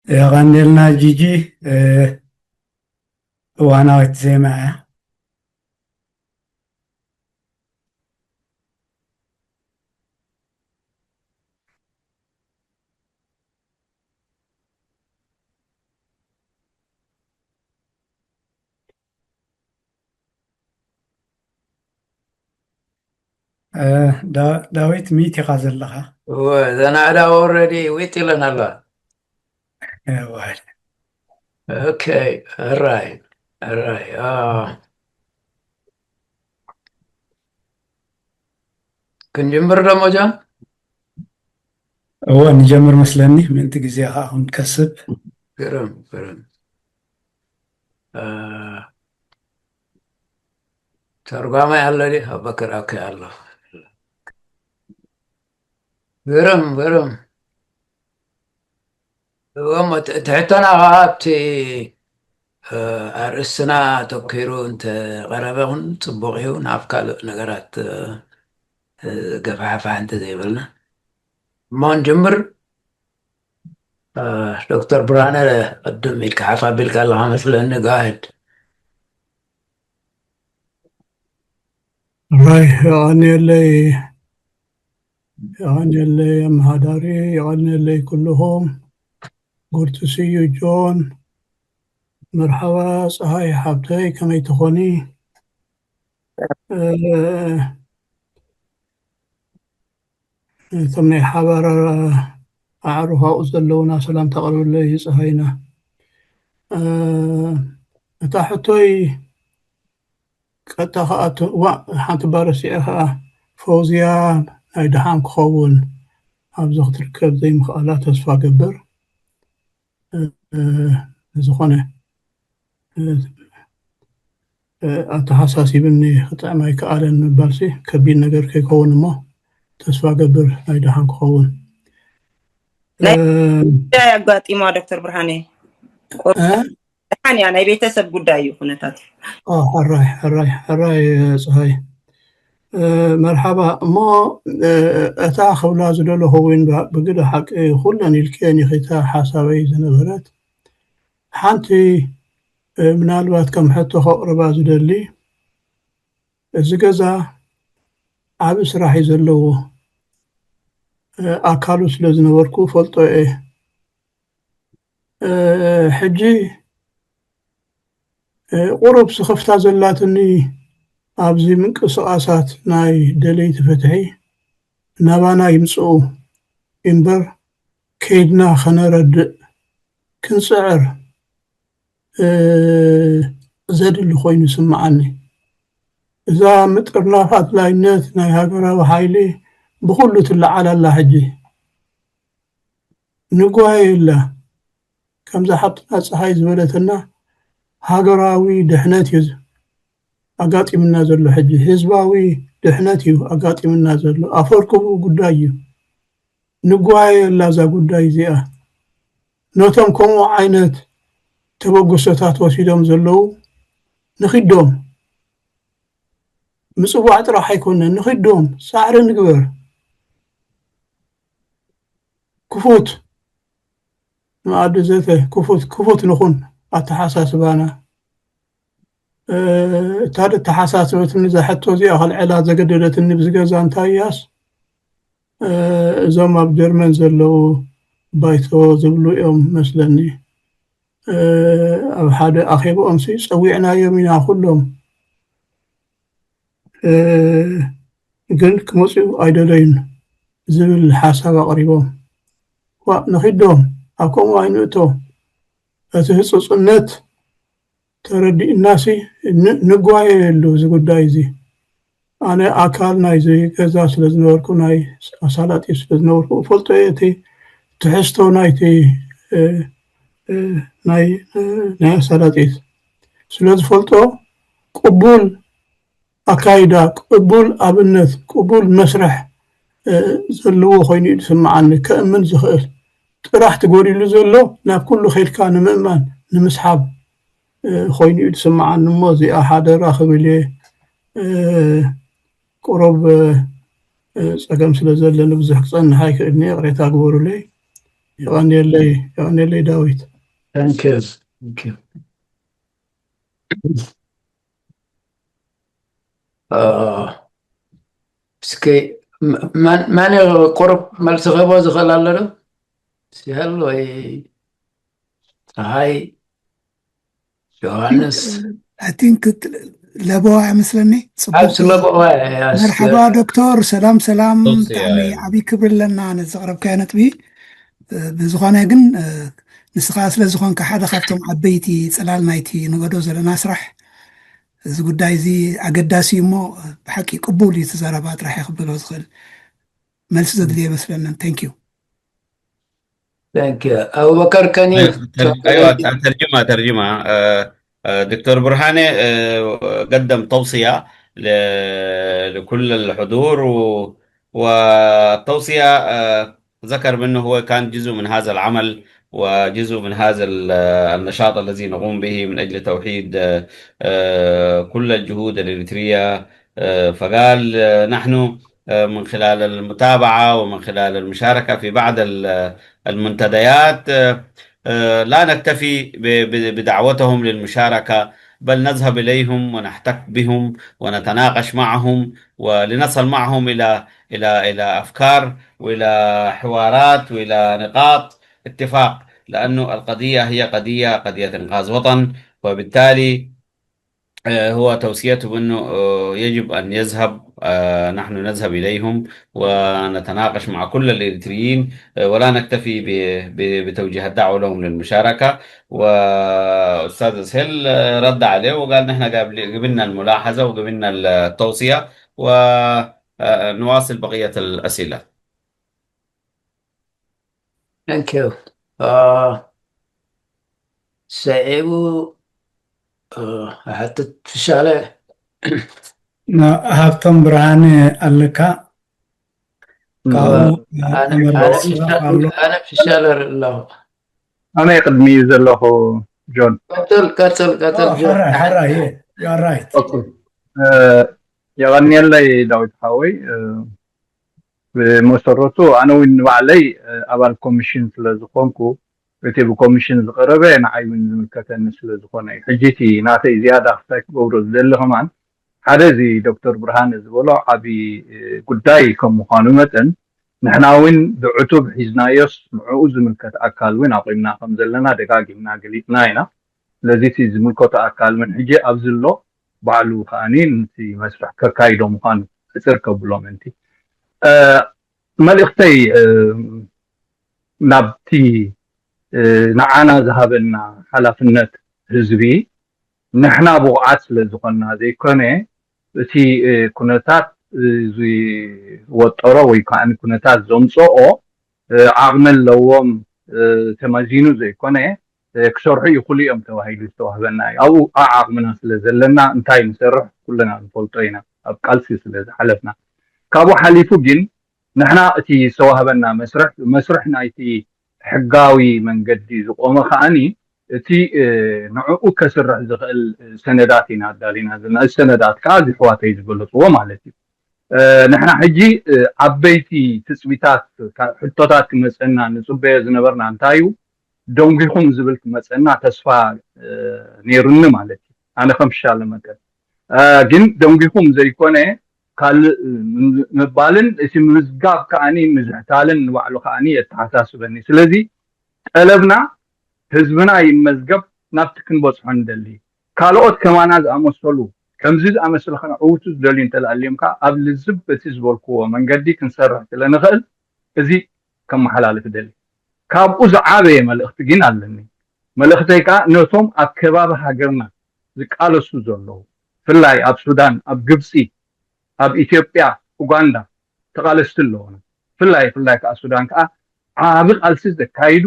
የቐንየልና ጂጂ። እ፣ እዋናዊት ዜማ እያ። እ፣ ዳ-፣ ዳዊት፣ ሚት ኢኻ ዘለኻ። እወ፣ እዘን ኣእዳው ኦልሬዲ ዊጥ ኢለን ኣለዋ። እወ። ኦኬ፣ ሕራይ፣ ሕራይ። አ፣ ክንጅምር ዶ ሞጃ? እወ፣ ንጀምር መስለኒ፣ ምእንቲ ግዜ ኸኣ ክንከስብ። ግርም፣ ግርም። አ፣ ተርጓማይ ኣሎ ድዩ? ኣበክር፣ ኦኬ፣ ኣሎ። ግርም፣ ግርም። እሞ እቲ፣ እቲ ሕቶና ኸዓ ኣብቲ፣ እ፣ ኣርእስትና ኣተኲሩ እንተ ቐረበ እውን ጽቡቕ እዩ። ናብ ካልእ ነገራት፣ እ፣ እ፣ ገፋሕፋሕ እንተ ዘይበልና። እሞ ንጅምር። እ፣ ዶክተር ብርሃነ፣ ቅድም ኢልካ ሓፍ ኣቢልካ ኣለኻ መስለኒ። Go ahead። ራይ፣ የቐንየለይ፣ የቐንየለይ ኣመሓዳሪ፣ የቐንየለይ ኩልኹም። Good to see you, ጆን። መርሓባ፣ ጸሃይ ሓብተይ፣ ከመይ ትኾኒ? እ፣ እቶም ናይ ሓባር ኣዕሩኽ ኣብኡ ዘለዉና ሰላምታ ኣቕርብለይ፣ ጸሃይና። እ፣ እታ ሕቶይ ቀጥታ ኸኣ ት-፣ ዋእ፣ ሓንቲ እባ ረሲዐ ኸኣ፣ ፈውዝያ ናይ ደሓን ክኸውን ኣብዚ ክትርከብ ዘይምኽኣላ ተስፋ ገብር። እ፣ እ፣ ዝኾነ፣ እ፣ እ፣ ኣተሓሳሲብኒ፣ ክጥዕም ኣይከኣለን ምባልሲ ከቢድ ነገር ከይከውን እሞ ተስፋ ገብር ናይ ደሓን ክኸውን። ናይ እ፣ ጉዳይ ኣጋጢማ ዶክተር ብርሃነ። እ? ደሓን እያ፣ ናይ ቤተሰብ ጉዳይ እዩ ኩነታት። ኦ፣ ሕራይ፣ ሕራይ፣ ሕራይ፣ ጸሃይ። እ፣ መርሓባ። እሞ፣ እ፣ እታ ክብላ ዝደለኹ እውን ብ-፣ ብግደ ሓቂ ኩለን ኢልክየን ኢኺ እታ ሓሳበይ ዝነበረት። ሓንቲ፣ እ፣ ምናልባት ከም ሕቶ ከቕርባ ዝደሊ፣ እዚ ገዛ ዓቢ ስራሕ እዩ ዘለዎ። እ፣ ኣካሉ ስለ ዝነበርኩ ፈልጦ እየ። እ፣ ሕጂ፣ እ፣ ቁሩብ ስኽፍታ ዘላትኒ ኣብዚ ምንቅስቓሳት ናይ ደለይቲ ፍትሒ ናባና ይምጽኡ እምበር ከይድና ከነረድእ ክንጽዕር፣ እ፣ ዘድሊ ኮይኑ ይስምዓኒ። እዛ ምጥርናፍ ኣድላይነት ናይ ሃገራዊ ሓይሊ ብኹሉ ትለዓል ኣላ ሕጂ። ንጓየየላ። ከምዛ ሓብትና ጸሃይ ዝበለትና፣ ሃገራዊ ድሕነት እዩ ኣጋጢምና ዘሎ ሕጂ። ህዝባዊ ድሕነት እዩ ኣጋጢምና ዘሎ። ኣፈርክቡ ጉዳይ እዩ። ንጓየየላ እዛ ጉዳይ እዚኣ። ነቶም ከምኡ ዓይነት ተበግሶታት ወሲዶም ዘለዉ ንኺዶም። ምጽዋዕ ጥራሕ ኣይኮነን፣ ንኺዶም ጻዕሪ ንግበር። ክፉት መኣዲ ዘተ፣ ክፉት፣ ክፉት ንኹን ኣተሓሳስባና። እ፣ እታ ዶ ተሓሳስበትኒ እዛ ሕቶ እዚኣ ከልዕላ ዘገደደትኒ ብዚ ገዛ እንታይ እያስ፣ እ፣ እዞም ኣብ ጀርመን ዘለዉ ባይቶ ዝብሉ እዮም መስለኒ። እ፣ ኣብ ሓደ ኣኼብኦምሲ ጸዊዕናዮም ኢና ኩሎም። እ፣ ግን ክመጽኡ ኣይደለዩን ዝብል ሓሳብ ኣቕሪቦም። ዋእ፣ ንኺዶም ኣብ ከምኡ ኣይንእቶ። እቲ ህጹጽነት ተረዲእናሲ ን-፣ ንጓየየሉ እዚ ጉዳይ እዚ። ኣነ ኣካል ናይዚ ገዛ ስለ ዝነበርኩ፣ ናይ ኣሳላጢት ስለ ዝነበርኩ፣ እፈልጦ እየ እቲ ትሕዝቶ ናይቲ፣ እ፣ እ፣ ናይ፣ እ፣ ናይ ኣሳላጢት ስለ ዝፈልጦ፣ ቅቡል ኣካይዳ፣ ቅቡል ኣብነት፣ ቅቡል መስርሕ፣ እ፣ ዘለዎ ኮይኑ እዩ ዝስምዓኒ፣ ከእምን ዝኽእል። ጥራሕ እቲ ጎዲሉ ዘሎ ናብ ኩሉ ኸይድካ ንምእማን፣ ንምስሓብ፣ እ፣ ኮይኑ እዩ ዝስምዓኒ። እሞ እዚኣ ሓደራ ክብል እየ። እ፣ ቁሩብ፣ እ፣ ጸገም ስለ ዘለኒ ብዙሕ ክጸንሕ ኣይክእልን እየ፣ ይቕሬታ ግበሩለይ። የቐንየለይ፣ የቐንየለይ ዳዊት። Thank you. Thank you. Uh, እስኪ መን መን እዩ ቁሩብ መልሲ ክህቦ ዝኽእል ኣሎ ዶ? ሲሀል ወይ ፀሃይ ዮሃንስ? I think ለበዋ ይመስለኒ። ኣብ ፅቡቅ። ለበዋ መርሓባ ዶክተር፣ ሰላም ሰላም። ሶሲ፣ ብጣዕሚ ኣይ። ዓብይ ክብሪ ኣለና ነዚ ዘቕረብካዮ ነጥቢ። እ፣ ብዝኾነ ግን እ፣ ንስኻ ስለ ዝኾንካ ሓደ ካብቶም ዓበይቲ ፅላል ናይቲ ንገዶ ዘለና ስራሕ፣ እዚ ጉዳይ እዚ ኣገዳሲ እዩ እሞ፣ ብሓቂ ቅቡል እዩ እቲ ዘረባ ጥራሕ እየ ክብሎ ዝኽእል። መልሲ ዘድልዮ ይመስለንን። Thank you. Thank you. أبو بكر كني أيوة، ترجمة، ترجمة. آه، آه، دكتور برهاني، آه، قدم توصية ل-، لكل الحضور و-، والتوصية، آه، ذكر بأنه هو كان جزء من هذا العمل وجزء من هذا ال-، النشاط الذي نقوم به من أجل توحيد، آه، آه، كل الجهود الإريترية. آه، فقال، آه، نحن، آه، من خلال المتابعة ومن خلال المشاركة في بعض ال-، المنتديات، آه، آه، لا نكتفي ب-، ب-، بدعوتهم للمشاركة، بل نذهب إليهم ونحتك بهم ونتناقش معهم ولنصل معهم إلى، إلى، إلى أفكار وإلى حوارات وإلى نقاط اتفاق، لأنه القضية هي قضية، قضية إنقاذ وطن، وبالتالي، آه، هو توصيته بأنه، آه، يجب أن يذهب، آه، نحن نذهب إليهم ونتناقش مع كل الإريتريين، آه، ولا نكتفي ب-، ب-، بتوجيه الدعوة لهم للمشاركة. وأستاذ سهيل، آه، رد عليه وقال: "نحن قابل-، قبلنا الملاحظة وقبلنا التوصية، ونواصل بقية الأسئلة." Thank you. Uh, ሰዒቡ፣ uh፣ ሕትት ፍሻለ ና-፣ ሃብቶም ብርሃነ ኣለካ? ካብኡ ኣነ ተመለስ ኣነ ስራሕ ኣሎ። ኣነ ፍሻለ ኣለኹ። ኣነ ቅድሚ እዩ ዘለኹ ጆን። ቀጽል ቀጽል ቀጽል ጆን። ሕራይ ሕራይ፣ you are right። ኦኬ። እ፣ የቐንየለይ ዳዊት ሓወይ። እ፣ ብመሰረቱ ኣነ እውን ንባዕለይ፣ እ፣ ኣባል ኮሚሽን ስለ ዝኾንኩ፣ እቲ ብኮሚሽን ዝቐረበ ንዓይ እውን ዝምልከተኒ ስለ ዝኾነ እዩ። ሕጂ እቲ ናተይ ዝያዳ ክሳይ ክገብሮ ዝደሊ ከማን፣ ሓደ እዚ ዶክተር ብርሃነ ዝበሎ ዓቢ፣ እ፣ ጉዳይ ከም ምዃኑ መጠን፣ ንሕና እውን ብዕቱብ ሒዝናዮስ ንዕኡ ዝምልከት ኣካል እውን ኣቑምና ከም ዘለና ደጋጊምና ገሊጽና ኢና። ስለዚ እቲ ዝምልከቶ ኣካል እውን ሕጂ ኣብዚ ኣሎ፣ ባዕሉ ከኣኒ ነቲ መስርሕ ከካይዶ ምዃኑ ሕጽር ከብሎ ምእንቲ። እ፣ መልእኽተይ፣ እ፣ ናብቲ፣ እ፣ ንዓና ዝሃበና ሓላፍነት ህዝቢ ንሕና ብቑዓት ስለ ዝኾንና ዘይኮነ፣ እቲ፣ እ፣ ኩነታት፣ እ፣ ዝወጠሮ ወይ ከኣ ኩነታት ዘምጽኦ፣ እ፣ ዓቕሚ ኣለዎም፣ እ፣ ተመዚኑ ዘይኮነ፣ እ፣ ክሰርሑ ይኽእሉ እዮም ተባሂሉ ዝተዋህበና እዩ። ኣብኡ ዓዓቕምና ስለ ዘለና እንታይ ንሰርሕ ኩልና ንፈልጦ ኢና፣ ኣብ ቃልሲ ስለ ዝሓለፍና። ካብኡ ሓሊፉ ግን ንሕና እቲ ዝተዋህበና መስርሕ፣ መስርሕ ናይቲ ሕጋዊ መንገዲ ዝቆመ ከኣኒ እቲ፣ እ፣ ንዕኡ ከስርሕ ዝኽእል ሰነዳት ኢና ኣዳሊና ዘለና። እዚ ሰነዳት ከኣ እዚ ኣሕዋተይ ዝገለጽዎ ማለት እዩ። እ፣ ንሕና ሕጂ፣ እ፣ ዓበይቲ ትጽቢታት፣ ካ-፣ ሕቶታት ክመጸና ንጽበዮ ዝነበርና እንታይ እዩ? ደንጒኹም ዝብል ክመጸና ተስፋ፣ እ፣ ነይሩኒ ማለት እዩ። ኣነ ከም ፍሻለ መጠን። እ፣ ግን ደንጒኹም ዘይኮነ ካልእ፣ እ፣ ምባልን እቲ ምዝጋብ ከኣኒ ምዝሕታልን ንባዕሉ ከኣኒ የተሓሳስበኒ። ስለዚ ጠለብና ህዝብና ይመዝገብ ናብቲ ክንበጽሖ ንደሊ። ካልኦት ከማና ዝኣመሰሉ ከምዚ ዝኣመሰለ ከነዕውቱ ዝደልዩ እንተልኣልዮም ከኣ ኣብ ልዝብ እቲ ዝበልክዎ መንገዲ ክንሰርሕ ስለ ንኽእል እዚ ከመሓላልፍ ደሊ። ካብኡ ዝዓበየ መልእኽቲ ግን ኣለኒ። መልእኽተይ ከኣ ነቶም ኣብ ከባቢ ሃገርና ዝቃለሱ ዘለዉ፣ ብፍላይ ኣብ ሱዳን፣ ኣብ ግብጺ፣ ኣብ ኢትዮጵያ፣ ኡጋንዳ ተቓለስቲ ኣለዉና። ብፍላይ፣ ብፍላይ ከኣ ሱዳን ከኣ ዓቢ ቃልሲ ዘካይዱ፣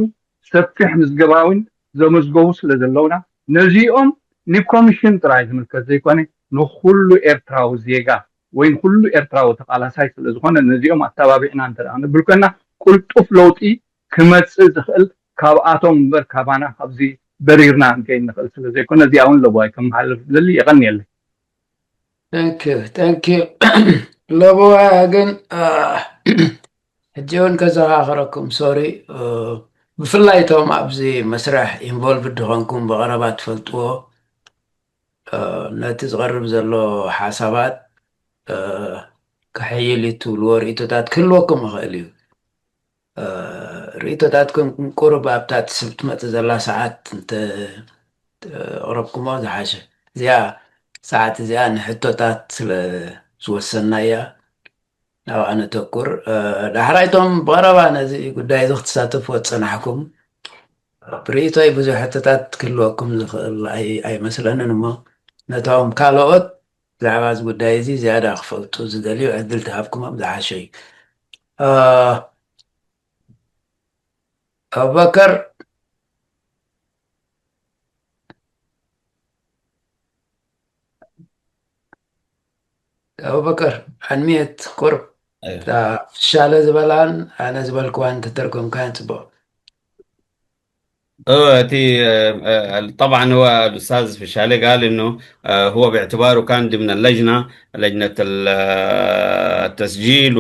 ሰፊሕ ምዝገባውን ዘመዝገቡ ስለ ዘለዉና፣ ነዚኦም ንኮሚሽን ጥራይ ዝምልከት ዘይኮነ፣ ንኹሉ ኤርትራዊ ዜጋ ወይ ንኹሉ ኤርትራዊ ተቓላሳይ ስለ ዝኾነ፣ ነዚኦም ኣተባቢዕና እንተ ደኣ ክንብል ኮይና፣ ቅልጡፍ ለውጢ ክመጽእ ዝኽእል ካብኣቶም እምበር ካባና ካብዚ በሪርና ክንከይድ ንኽእል ስለ ዘይኮነ፣ እዚኣ እውን ለበዋይ ከመሓልፍ ዝደሊ። የቐንየለይ። Thank you, thank you። ለበዋ ግን፣ አ፣ ሕጂ እውን ከዘኻኽረኩም፣ ሶሪ፣ እ፣ ብፍላይ እቶም ኣብዚ መስርሕ ኢንቮልቭድ ዝኾንኩም ብቐረባ ትፈልጥዎ፣ ነቲ ዝቐርብ ዘሎ ሓሳባት ክሕይል እዩ ትብልዎ ርእቶታት ክህልወኩም ይኽእል እዩ። ርእቶታትኩም ቁሩብ ኣብታ ትስብ ትመጽእ ዘላ ሰዓት እንተ ኣቕረብኩሞ ዝሓሸ። እዚኣ ሰዓት እዚኣ ንሕቶታት ስለ ዝወሰንና እያ። ናብኣ ነተኩር። ዳሕራይቶም ብቐረባ ነዚ ጉዳይ እዚ ክትሳተፍዎ ዝጸናሕኩም ብርእይቶይ ብዙሕ ሕቶታት ክህልወኩም ዝኽእል ኣይመስለንን እሞ ነቶም ካልኦት ብዛዕባ እዚ ጉዳይ እዚ ዝያዳ ክፈልጡ ዝደልዩ ዕድል ተሃብኩሞም ዝሓሸ እዩ። ኣቡበከር ኣቡበከር ኣንሚየት ቁርብ ሻለ ዝበላን ኣነ ዝበልክዋን ተተርጎምካን ጽቡቕ። እቲ طبعا هو الأستاذ في الشالي قال إنه هو باعتباره كان ضمن اللجنة، لجنة التسجيل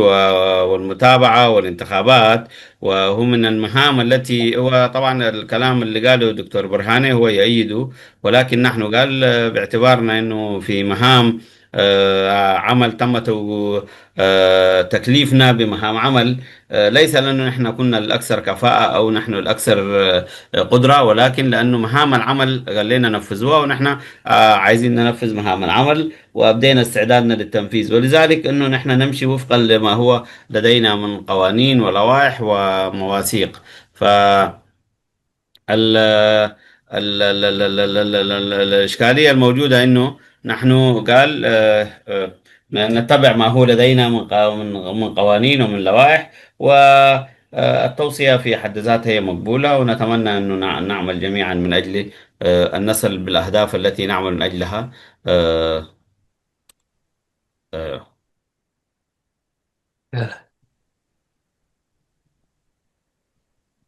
والمتابعة والانتخابات، وهو من المهام التي هو طبعا الكلام اللي قاله دكتور برهاني هو يؤيده، ولكن نحن قال باعتبارنا إنه في مهام عمل تم تكليفنا بمهام عمل، ليس لأنه نحن كنا الأكثر كفاءة أو نحن الأكثر قدرة، ولكن لأنه مهام العمل قال لنا نفذوها، ونحن عايزين ننفذ مهام العمل، وأبدينا استعدادنا للتنفيذ. ولذلك إنه نحن نمشي وفقا لما هو لدينا من قوانين ولوائح ومواثيق. ف الإشكالية الموجودة إنه نحن قال نتبع ما هو لدينا من من قوانين ومن لوائح، والتوصية في حد ذاتها هي مقبولة، ونتمنى أنه نعمل جميعا من أجل أن نصل بالأهداف التي نعمل من أجلها.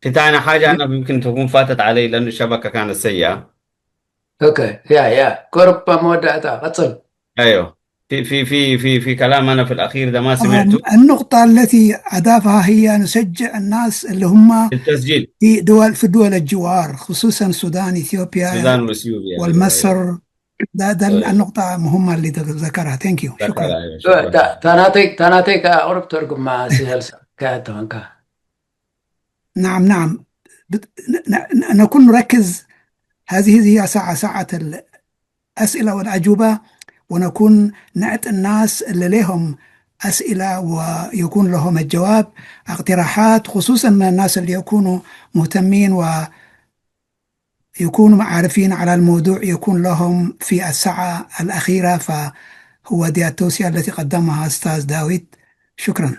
في تاني حاجة أنا يمكن تكون فاتت علي لأنه الشبكة كانت سيئة. أوكي، يا يا كورب مودعتا قصل. أيوه. في في في في في كلام أنا في الأخير ده ما سمعته. النقطة التي أضافها هي نشجع الناس اللي هم التسجيل. في دول في دول الجوار، خصوصا السودان، إثيوبيا، السودان وإثيوبيا. والمصر. ده ده النقطة مهمة اللي ذكرها. Thank you. شكرا. ታናተይ ታናተይ ከኣ ቁሩብ ተርጉማ ሲሀልሳ ከኣ ተኾንካ نعم نعم. نكون نركز. هذه هي ساعة ساعة الأسئلة والأجوبة، ونكون نعطي الناس اللي لهم أسئلة ويكون لهم الجواب، اقتراحات، خصوصا من الناس اللي يكونوا مهتمين و يكونوا عارفين على الموضوع، يكون لهم في الساعة الأخيرة. فهو دي التوصية التي قدمها أستاذ داوود. شكرا.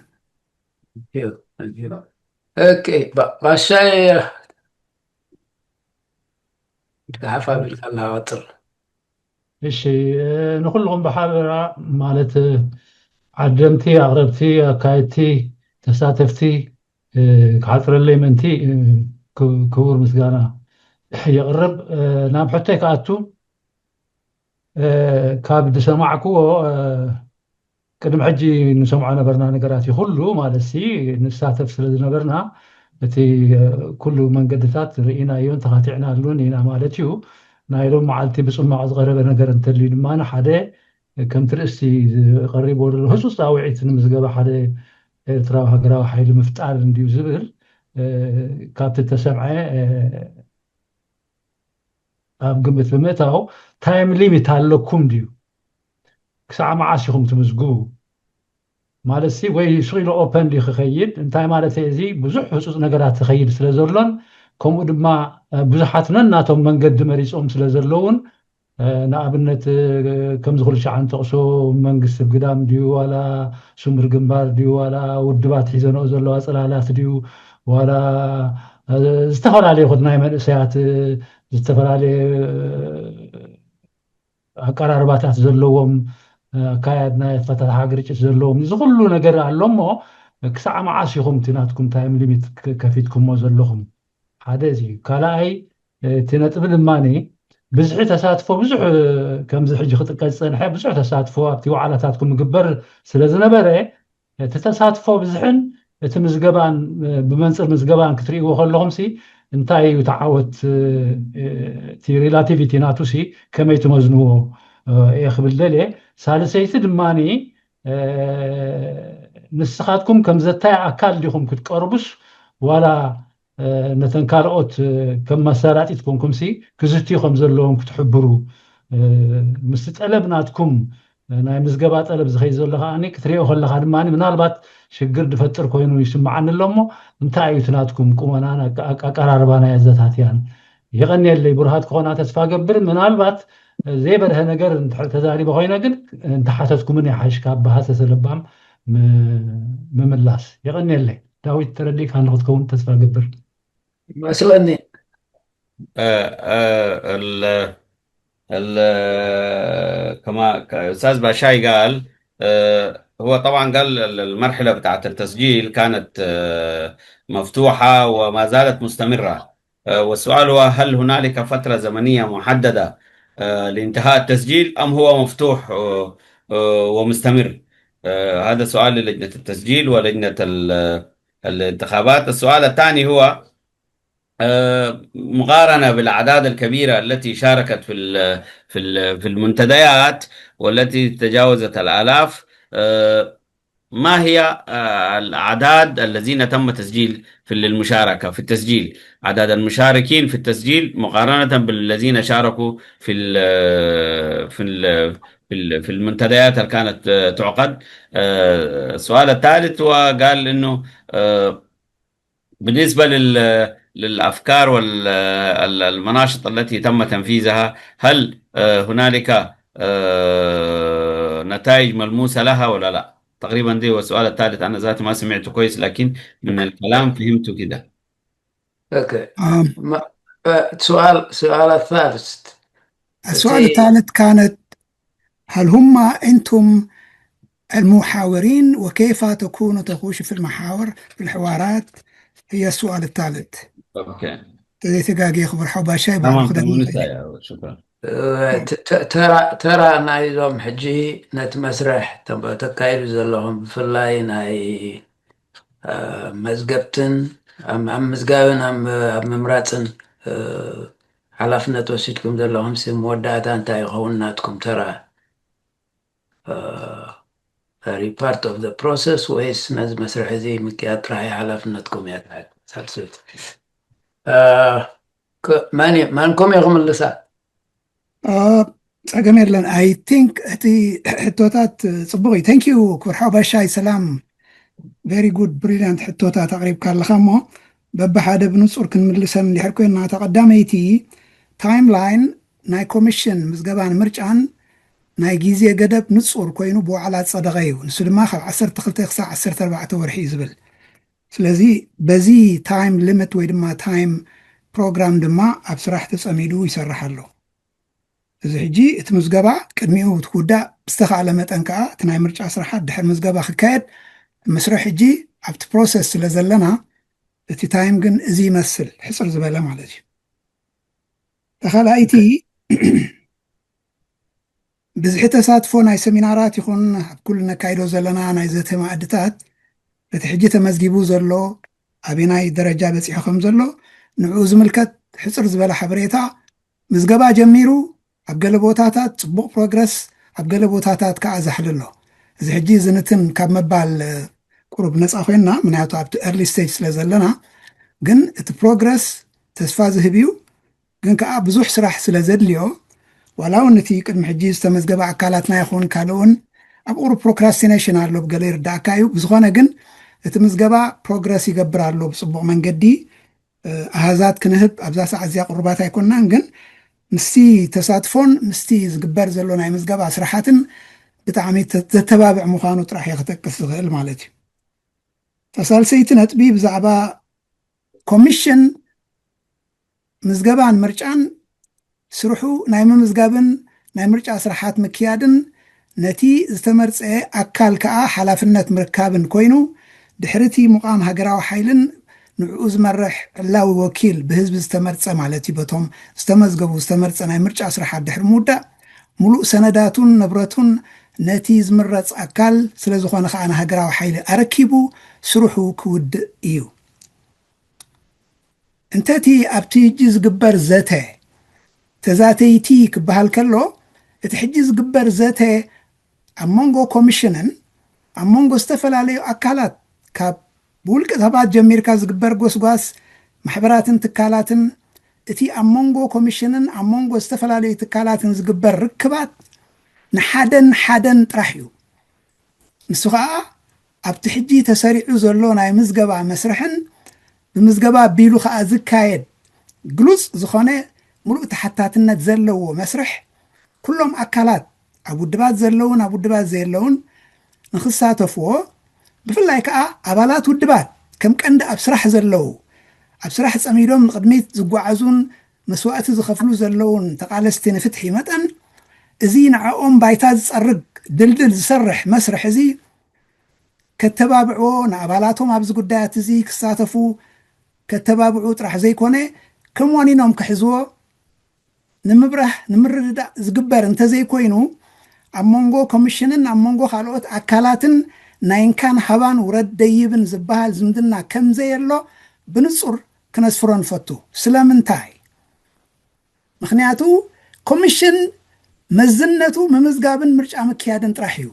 Okay. ባሻይ ሓፋ ቢልካ ኣለሃወጥር እሺ፣ ንኩልኹም ብሓበራ ማለት ዓደምቲ፣ ኣቕረብቲ፣ ኣካየድቲ፣ ተሳተፍቲ ክሓፅረለይ ምእንቲ ክቡር ምስጋና የቕርብ። ናብ ሕቶይ ክኣቱ፣ ካብ ዝሰማዕክዎ ቅድሚ ሕጂ ንሰምዖ ነበርና ነገራት እዩ ኩሉ ማለት ሲ ንሳተፍ ስለ ዝነበርና እቲ ኩሉ መንገድታት ርኢናዮን ተኻቲዕናሉን ኢና ማለት እዩ። ናይ ሎም መዓልቲ ብፅማቕ ዝቐረበ ነገር እንተልዩ ድማ ሓደ ከምቲ ርእስቲ ቀሪብዎ ዘሎ ህፁፅ ፃውዒት ንምዝገባ ሓደ ኤርትራዊ ሃገራዊ ሓይሊ ምፍጣር እንድዩ ዝብል ካብቲ ተሰምዐ ኣብ ግምት ብምእታው ታይም ሊሚት ኣለኩም ድዩ? ክሳዕ መዓስ ኢኹም ትምዝግቡ? ማለት ሲ ወይ ስቕ ኢሉ ኦፐን ድዩ ክኸይድ? እንታይ ማለት እዚ ብዙሕ ህፁፅ ነገራት ዝኸይድ ስለ ዘሎን ከምኡ ድማ ብዙሓት ነናቶም መንገዲ መሪፆም ስለ ዘለውን ንኣብነት ከምዚ ኩሉ ሻዕ ንጠቕሶ መንግስቲ ብግዳም ድዩ ዋላ ስሙር ግንባር ድዩ ዋላ ውድባት ሒዘንኦ ዘለዋ ፅላላት ድዩ ዋላ ዝተፈላለዩ ናይ መንእሰያት ዝተፈላለየ ኣቀራርባታት ዘለዎም ኣካያድ ናይ ኣፈታትሓ ግርጭት ዘለዎም እዚ ኩሉ ነገር ኣሎ እሞ ክሳዕ መዓስ ኢኹም እቲ ናትኩም ታይም ሊሚት ከፊትኩሞ ዘለኹም? ሓደ እዚ እዩ። ካልኣይ እቲ ነጥቢ ድማ ብዝሒ ተሳትፎ ብዙሕ ከምዚ ሕጂ ክጥቀስ ዝፀንሐ ብዙሕ ተሳትፎ ኣብቲ ዋዕላታትኩም ምግበር ስለ ዝነበረ እቲ ተሳትፎ ብዝሕን እቲ ምዝገባን ብመንፅር ምዝገባን ክትርእይዎ ከለኹም ሲ እንታይ እዩ እቲ ዓወት? እቲ ሪላቲቪቲ ናቱ ሲ ከመይ ትመዝንዎ እየ ክብል ደልየ። ሳልሰይቲ ድማ ንስኻትኩም ከም ዘታይ ኣካል ዲኹም ክትቀርቡስ ዋላ ነተን ካልኦት ከም መሳላጢት ኮንኩም ሲ ክዝትዩ ከም ዘለዎም ክትሕብሩ ምስቲ ጠለብ ናትኩም ናይ ምዝገባ ጠለብ ዝኸይ ዘሎ ከዓኒ ክትሪኦ ከለኻ ድማ ምናልባት ሽግር ዝፈጥር ኮይኑ ይስምዓኒ ኣሎ እሞ እንታይ እዩ እቲ ናትኩም ቁመናን ኣቀራርባ ናይ ኣዘታትያን? የቐንየለይ ብሩሃት ክኾና ተስፋ ገብር። ምናልባት ዘይበርሀ ነገር ተዛሪበ ኮይነ ግን እንተሓተትኩምን ይሓሽ ካብ በሃሰ ሰለባም ምምላስ። የቐንየለይ ዳዊት ተረዲእካ ንክትከውን ተስፋ ገብር። መስለኒ ال ال كما أستاذ باشاي قال، هو طبعا قال المرحلة بتاعت التسجيل كانت مفتوحة وما زالت مستمرة. والسؤال هو، هل هنالك فترة زمنية محددة لانتهاء التسجيل أم هو مفتوح ومستمر؟ هذا سؤال للجنة التسجيل ولجنة الانتخابات. السؤال الثاني هو مقارنة بالأعداد الكبيرة التي شاركت في في المنتديات والتي تجاوزت الآلاف، ما هي الأعداد الذين تم تسجيل في المشاركة في التسجيل، عدد المشاركين في التسجيل مقارنة بالذين شاركوا في في في المنتديات اللي كانت تعقد؟ السؤال الثالث وقال إنه بالنسبة للأفكار والمناشط التي تم تنفيذها، هل هنالك نتائج ملموسة لها ولا لا؟ تقريبا ده هو السؤال الثالث. أنا ذاتي ما سمعته كويس، لكن من الكلام فهمته كده. أوكي. سؤال سؤال الثالث. السؤال الثالث كانت، هل هم أنتم المحاورين وكيف تكون تخوش في المحاور في الحوارات؟ هي السؤال الثالث. أوكي. تدي تقاقي خبر حوبا شاي تمام بعد تمام شكرا. ተራ ናይዞም ሕጂ ነቲ መስርሕ ተካይዱ ዘለኹም ብፍላይ ናይ መዝገብትን ኣብ ምዝጋብን ኣብ ምምራፅን ሓላፍነት ወሲድኩም ዘለኹም ሲ መወዳእታ እንታይ ይኸውን ናትኩም ተራ? Are you part of the process ወይስ ነዚ መስርሕ እዚ ምክያድ ጥራሕ ሓላፍነትኩም እያ ትበሃል? ሳልሰይቲ መን መን ኮም ኢኹም ምልሳ? ፀገም የለን። I think እቲ ሕቶታት ፅቡቕ እዩ። Thank you ክቡር ሓው ባሻይ ሰላም። Very good brilliant ሕቶታት ኣቕሪብካ ኣለኻ እሞ በብሓደ ብንፁር ክንምልሰን እንድሕር ኮይና እታ ቀዳመይቲ ታይም ላይን ናይ ኮሚሽን ምዝገባን ምርጫን ናይ ግዜ ገደብ ንፁር ኮይኑ ብዋዕላ ዝፀደቐ እዩ። ንሱ ድማ ካብ ዓሰርተ ክልተ ክሳብ ዓሰርተ ኣርባዕተ ወርሒ እዩ ዝብል። ስለዚ በዚ ታይም ሊሚት ወይ ድማ ታይም ፕሮግራም ድማ ኣብ ስራሕ ተፀሚዱ ይሰርሕ ኣሎ። እዚ ሕጂ እቲ ምዝገባ ቅድሚኡ ክውዳእ ብዝተኻእለ መጠን ከዓ እቲ ናይ ምርጫ ስራሓት ድሕሪ ምዝገባ ክካየድ መስርሕ ሕጂ ኣብቲ ፕሮሰስ ስለ ዘለና እቲ ታይም ግን እዚ ይመስል ሕፅር ዝበለ ማለት እዩ። ተኻልኣይቲ ብዝሒ ተሳትፎ ናይ ሰሚናራት ይኹን ኣብ ኩሉ ነካይዶ ዘለና ናይ ዘተ ማዕድታት እቲ ሕጂ ተመዝጊቡ ዘሎ ኣበናይ ደረጃ በፂሑ ከም ዘሎ ንዕኡ ዝምልከት ሕፅር ዝበለ ሓበሬታ ምዝገባ ጀሚሩ ኣብ ገለ ቦታታት ፅቡቕ ፕሮግረስ ኣብ ገለ ቦታታት ከዓ ዛሕሊ ኣሎ። እዚ ሕጂ ዝንትን ካብ መባል ቁሩብ ነፃ ኮይንና ምክንያቱ ኣብቲ ኤርሊ ስቴጅ ስለ ዘለና ግን እቲ ፕሮግረስ ተስፋ ዝህብ እዩ። ግን ከዓ ብዙሕ ስራሕ ስለ ዘድልዮ ዋላ እውን እቲ ቅድሚ ሕጂ ዝተመዝገበ ኣካላትና ይኹን ካልእ እውን ኣብ ቁሩብ ፕሮክራስቲኔሽን ኣሎ ብገለ ይርዳእካ እዩ። ብዝኾነ ግን እቲ ምዝገባ ፕሮግረስ ይገብር ኣሎ ብፅቡቕ መንገዲ። ኣሃዛት ክንህብ ኣብዛ ሰዓት እዚኣ ቅሩባት ኣይኮንናን፣ ግን ምስቲ ተሳትፎን ምስቲ ዝግበር ዘሎ ናይ ምዝገባ ስራሓትን ብጣዕሚ ዘተባብዕ ምዃኑ ጥራሕ እየ ክጠቅስ ዝኽእል ማለት እዩ። ተሳልሰይቲ ነጥቢ ብዛዕባ ኮሚሽን ምዝገባን ምርጫን ስርሑ ናይ ምምዝጋብን ናይ ምርጫ ስራሓት ምክያድን ነቲ ዝተመርፀ ኣካል ከዓ ሓላፍነት ምርካብን ኮይኑ ድሕርቲ ምቋም ሃገራዊ ሓይልን ንዕኡ ዝመርሕ ዕላዊ ወኪል ብህዝቢ ዝተመርፀ ማለት እዩ በቶም ዝተመዝገቡ ዝተመርፀ ናይ ምርጫ ስራሓት ድሕሪ ምውዳእ ሙሉእ ሰነዳቱን ንብረቱን ነቲ ዝምረፅ ኣካል ስለዝኾነ ከዓ ንሃገራዊ ሓይሊ ኣረኪቡ ስርሑ ክውድእ እዩ። እንተቲ ኣብቲ ሕጂ ዝግበር ዘተ ተዛተይቲ ክበሃል ከሎ፣ እቲ ሕጂ ዝግበር ዘተ ኣብ መንጎ ኮሚሽንን ኣብ መንጎ ዝተፈላለዩ ኣካላት፣ ካብ ብውልቂ ሰባት ጀሚርካ ዝግበር ጎስጓስ፣ ማሕበራትን ትካላትን፣ እቲ ኣብ መንጎ ኮሚሽንን ኣብ መንጎ ዝተፈላለዩ ትካላትን ዝግበር ርክባት ንሓደን ሓደን ጥራሕ እዩ። ንሱ ኸኣ ኣብቲ ሕጂ ተሰሪዑ ዘሎ ናይ ምዝገባ መስርሕን፣ ብምዝገባ ኣቢሉ ኸኣ ዝካየድ ግሉጽ ዝኾነ ምሉእ ተሓታትነት ዘለዎ መስርሕ፣ ኩሎም ኣካላት፣ ኣብ ውድባት ዘለውን ኣብ ውድባት ዘየለውን፣ ንኽሳተፍዎ፣ ብፍላይ ከኣ ኣባላት ውድባት፣ ከም ቀንዲ ኣብ ስራሕ ዘለዉ፣ ኣብ ስራሕ ጸሚዶም ንቕድሚት ዝጓዓዙን መስዋእቲ ዝኸፍሉ ዘለዉን ተቓለስቲ ንፍትሒ መጠን፣ እዚ ንዕኦም ባይታ ዝጸርግ ድልድል ዝሰርሕ መስርሕ እዚ ከተባብዕዎ፣ ንኣባላቶም ኣብዚ ጉዳያት እዚ ክሳተፉ ከተባብዑ ጥራሕ ዘይኮነ፣ ከም ዋኒኖም ክሕዝዎ ንምብራህ፣ ንምርድዳእ ዝግበር እንተዘይኮይኑ፣ ኣብ መንጎ ኮሚሽንን ኣብ መንጎ ካልኦት ኣካላትን ናይ እንካን ሃባን ውረድ ደይብን ዝበሃል ዝምድና ከም ዘየሎ ብንጹር ክነስፍሮ ንፈቱ። ስለምንታይ? ምኽንያቱ፣ ኮሚሽን መዝነቱ ምምዝጋብን ምርጫ ምክያድን ጥራሕ እዩ።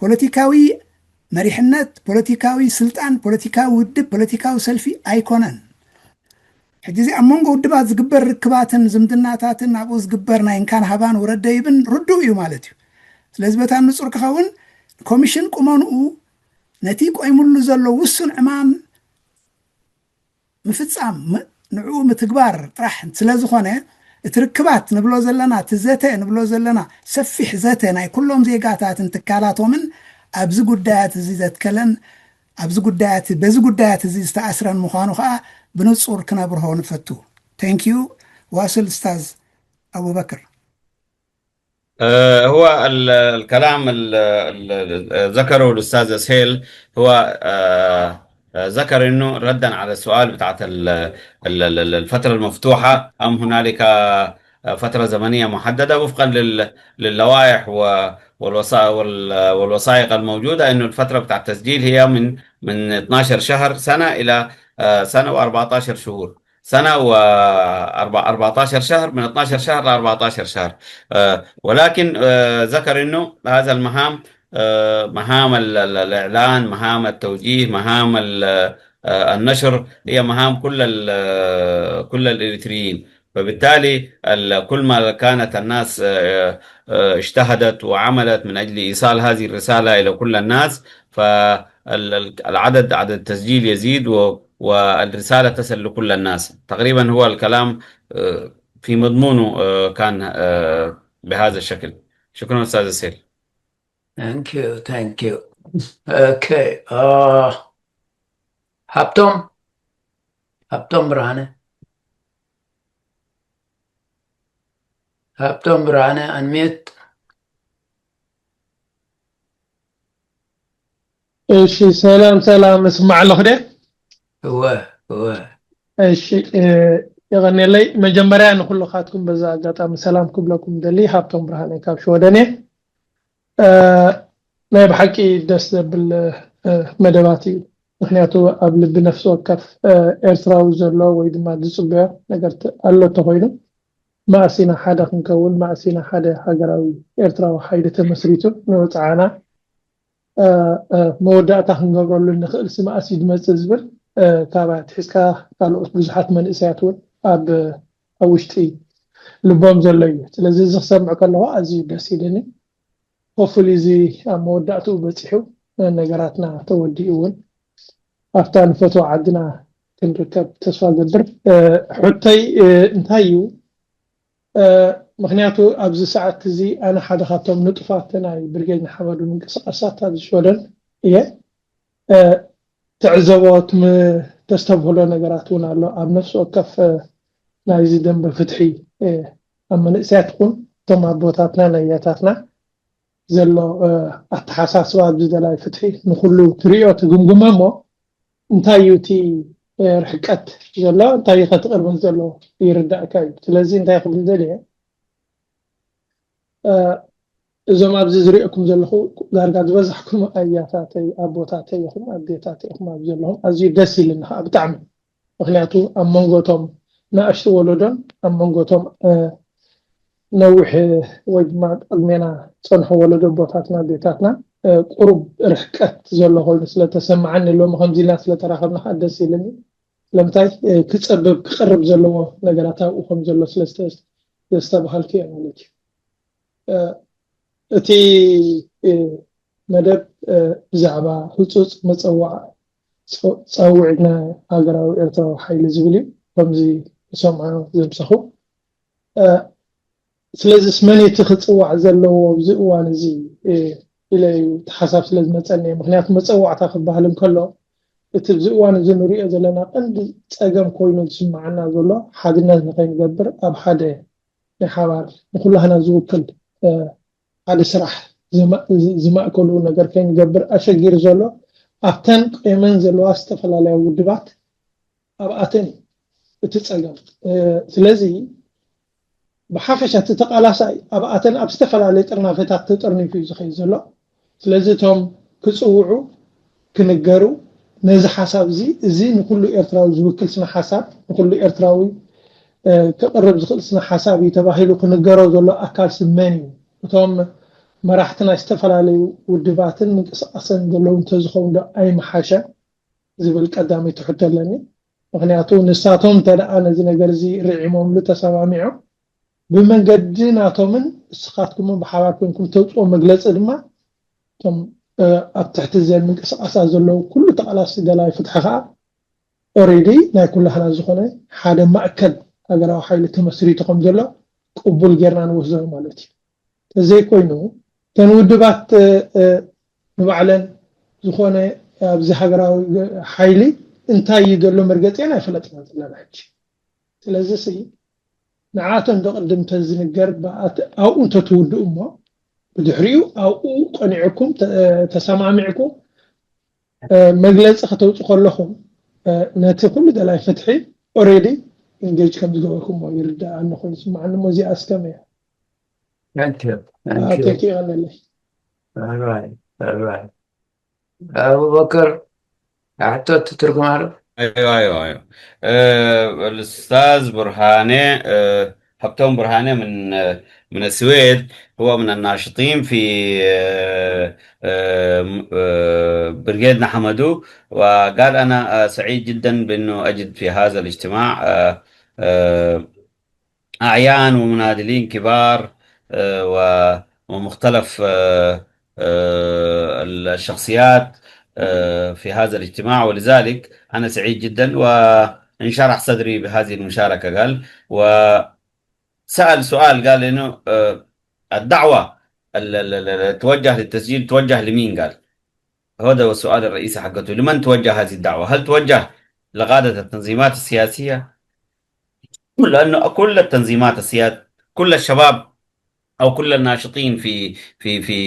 ፖለቲካዊ መሪሕነት፣ ፖለቲካዊ ስልጣን፣ ፖለቲካዊ ውድብ፣ ፖለቲካዊ ሰልፊ ኣይኮነን። ሕጂ እዚ ኣብ መንጎ ውድባት ዝግበር ርክባትን ዝምድናታትን፣ ኣብኡ ዝግበር ናይ እንካን ሃባን ውረድ ደይብን ርዱእ እዩ ማለት እዩ። ስለዚ በታ ንጹር ክኸውን፣ ኮሚሽን ቁመንኡ ነቲ ቆይሙሉ ዘሎ ውሱን ዕማም ምፍጻም፣ ም-፣ ንዕኡ ምትግባር ጥራሕ ስለ ዝኾነ፣ እቲ ርክባት ንብሎ ዘለና፣ እቲ ዘተ ንብሎ ዘለና፣ ሰፊሕ ዘተ ናይ ኩሎም ዜጋታትን ትካላቶምን ኣብዚ ጉዳያት እዚ ዘትከለን፣ ኣብዚ ጉዳያት፣ በዚ ጉዳያት እዚ ዝተኣስረን ምዃኑ ኸኣ ብንጹር ክነብርሆ ንፈቱ። Thank you። ዋስል ኡስታዝ ኣቡበክር። آه، هو ال-، الكلام ال-، ال-، ال-، ذكره الأستاذ أسهيل، هو، آه، آه، ذكر إنه ردا على السؤال بتاعت ال-، ال-، ال-، ال-، الفترة المفتوحة، أم هنالك، آه، فترة زمنية محددة وفقا لل-، للوائح و-، والوثائق، وال-، والوثائق الموجودة، إنه الفترة بتاعت التسجيل هي من، من اثناشر شهر، سنة، إلى، آه، سنة وأربعتاشر شهور. سنة و أربعتاشر شهر، من اثناشر شهر ل أربعتاشر شهر. آه، ولكن، آه، ذكر إنه هذا المهام، آه، مهام ال-، ال-، الإعلان، مهام التوجيه، مهام ال-، آه، النشر، هي مهام كل ال-، كل الإريتريين. فبالتالي ال-، كل ما كانت الناس، آه، آه، اجتهدت وعملت من أجل إيصال هذه الرسالة إلى كل الناس، فالعدد، عدد التسجيل يزيد و-، والرسالة تصل لكل الناس. تقريبا هو الكلام، آه، في مضمونه، آه، كان، آه، بهذا الشكل. شكرا أستاذ أسهيل. Thank you, thank you. Okay. Uh, ሃብቶም፣ ሃብቶም ብርሃነ፣ ሃብቶም ብርሃነ፣ unmute። እሺ፣ ሰላም ሰላም፣ እስማዕ ኣለኹ ደ? እወ፣ እወ። እሺ፣ እ፣ የቐንየለይ። መጀመርያ ንኩልኻትኩም በዛ ኣጋጣሚ ሰላም ክብለኩም ደሊ። ሃብቶም ብርሃነ ካብ ሽወደን እየ። እ፣ ናይ ብሓቂ ደስ ዘብል፣ እ፣ መደባት እዩ። ምክንያቱ ኣብ ልቢ ነፍሲ ወከፍ፣ እ፣ ኤርትራዊ ዘሎ ወይ ድማ ዝጽበዮ ነገር ተ-፣ ኣሎ ተኾይኑ፣ መኣስ ኢና ሓደ ክንከውን፣ መኣስ ኢና ሓደ ሃገራዊ ኤርትራዊ ሓይሊ ተመስሪቱ ንወጽዓና፣ እ፣ እ፣ መወዳእታ ክንገብረሉ እንኽእል፣ ሲ መኣስ እዩ ዝመጽእ ዝብል፣ እ፣ ካብ ኣትሒዝካ ካልኦት ብዙሓት መንእሰያት እውን ኣብ፣ ኣብ ውሽጢ ልቦም ዘሎ እዩ። ስለዚ እዚ ክሰምዕ ከለኹ ኣዝዩ ደስ ኢሉኒ። ሆፕፉሊ እዚ ኣብ መወዳእትኡ በጺሑ፣ እ፣ ነገራትና ተወዲኡ እውን ኣብታ ንፈትዋ ዓድና ክንርከብ ተስፋ ገብር። እ፣ ሕቶይ፣ እ፣ እንታይ እዩ? እ፣ ምክንያቱ ኣብዚ ሰዓት እዚ ኣነ ሓደ ካብቶም ንጡፋት ናይ ብርጌድ ንሓመዱ ምንቅስቃሳት ኣብዚ ሽወደን እየ። እ፣ ትዕዘቦ፣ ትም-፣ ተስተብህሎ ነገራት እውን ኣሎ። ኣብ ነፍሲ ወከፍ፣ እ፣ ናይዚ ደንበ ፍትሒ፣ እ፣ ኣብ መንእሰያት ይኹን እቶም ኣቦታትና ናይ ያታትና ዘሎ፣ እ፣ ኣተሓሳስባ ኣብዚ ደላይ ፍትሒ ንኹሉ ትሪኦ ትግምግሞ እሞ እንታይ እዩ እቲ፣ እ፣ ርሕቀት ዘሎ፣ እንታይ እዩ ከትቕርብን ዘሎ ይርዳእካ እዩ። ስለዚ እንታይ ክብል ደልየ፣ እ፣ እዞም ኣብዚ ዝሪኦኩም ዘለኹ ዳርጋ ዝበዛሕኩም ኣያታተይ፣ ኣቦታተይ ኢኹም፣ ኣዴታተይ ኢኹም ኣብዚ ዘለኹም። ኣዝዩ ደስ ኢሉኒ ከዓ ብጣዕሚ። ምክንያቱ ኣብ መንጎቶም ንኣሽቱ ወለዶን ኣብ መንጎቶም ነዊሕ ወይ ድማ ቅድሜና ዝፀንሑ ወለዶ ኣቦታትና ኣዴታትና ቁሩብ ርሕቀት ዘሎ ኮይኑ ስለተሰማዓኒ ሎሚ ከምዚ ኢልና ስለተራኸብና ከዓ ደስ ኢልኒ። ስለምንታይ ክፀብብ ክቐርብ ዘለዎ ነገራት ኣብኡ ከም ዘሎ ስለዝተባሃልኩ እየ ማለት እዩ። እቲ መደብ ብዛዕባ ህፁፅ መፀዋዕ ፃውዒት ናይ ሃገራዊ ኤርትራዊ ሓይሊ ዝብል እዩ። ከምዚ ዝሰምዖ ዘምሰኹ ስለዚስ መን እቲ ክፅዋዕ ዘለዎ ኣብዚ እዋን እዚ ኢለ እዩ እቲ ሓሳብ ስለ ዝመፀኒ። ምክንያቱ መፀዋዕታ ክበሃል እንከሎ እቲ ኣብዚ እዋን እዚ ንሪኦ ዘለና ቀንዲ ፀገም ኮይኑ ዝስማዓና ዘሎ ሓድነት ንከይንገብር ኣብ ሓደ ናይ ሓባር ንኩላህና ዝውክል ሓደ ስራሕ ዝማእከሉ ነገር ከይንገብር ኣሸጊሩ ዘሎ ኣብተን ቆይመን ዘለዋ ዝተፈላለያ ውድባት ኣብኣተን እዩ እቲ ፀገም። ስለዚ ብሓፈሻ እቲ ተቃላሳይ ኣብኣተን ኣብ ዝተፈላለየ ጥርናፈታት ተጠርኒፉ እዩ ዝኸይድ ዘሎ። ስለዚ እቶም ክፅውዑ ክንገሩ ነዚ ሓሳብ እዚ እዚ ንኩሉ ኤርትራዊ ዝውክል ስነ ሓሳብ ንኩሉ ኤርትራዊ ክቕርብ ዝኽእል ስነ ሓሳብ እዩ ተባሂሉ ክንገሮ ዘሎ ኣካል ስብ መን እዩ? እቶም መራሕቲ ናይ ዝተፈላለዩ ውድባትን ምንቅስቃሰን ዘለዉ እንተዝኸውን ዶ ኣይምሓሸን ዝብል ቀዳመይቲ ሕቶ ኣለኒ። ምክንያቱ ንሳቶም እንተ ደኣ ነዚ ነገር እዚ ርዒሞምሉ ተሰማሚዖም ብመንገዲ ናቶምን ንስኻትኩምን ብሓባር ኮንኩም ተውፅኦ መግለፂ ድማ እቶም ኣብ ትሕቲ ዘን ምንቅስቃሳት ዘለዉ ኩሉ ተቃላሲ ደላይ ፍትሒ ከዓ ኦሬዲ ናይ ኩላህና ዝኾነ ሓደ ማእከል ሃገራዊ ሓይሊ ተመስሪቱ ከም ዘሎ ቅቡል ጌርና ንወስዶ ማለት እዩ። ተዘይኮይኑ እተን ውድባት ንባዕለን ዝኾነ ኣብዚ ሃገራዊ ሓይሊ እንታይ እዩ ዘሎ መርገፂአን ኣይፈለጥና ዘለና ሕጂ። ስለዚ ሲ ንዓቶም ዶ ቅድም ተዝንገር ኣብኡ እንተትውድኡ እሞ ብድሕሪኡ ኣብኡ ቀኒዕኩም ተሰማሚዕኩም መግለፂ ከተውፁ ከለኹም ነቲ ኩሉ ደላይ ፍትሒ ኦሬዲ ኢንጌጅ ከም ዝገበርኩሞ ይርዳኣኒ ኮይኑ ስማዓኒ እሞ እዚኣ እስከመ እያ Thank you. Thank you. ተኪ ቀለለይ All right. All right. Abu Bakr, I thought to Turkmar. ايوه ايوه ايوه أه الاستاذ برهاني أه هبتون برهاني من أه من السويد. هو من الناشطين في أه أه أه برغيد نحمدو، وقال انا أه سعيد جدا بانه اجد في هذا الاجتماع أه أه أعيان ومناضلين كبار ومختلف الشخصيات في هذا الاجتماع، ولذلك أنا سعيد جدا وانشرح صدري بهذه المشاركة. قال وسأل سؤال، قال إنه الدعوة توجه للتسجيل توجه لمين؟ قال هذا هو السؤال الرئيسي حقته، لمن توجه هذه الدعوة؟ هل توجه لقادة التنظيمات السياسية؟ لأنه كل التنظيمات السياسية، كل الشباب أو كل الناشطين في في في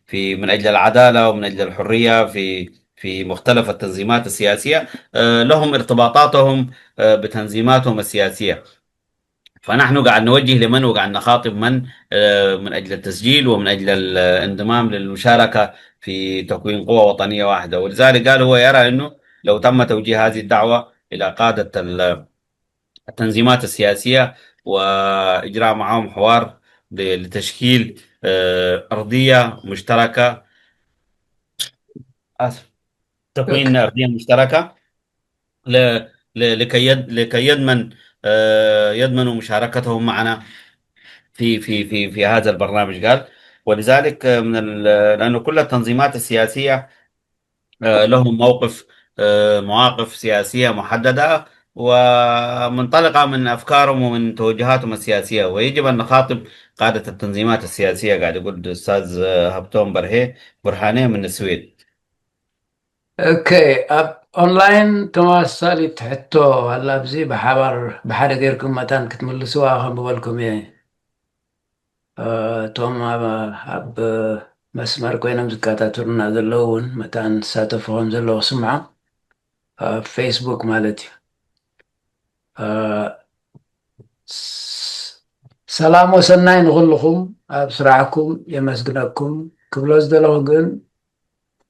في من أجل العدالة ومن أجل الحرية في في مختلف التنظيمات السياسية آه، لهم ارتباطاتهم آه، بتنظيماتهم السياسية. فنحن قاعد نوجه لمن وقاعد نخاطب من آه، من أجل التسجيل ومن أجل الانضمام للمشاركة في تكوين قوة وطنية واحدة. ولذلك قال هو يرى أنه لو تم توجيه هذه الدعوة إلى قادة ال- التنظيمات السياسية وإجراء معهم حوار ل- لتشكيل آه، أرضية مشتركة، آسف، تكوين أرضية مشتركة ل- ل- لكي يد- لكي يضمن آه، يضمنوا مشاركتهم معنا في في في في هذا البرنامج. قال ولذلك من ال- لأنه كل التنظيمات السياسية آه، لهم موقف آه، مواقف سياسية محددة ومنطلقة من أفكارهم ومن توجهاتهم السياسية، ويجب أن نخاطب قادة التنظيمات السياسية. قاعد يقول الأستاذ آه، هبتون برهي برهاني من السويد. Okay. ኣብ ኦንላይን ተመሳሳሊት ሕቶ ኣላ ኣብዚ ብሓባር ብሓደ ጌርኩም መታን ክትምልስዋ ከንብበልኩም እየ። እቶም ኣብ መስመር ኮይኖም ዝከታተሉና ዘለዉ እውን መታን ዝሳተፉ ከም ዘለዉ ክስምዖም ኣብ ፌስቡክ ማለት እዩ። ሰላም ወሰናይ ንኹልኹም ኣብ ስራሕኩም የመስግነኩም። ክብሎ ዝደለኹ ግን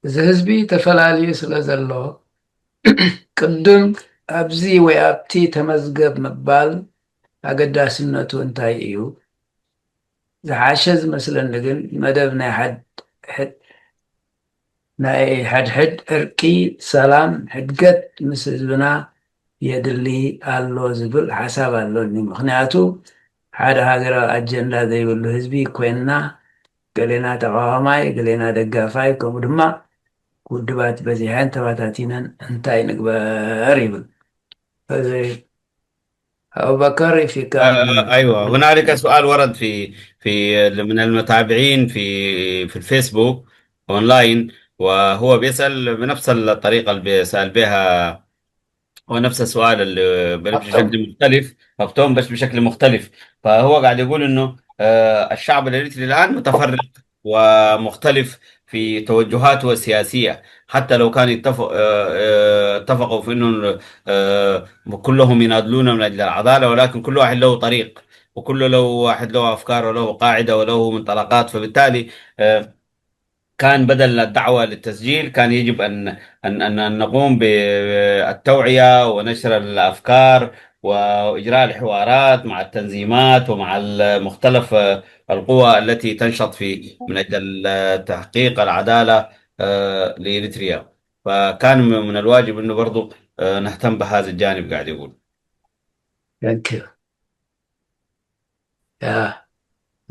እዚ ህዝቢ ተፈላልዩ ስለ ዘሎ ቅድም ኣብዚ ወይ ኣብቲ ተመዝገብ ምባል ኣገዳስነቱ እንታይ እዩ? ዝሓሸ ዝመስለኒ ግን መደብ ናይ ሓድ- ሕድ- ናይ ሕድሕድ ዕርቂ፣ ሰላም፣ ሕድገት ምስ ህዝብና የድሊ ኣሎ ዝብል ሓሳብ ኣሎኒ። ምኽንያቱ ሓደ ሃገራዊ ኣጀንዳ ዘይብሉ ህዝቢ ኮይንና ገሌና ተቓዋማይ፣ ገሌና ደጋፋይ፣ ከምኡ ድማ ውድባት በዚሐን ተባታቲነን እንታይ ንግበር ይብል። እዚ أبو بكر في كان آه، أيوة، هنالك سؤال ورد في في من المتابعين في في الفيسبوك أونلاين، وهو بيسأل بنفس الطريقة اللي بيسأل بها، هو نفس السؤال اللي بشكل مختلف، مفتون بس بشكل مختلف. فهو قاعد يقول إنه آه، الشعب الإريتري الآن متفرق ومختلف في توجهاته السياسية، حتى لو كان يتفق آه، آه، اتفقوا في إنه آه، كلهم يناضلون من أجل العدالة، ولكن كل واحد له طريق، وكل له واحد له أفكار وله قاعدة وله منطلقات. فبالتالي آه، كان بدل الدعوة للتسجيل كان يجب أن أن أن أن نقوم بالتوعية ونشر الأفكار وإجراء الحوارات مع التنظيمات ومع مختلف القوى التي تنشط في من أجل تحقيق العدالة آه، لإريتريا. فكان من الواجب إنه برضو آه، نهتم بهذا الجانب، قاعد يقول. Thank you. ያ፣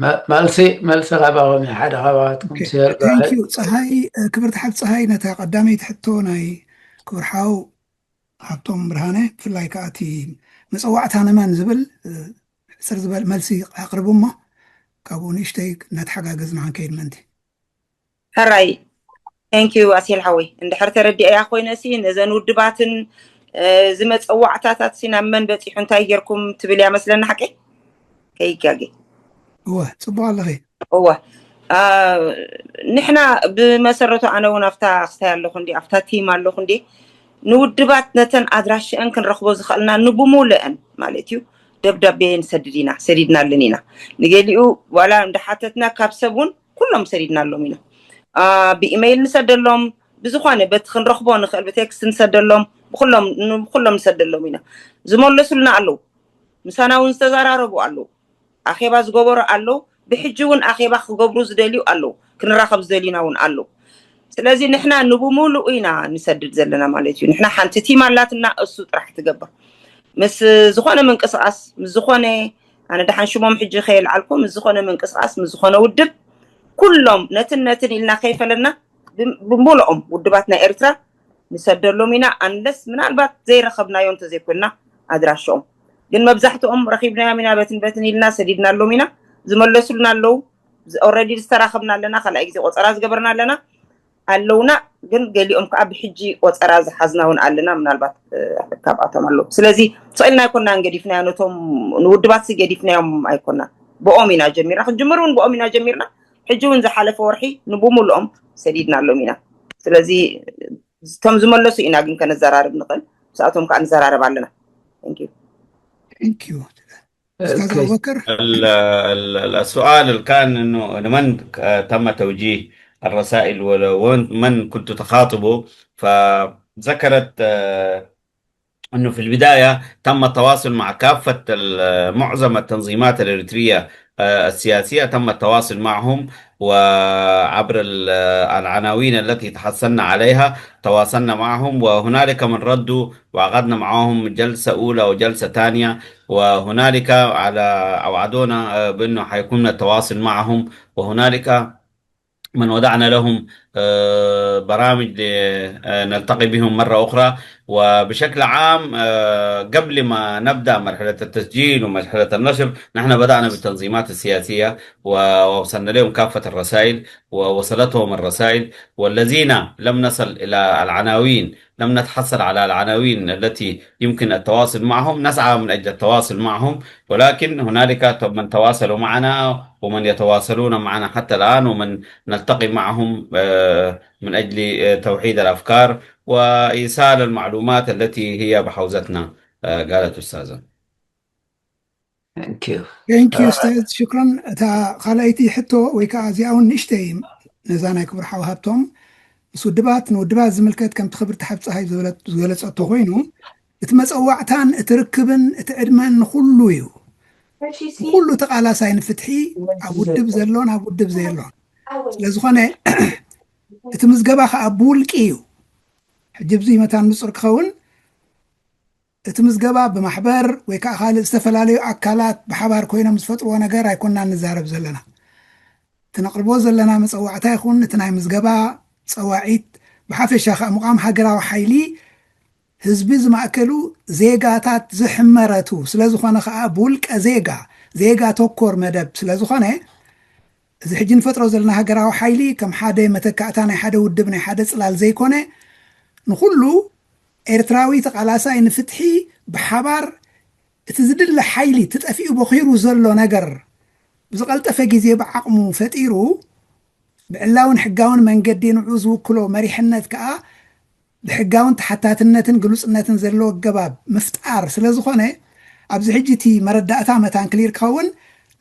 መ- መልሲ መልሲ ካባኹም እዩ። ሓደ ካባትኩም Okay, ሴር thank you ፀሃይ። እ፣ ክብርቲ ሓብ ፀሃይ፣ ነታ ቀዳመይቲ ሕቶ ናይ ክቡር ሓው ሃብቶም ብርሃነ፣ ብፍላይ ከዓ እቲ መፀዋዕታ ንመን ዝብል እ፣ ሕፅር ዝበል መልሲ ኣቕርቡ እሞ ካብኡ ንእሽተይ እናተሓጋገዝና ክንከይድ ምእንቲ። ሕራይ፣ thank you ኣሴል ሓወይ። እንድሕር ተረዲኣያ ኮይነ ሲ ነዘን ውድባትን እ፣ እዚ መፀዋዕታታት ሲ ናብ መን በፂሑ እንታይ ጌርኩም ትብል እያ መስለኒ፣ ሓቀይ ከይጋጌ። እወ፣ ፅቡቅ ኣለኺ። እወ፣ አ፣ ንሕና ብመሰረቱ ኣነ እውን ኣብታ ክስታይ ኣለኹ እንዲ ኣብታ ቲም ኣለኹ እንዲ ንውድባት ነተን ኣድራሽአን ክንረኽቦ ዝኽእልና ንብሙልአን ማለት እዩ ደብዳቤ ንሰድድ ኢና፣ ሰዲድናለን ኢና። ንገሊኡ ዋላ እንዳሓተትና ካብ ሰብ እውን ኩሎም ሰዲድናሎም ኢና። አ፣ ብኢሜይል ንሰደሎም፣ ብዝኾነ በቲ ክንረኽቦ ንኽእል ብቴክስት ንሰደሎም፣ ብኩሎም ንኩሎም ንሰደሎም ኢና። ዝመለሱልና ኣለዉ፣ ምሳና እውን ዝተዘራረቡ ኣለዉ፣ ኣኼባ ዝገበሩ ኣለዉ፣ ብሕጂ እውን ኣኼባ ክገብሩ ዝደልዩ ኣለዉ፣ ክንራኸብ ዝደልዩና እውን ኣለዉ። ስለዚ ንሕና ንብሙሉኡ ኢና ንሰድድ ዘለና ማለት እዩ። ንሕና ሓንቲ ቲም ኣላትና፣ እሱ ጥራሕ ትገብር። ምስ ዝኾነ ምንቅስቃስ ምስ ዝኾነ ኣነ ደሓን ሽሞም ሕጂ ከየልዓልኩ ምስ ዝኾነ ምንቅስቃስ ምስ ዝኾነ ውድብ ኩሎም ነትን ነትን ኢልና ከይፈለና ብሙሉኦም ውድባት ናይ ኤርትራ ንሰደሎም ኢና። ኣንለስ ምናልባት ዘይረኸብናዮ እንተዘይኮንና ኣድራሽኦም ግን መብዛሕትኦም ረኺብናዮም ኢና፣ በትን በትን ኢልና ሰዲድናሎም ኢና። ዝመለሱልና ኣለዉ። ኦረዲ ዝተራኸብና ኣለና፣ ካልኣይ ግዜ ቆፀራ ዝገበርና ኣለና ኣለውና። ግን ገሊኦም ከዓ ብሕጂ ቆፀራ ዝሓዝና እውን ኣለና፣ ምናልባት እ፣ ካብኣቶም ኣለዉ። ስለዚ ስቕ ኢልና ኣይኮናን ገዲፍናዮ፣ ነቶም ንውድባት ሲ ገዲፍናዮም ኣይኮናን፣ ብኦም ኢና ጀሚርና። ክጅምር እውን ብኦም ኢና ጀሚርና። ሕጂ እውን ዝሓለፈ ወርሒ ንብሙሉኦም ሰዲድናሎም ኢና። ስለዚ እቶም ዝመለሱ ኢና ግን ከነዘራርብ ንኽእል፣ ምስኣቶም ከዓ ንዘራረብ ኣለና። Thank you. Thank you. استاذ Okay. ابو بكر. ال- ال- ال- السؤال اللي كان انه لمن ك- تم توجيه الرسائل ومن كنت تخاطبه، فذكرت آه، انه في البدايه تم التواصل مع كافه ال- معظم التنظيمات الاريتريه آه، السياسيه، تم التواصل معهم وعبر ال- العناوين التي تحصلنا عليها تواصلنا معهم، وهنالك من ردوا وعقدنا معهم جلسة أولى وجلسة ثانية، وهنالك على أوعدونا آه، بأنه حيكون التواصل معهم، وهنالك من وضعنا لهم آه، برامج ل- آه، نلتقي بهم مرة أخرى. وبشكل عام آه، قبل ما نبدأ مرحلة التسجيل ومرحلة النشر نحن بدأنا بالتنظيمات السياسية ووصلنا لهم كافة الرسائل ووصلتهم الرسائل، والذين لم نصل إلى العناوين لم نتحصل على العناوين التي يمكن التواصل معهم، نسعى من أجل التواصل معهم، ولكن هنالك من تواصلوا معنا ومن يتواصلون معنا حتى الآن ومن نلتقي معهم آه، من أجل آه، توحيد الأفكار وإيصال المعلومات التي هي بحوزتنا، آه، قالت أستاذة. Thank you. Thank you استاذ، ሽክራን። እታ ካልኣይቲ ሕቶ ወይ ከዓ እዚኣ እውን ንእሽተይ ነዛ ናይ ክቡር ሓው ሃብቶም ምስ ውድባት ንውድባት ዝምልከት ከምቲ ክብርቲ ሓብ ፀሃይ ዝበለት- ዝገለፀቶ ኮይኑ እቲ መጸዋዕታን እቲ ርክብን እቲ ዕድመን ንኹሉ እዩ። ንኹሉ ተቓላሳይ ንፍትሒ ኣብ ውድብ ዘሎን ኣብ ውድብ ዘየሎን። ስለ ዝኾነ እቲ ምዝገባ ከዓ ብውልቂ እዩ። ሕጂ ብዙይ መታን ንጹር ክኸውን እቲ ምዝገባ ብማሕበር ወይ ከዓ ካልእ ዝተፈላለዩ ኣካላት ብሓባር ኮይኖም ዝፈጥርዎ ነገር ኣይኮንና ንዛረብ ዘለና። እቲ ነቕርቦ ዘለና መጸዋዕታ ይኹን እቲ ናይ ምዝገባ ጸዋዒት ብሓፈሻ ከዓ ምቋም ሃገራዊ ሓይሊ ህዝቢ ዝማእከሉ ዜጋታት ዝሕመረቱ ስለ ዝኾነ ከዓ ብውልቀ ዜጋ ዜጋ ተኮር መደብ ስለ ዝኾነ እዚ ሕጂ ንፈጥሮ ዘለና ሃገራዊ ሓይሊ ከም ሓደ መተካእታ ናይ ሓደ ውድብ ናይ ሓደ ጽላል ዘይኮነ ንኹሉ ኤርትራዊ ተቓላሳይ ንፍትሒ ብሓባር እቲ ዝድለ ሓይሊ ተጠፊኡ በኺሩ ዘሎ ነገር ብዝቐልጠፈ ግዜ ብዓቕሙ ፈጢሩ ብዕላውን ሕጋውን መንገዲ ንዑ ዝውክሎ መሪሕነት ከዓ ብሕጋውን ተሓታትነትን ግሉጽነትን ዘለዎ ኣገባብ ምፍጣር ስለ ዝኾነ ኣብዚ ሕጂ እቲ መረዳእታ መታን ክሊር ክኸውን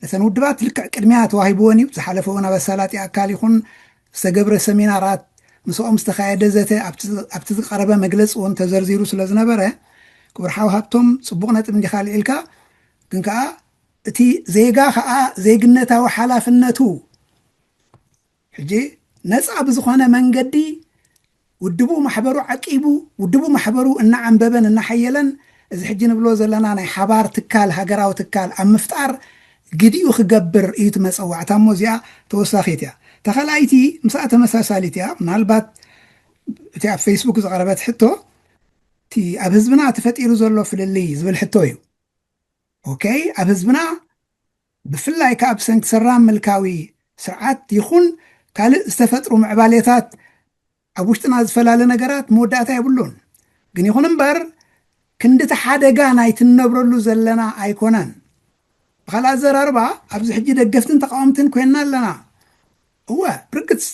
ነተን ውድባት ልክዕ ቅድሚያ ተዋሂብወን እዩ። ዝሓለፈ እውን ኣብ ኣሳላጢ ኣካል ይኹን ዝተገብረ ሰሚናራት ምስኦም ዝተኻየደ ዘተ ኣብቲ ዝቀረበ መግለፂ እውን ተዘርዚሩ ስለ ዝነበረ ክቡር ሓው ሃብቶም ፅቡቕ ነጥብ እንዲኻ ልዒልካ ግን ከዓ እቲ ዜጋ ከዓ ዜግነታዊ ሓላፍነቱ ሕጂ ነፃ ብዝኾነ መንገዲ ውድቡ ማሕበሩ ዓቂቡ ውድቡ ማሕበሩ እናዓንበበን እናሓየለን እዚ ሕጂ ንብሎ ዘለና ናይ ሓባር ትካል ሃገራዊ ትካል ኣብ ምፍጣር ግዲኡ ክገብር እዩ እቲ መፀዋዕታ እሞ እዚኣ ተወሳኺት እያ ተኸላይቲ ምስኣ ተመሳሳሊት እያ ምናልባት እቲ ኣብ ፌስቡክ ዝቐረበት ሕቶ እቲ ኣብ ህዝብና ተፈጢሩ ዘሎ ፍልልይ ዝብል ሕቶ እዩ ኦኬ ኣብ ህዝብና ብፍላይ ከዓ ብሰንኪ ሰራም ምልካዊ ስርዓት ይኹን ካልእ ዝተፈጥሩ ምዕባሌታት ኣብ ውሽጥና ዝፈላለ ነገራት መወዳእታ የብሉን ግን ይኹን እምበር ክንድቲ ሓደጋ ናይ ትነብረሉ ዘለና ኣይኮነን ብኻልእ ኣዘራርባ ኣብዚ ሕጂ ደገፍትን ተቃወምትን ኮይንና ኣለና እወ ብርግፅ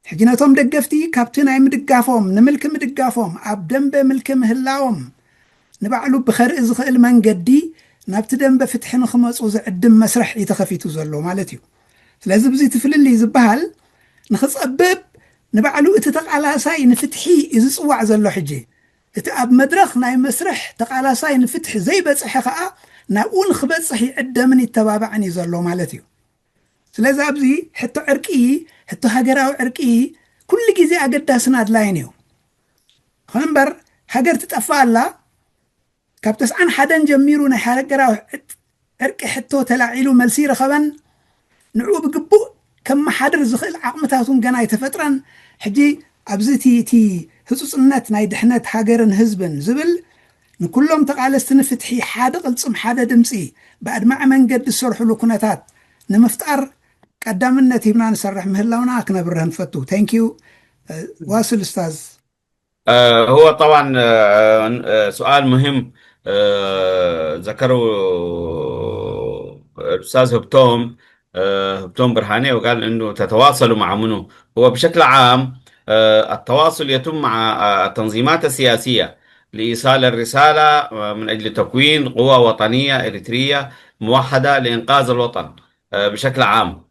ሕጂ ነቶም ደገፍቲ ካብቲ ናይ ምድጋፎም ንምልኪ ምድጋፎም ኣብ ደንበ ምልኪ ምህላዎም ንባዕሉ ብኸርኢ ዝኽእል መንገዲ ናብቲ ደንበ ፍትሒ ንኽመፁ ዝዕድም መስርሕ እዩ ተኸፊቱ ዘሎ ማለት እዩ። ስለዚ ብዚ እቲ ፍልልይ ዝበሃል ንኽፀብብ ንባዕሉ እቲ ተቓላሳይ ንፍትሒ እዩ ዝፅዋዕ ዘሎ። ሕጂ እቲ ኣብ መድረኽ ናይ መስርሕ ተቓላሳይ ንፍትሒ ዘይበፅሐ ከዓ ናብኡ ንኽበፅሕ ይዕደምን ይተባባዕን እዩ ዘሎ ማለት እዩ። ስለዚ ኣብዚ ሕቶ ዕርቂ ሕቶ ሃገራዊ ዕርቂ ኩሉ ግዜ ኣገዳስን ኣድላይን እዩ። ይኹን እምበር ሃገር ትጠፍእ ኣላ። ካብ ተስዓን ሓደን ጀሚሩ ናይ ሃገራዊ ዕርቂ ሕቶ ተላዒሉ መልሲ ይረኸበን ንዕኡ ብግቡእ ከመሓድር ዝኽእል ዓቕምታት እውን ገና ኣይተፈጥረን። ሕጂ ኣብዚ እቲ እቲ ህፁፅነት ናይ ድሕነት ሃገርን ህዝብን ዝብል ንኩሎም ተቓለስቲ ንፍትሒ ሓደ ቅልፅም ሓደ ድምፂ ብኣድማዒ መንገዲ ዝሰርሕሉ ኩነታት ንምፍጣር ቀዳምነት ሂብና ንሰርሕ ምህላውና ክነብርህ ንፈቱ። Thank you. واصل أستاذ. هو طبعا سؤال مهم ذكره الأستاذ هبتوم هبتوم برهاني وقال إنه تتواصلوا مع منو. هو بشكل عام التواصل يتم مع التنظيمات السياسية لإيصال الرسالة من أجل تكوين قوة وطنية إريترية موحدة لإنقاذ الوطن بشكل عام.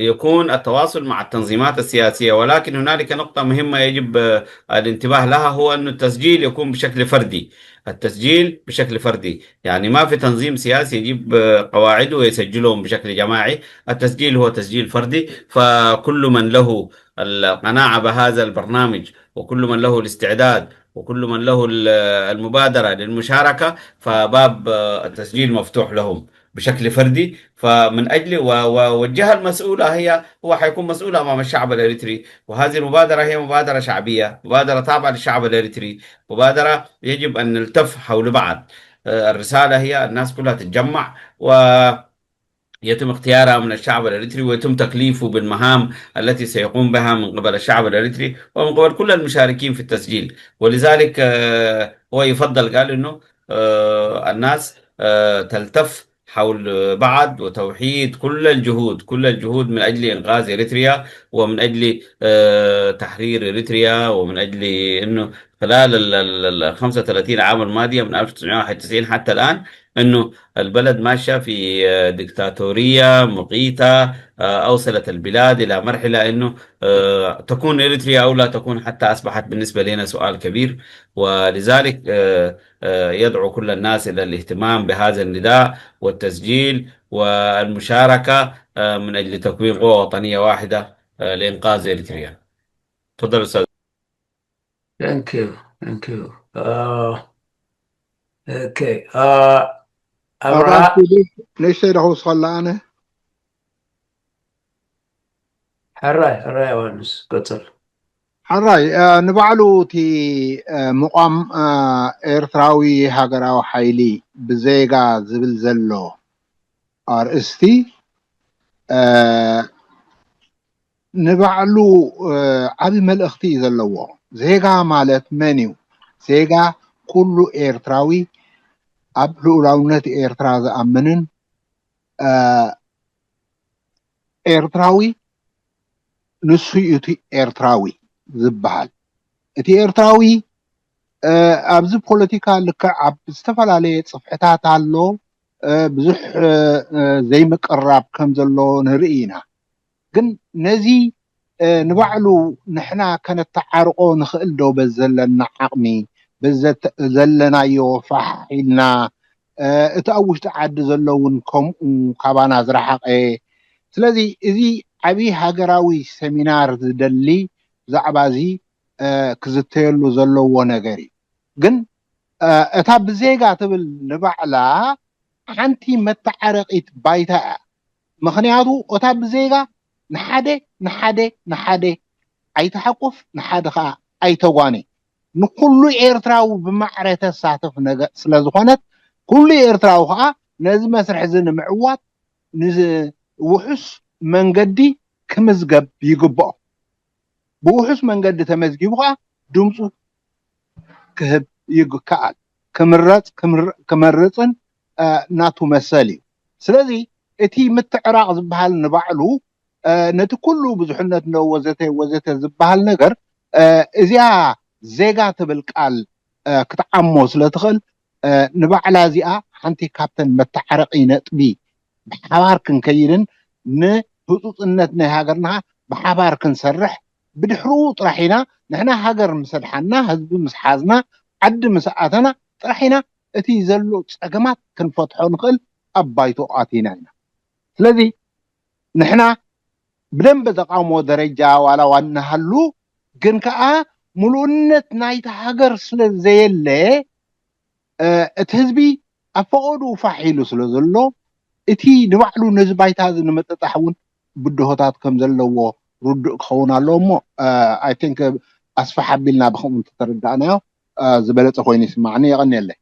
يكون التواصل مع التنظيمات السياسية، ولكن هنالك نقطة مهمة يجب الانتباه لها، هو أن التسجيل يكون بشكل فردي. التسجيل بشكل فردي، يعني ما في تنظيم سياسي يجيب قواعده ويسجلهم بشكل جماعي. التسجيل هو تسجيل فردي، فكل من له القناعة بهذا البرنامج وكل من له الاستعداد وكل من له المبادرة للمشاركة فباب التسجيل مفتوح لهم بشكل فردي. فمن أجل ووجه المسؤولة هي هو حيكون مسؤول أمام الشعب الإريتري، وهذه المبادرة هي مبادرة شعبية، مبادرة تابعة للشعب الإريتري، مبادرة يجب أن نلتف حول بعض. الرسالة هي الناس كلها تتجمع و يتم اختيارها من الشعب الإريتري ويتم تكليفه بالمهام التي سيقوم بها من قبل الشعب الإريتري ومن قبل كل المشاركين في التسجيل. ولذلك هو يفضل، قال إنه الناس تلتف حول بعض وتوحيد كل الجهود، كل الجهود من أجل إنقاذ إريتريا ومن أجل آه، تحرير إريتريا، ومن أجل أنه خلال ال- ال- ال- خمسة وثلاثين عام الماضية من ألف وتسعمائة وواحد وتسعين حتى الآن أنه البلد ماشية في آه، ديكتاتورية مقيتة، آه، أوصلت البلاد إلى مرحلة أنه آه، تكون إريتريا أو لا تكون حتى أصبحت بالنسبة لنا سؤال كبير. ولذلك آه، آه، يدعو كل الناس إلى الاهتمام بهذا النداء والتسجيل والمشاركة آه، من أجل تكوين قوة وطنية واحدة آه، لإنقاذ إريتريا. تفضل أستاذ. Thank you. Thank you. Uh, okay. Uh, ኣባል Abraham. ንእሽተይ ዶ ክውስኸላ ኣነ? ሕራይ ሕራይ ዮሃንስ ቀጽል። ሕራይ እ፣ ንባዕሉ እቲ እ፣ ምቋም እ፣ ኤርትራዊ ሃገራዊ ሓይሊ ብዜጋ ዝብል ዘሎ ኣርእስቲ እ፣ ንባዕሉ እ፣ ዓቢ መልእኽቲ እዩ ዘለዎ። ዜጋ ማለት መን እዩ? ዜጋ ኩሉ ኤርትራዊ ኣብ ልኡላውነት ኤርትራ ዝኣምንን እ፣ ኤርትራዊ ንሱ እዩ እቲ ኤርትራዊ ዝበሃል። እቲ ኤርትራዊ እ፣ ኣብዚ ፖለቲካ ልክዕ ኣብ ዝተፈላለየ ጽፍሕታት ኣሎ። እ፣ ብዙሕ እ፣ እ፣ ዘይምቅርራብ ከም ዘሎ ንርኢ ኢና። ግን ነዚ እ፣ ንባዕሉ ንሕና ከነተዓርቆ ንኽእል ዶ? በዚ ዘለና ዓቕሚ፣ በዚ ዘተ- ዘለናዮ ፋሕ ኢልና እ፣ እቲ ኣብ ውሽጢ ዓዲ ዘሎ እውን ከምኡ ካባና ዝረሓቐ። ስለዚ እዚ ዓብዪ ሃገራዊ ሰሚናር ዝደሊ ብዛዕባ እዚ እ፣ ክዝተየሉ ዘለዎ ነገር እዩ። ግን እ፣ እታ ብዜጋ ትብል ንባዕላ ሓንቲ መተዓረቂት ባይታ እያ። ምኽንያቱ እታ ብዜጋ ንሓደ ንሓደ ንሓደ ኣይተሓቁፍ፣ ንሓደ ከዓ ኣይተጓኒ። ንኩሉ ኤርትራዊ ብማዕረ ተሳትፍ ነገር ስለ ዝኾነት፣ ኩሉ ኤርትራዊ ከዓ ነዚ መስርሕ እዚ ንምዕዋት ንውሑስ መንገዲ ክምዝገብ ይግብኦ። ብውሑስ መንገዲ ተመዝጊቡ ከዓ ድምፁ ክህብ ይከኣል። ክምረፅ ክምር- ክመርፅን እ፣ ናቱ መሰል እዩ። ስለዚ እቲ ምትዕራቕ ዝበሃል ንባዕሉ እ፣ ነቲ ኩሉ ብዙሕነት ነ ወዘተ ወዘተ ዝበሃል ነገር እ፣ እዚኣ ዜጋ ትብል ቃል እ፣ ክትዓሞ ስለ ትኽእል እ፣ ንባዕላ እዚኣ ሓንቲ ካብተን መተዓረቒ ነጥቢ ብሓባር ክንከይድን ንህፁፅነት ናይ ሃገርና ብሓባር ክንሰርሕ ብድሕርኡ ጥራሕ ኢና ንሕና ሃገር ምስ ኣድሓና ህዝቢ ምስ ሓዝና ዓዲ ምስ ኣተና ጥራሕ ኢና እቲ ዘሎ ፀገማት ክንፈትሖ ንኽእል ኣብ ባይቶ ኣቲና ኢና። ስለዚ ንሕና ብደንበ ተቃውሞ ደረጃ ዋላ ዋናሃሉ ግን ከዓ ሙሉእነት ናይቲ ሃገር ስለ ዘየለ እ፣ እቲ ህዝቢ ኣብ ፈቐድኡ ፋሕ ኢሉ ስለ ዘሎ እቲ ንባዕሉ ነዚ ባይታ እዚ ንምጥጣሕ እውን ብድሆታት ከም ዘለዎ ርዱእ ክኸውን ኣለዎ እሞ I think ኣስፋሕ ኣቢልና ብከምኡ እንተተረዳእናዮ እ፣ ዝበለፀ ኮይኑ ይስማዕኒ። የቐንየለይ።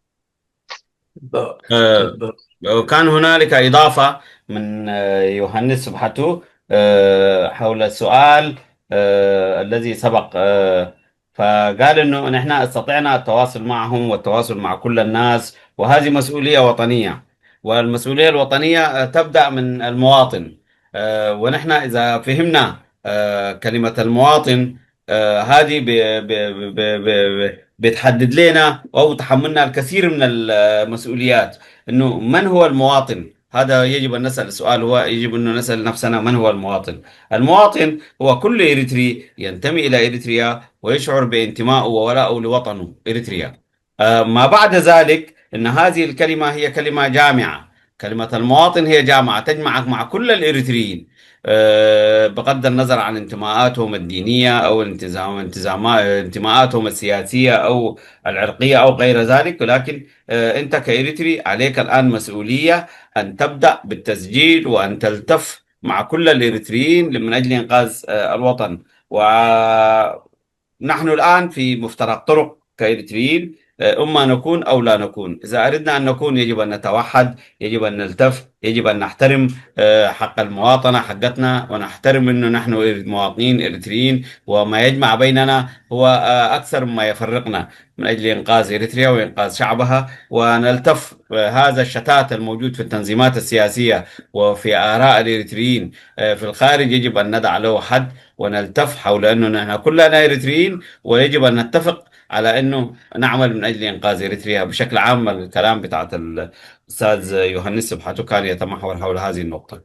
آه، وكان هنالك إضافة من آه، يوهانس سبحته آه، حول السؤال آه، الذي سبق آه، فقال إنه نحن استطعنا التواصل معهم والتواصل مع كل الناس، وهذه مسؤولية وطنية، والمسؤولية الوطنية آه، تبدأ من المواطن. آه، ونحن إذا فهمنا آه، كلمة المواطن آه، هذه ب- ب- ب- ب- ب- بتحدد لنا أو تحملنا الكثير من المسؤوليات. إنه من هو المواطن؟ هذا يجب أن نسأل السؤال، هو يجب أن نسأل نفسنا من هو المواطن. المواطن هو كل إريتري ينتمي إلى إريتريا ويشعر بانتمائه وولائه لوطنه إريتريا. آه، ما بعد ذلك إن هذه الكلمة هي كلمة جامعة. كلمة المواطن هي جامعة تجمعك مع كل الإريتريين آه، بغض النظر عن انتماءاتهم الدينية أو الالتزام انتزاما- انتماءاتهم السياسية أو العرقية أو غير ذلك، ولكن آه، أنت كإريتري عليك الآن مسؤولية أن تبدأ بالتسجيل وأن تلتف مع كل الإريتريين من أجل إنقاذ آه، الوطن. ونحن الآن في مفترق طرق كإريتريين. أما نكون أو لا نكون. إذا أردنا أن نكون، يجب أن نتوحد، يجب أن نلتف، يجب أن نحترم، آه، حق المواطنة حقتنا، ونحترم أنه نحن مواطنين إريتريين، وما يجمع بيننا هو، آه، أكثر مما يفرقنا، من أجل إنقاذ إريتريا وإنقاذ شعبها، ونلتف، آه، هذا الشتات الموجود في التنظيمات السياسية وفي آراء الإريتريين، آه، في الخارج. يجب أن ندع له حد ونلتف حول أنه نحن كلنا إريتريين، ويجب أن نتفق على أنه نعمل من أجل إنقاذ إريتريا بشكل عام. الكلام بتاعت الأستاذ يوهانس سبحته كان يتمحور حول هذه النقطة.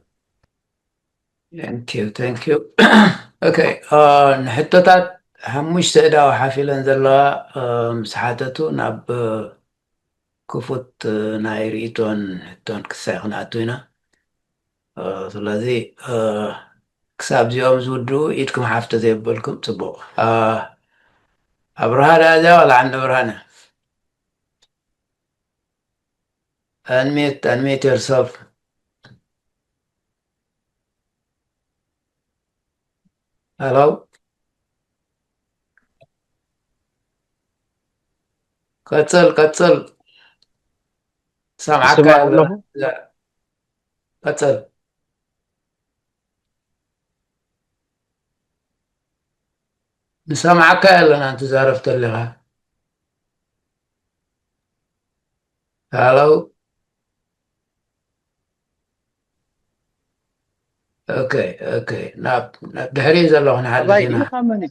Thank you, thank you. Okay, ንሕቶታት ሓሙሽተ እዳ ሓፊለን ዘለዋ ምስ ሓተቱ ናብ ክፉት ናይ ርእይቶን ሕቶን ክሳይ ክንኣቱ ኢና። ስለዚ ክሳብ እዚኦም ዝውድኡ ኢድኩም ሓፍ ተዘየበልኩም ጽቡቕ። ኣብርሃ ደኣ እዚኣ ዋላ ዓንደ ብርሃነ? Unmute, unmute yourself. Hello? ቀጽል ቀጽል። ሰምዓካ ይስማዕ ኣሎ። ኣለኹ? ቀጽል። ንሰምዓካ ኣለና እንትዛረብ ተለኻ። Hello? Okay, okay. ናብ ናብ ድሕሪት ዘለኹ ንሓልፍ ኣባይ ኢና። ኢኻ መን?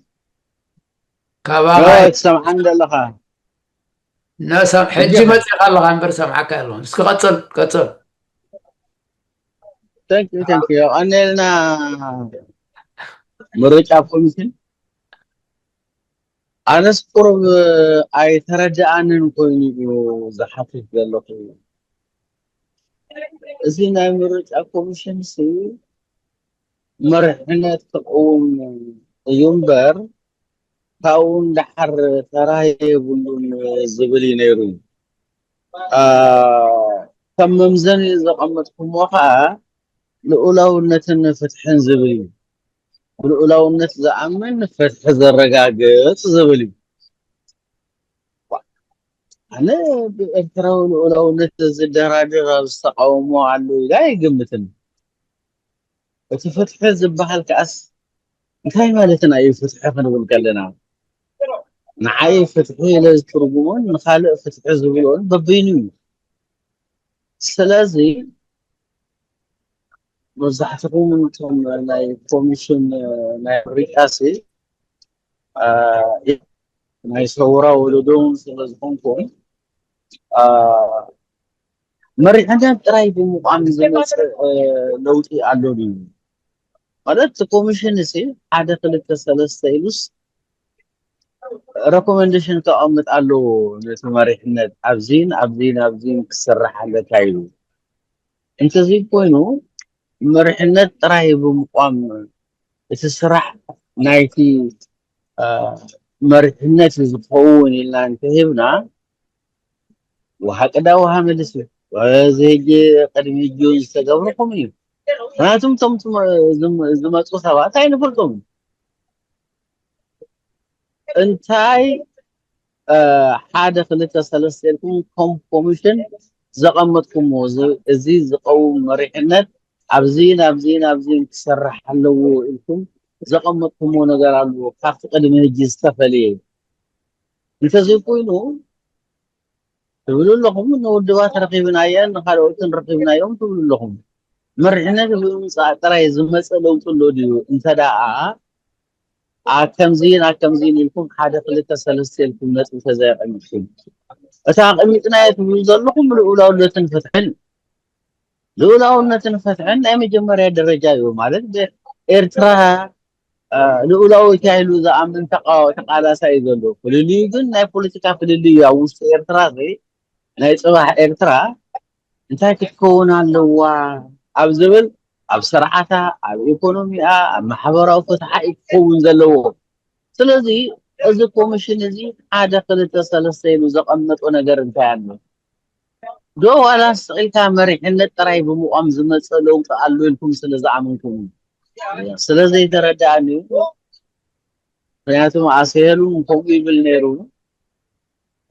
ካባኻይ ትሰምዓን ዘለኻ? ነሰም ሕጂ ሕጂ ኸ? መጺኻ ኣለኻ እምበር ሰምዓካ ኣለኹ። እስኪ ቀጽል ቀጽል። Thank you, thank you። የቐንየልና ምርጫ ኮሚሽን። ኣነስ ቁሩብ ኣይተረድኣንን ኮይኑ እዩ ዝሓትት ዘለኹ። እዚ ናይ ምርጫ ኮሚሽን ሲ መሪሕነት ክቕውም እዩ እምበር ካብኡ ንደሓር ተራ የብሉን ዝብል እዩ ነይሩ። አ፣ ከም መምዘኒ ዘቐመጥኩሞ ከዓ ልኡላውነትን ፍትሕን ዝብል እዩ። ብልኡላውነት ዝኣምን ፍትሒ ዘረጋግጽ ዝብል እዩ። ኣነ ብኤርትራዊ ልኡላውነት ዝደራደር ኣብዚ ተቃውሞ ኣሎ ኢለ ኣይግምትን። እቲ ፍትሒ ዝበሃል ከኣስ እንታይ ማለትና እዩ? ፍትሒ ክንብል ከለና ንዓይ ፍትሒ ኢለ ዝትርጉሞን ንኻልእ ፍትሒ ዝብልኦን በበይኑ እዩ። ስለዚ መብዛሕትኹም እቶም ናይ ኮሚሽን ናይ ምርጫ ሲ አ፣ ናይ ሰውራ ወለዶ እውን ስለ ዝኾንኩም አ፣ መሪሕነት ጥራይ ብምቋም ዝመፅእ አ፣ ለውጢ ኣሎ ድዩ? ማለት እቲ ኮሚሽን እዚ ሓደ ክልተ ሰለስተ ኢሉስ ረኮመንዴሽን ከቐምጥ ኣለዎ ነቲ መሪሕነት ኣብዚን ኣብዚን ኣብዚን ክስራሕ ኣለካ ኢሉ። እንተዘይኮይኑ መሪሕነት ጥራይ ብምቋም እቲ ስራሕ ናይቲ አ፣ መሪሕነት ዝኸውን ኢልና እንተሂብና ውሃ ቅዳ ውሃ መልስ እዩ። እዚ ሕጂ ቅድሚ ሕጂ ዝተገብረኹም እዩ። ምክንያቱም እቶም ዝመ- ዝም- ዝመፁ ሰባት ኣይንፈልጦም። እንታይ አ፣ ሓደ ክልተ ሰለስተ ኢልኩም ከም ኮሚሽን ዘቐመጥኩምዎ ዝ- እዚ ዝቀውም መሪሕነት ኣብዚን ኣብዚን ኣብዚን ክሰርሕ ኣለዎ ኢልኩም ዘቐመጥኩምዎ ነገር ኣለዎ ካብቲ ቅድሚ ሕጂ ዝተፈለየ? እንተዘይኮይኑ ትብሉ ኣለኹም። ንውድባት ረኺብናየን ንካልኦትን ረኺብናዮም ትብሉ ኣለኹም። መሪሕነት ብምምፃእ ጥራይ ዝመፀ ለውጢ ኣሎ ድዩ? እንተ ደኣ ኣከምዚን ኣከምዚን ኢልኩም ሓደ ክልተ ሰለስተ ኢልኩም ነጥቢ ተዘይኣቐሚጥኩም እታ ኣቐሚጥናዮ ትብሉ ዘለኹም ልኡላውነትን ፍትሕን ልኡላውነትን ፍትሕን ናይ መጀመርያ ደረጃ እዩ። ማለት ኤርትራ ልኡላዊት እያ ኢሉ ዝኣምን ተቃላሳይ እዩ ዘሎ። ፍልልዩ ግን ናይ ፖለቲካ ፍልልዩ እዩ። ኣብ ውሽጢ ኤርትራ ናይ ፅባሕ ኤርትራ እንታይ ክትከውን ኣለዋ ኣብ ዝብል ኣብ ስርዓታ፣ ኣብ ኢኮኖሚኣ፣ ኣብ ማሕበራዊ ፍትሓ እዩ ክኸውን ዘለዎ። ስለዚ እዚ ኮሚሽን እዚ ሓደ ክልተ ሰለስተ ኢሉ ዘቐመጦ ነገር እንታይ ኣሎ ዶ? ዋላ ስቕ ኢልካ መሪሕነት ጥራይ ብምቋም ዝመፀ ለውጢ ኣሎ ኢልኩም ስለ ዝኣመንኩም እዩ። ስለ ዘይተረድኣኒ እዩ። ምክንያቱ ኣስሄሉ ከምኡ ይብል ነይሩ።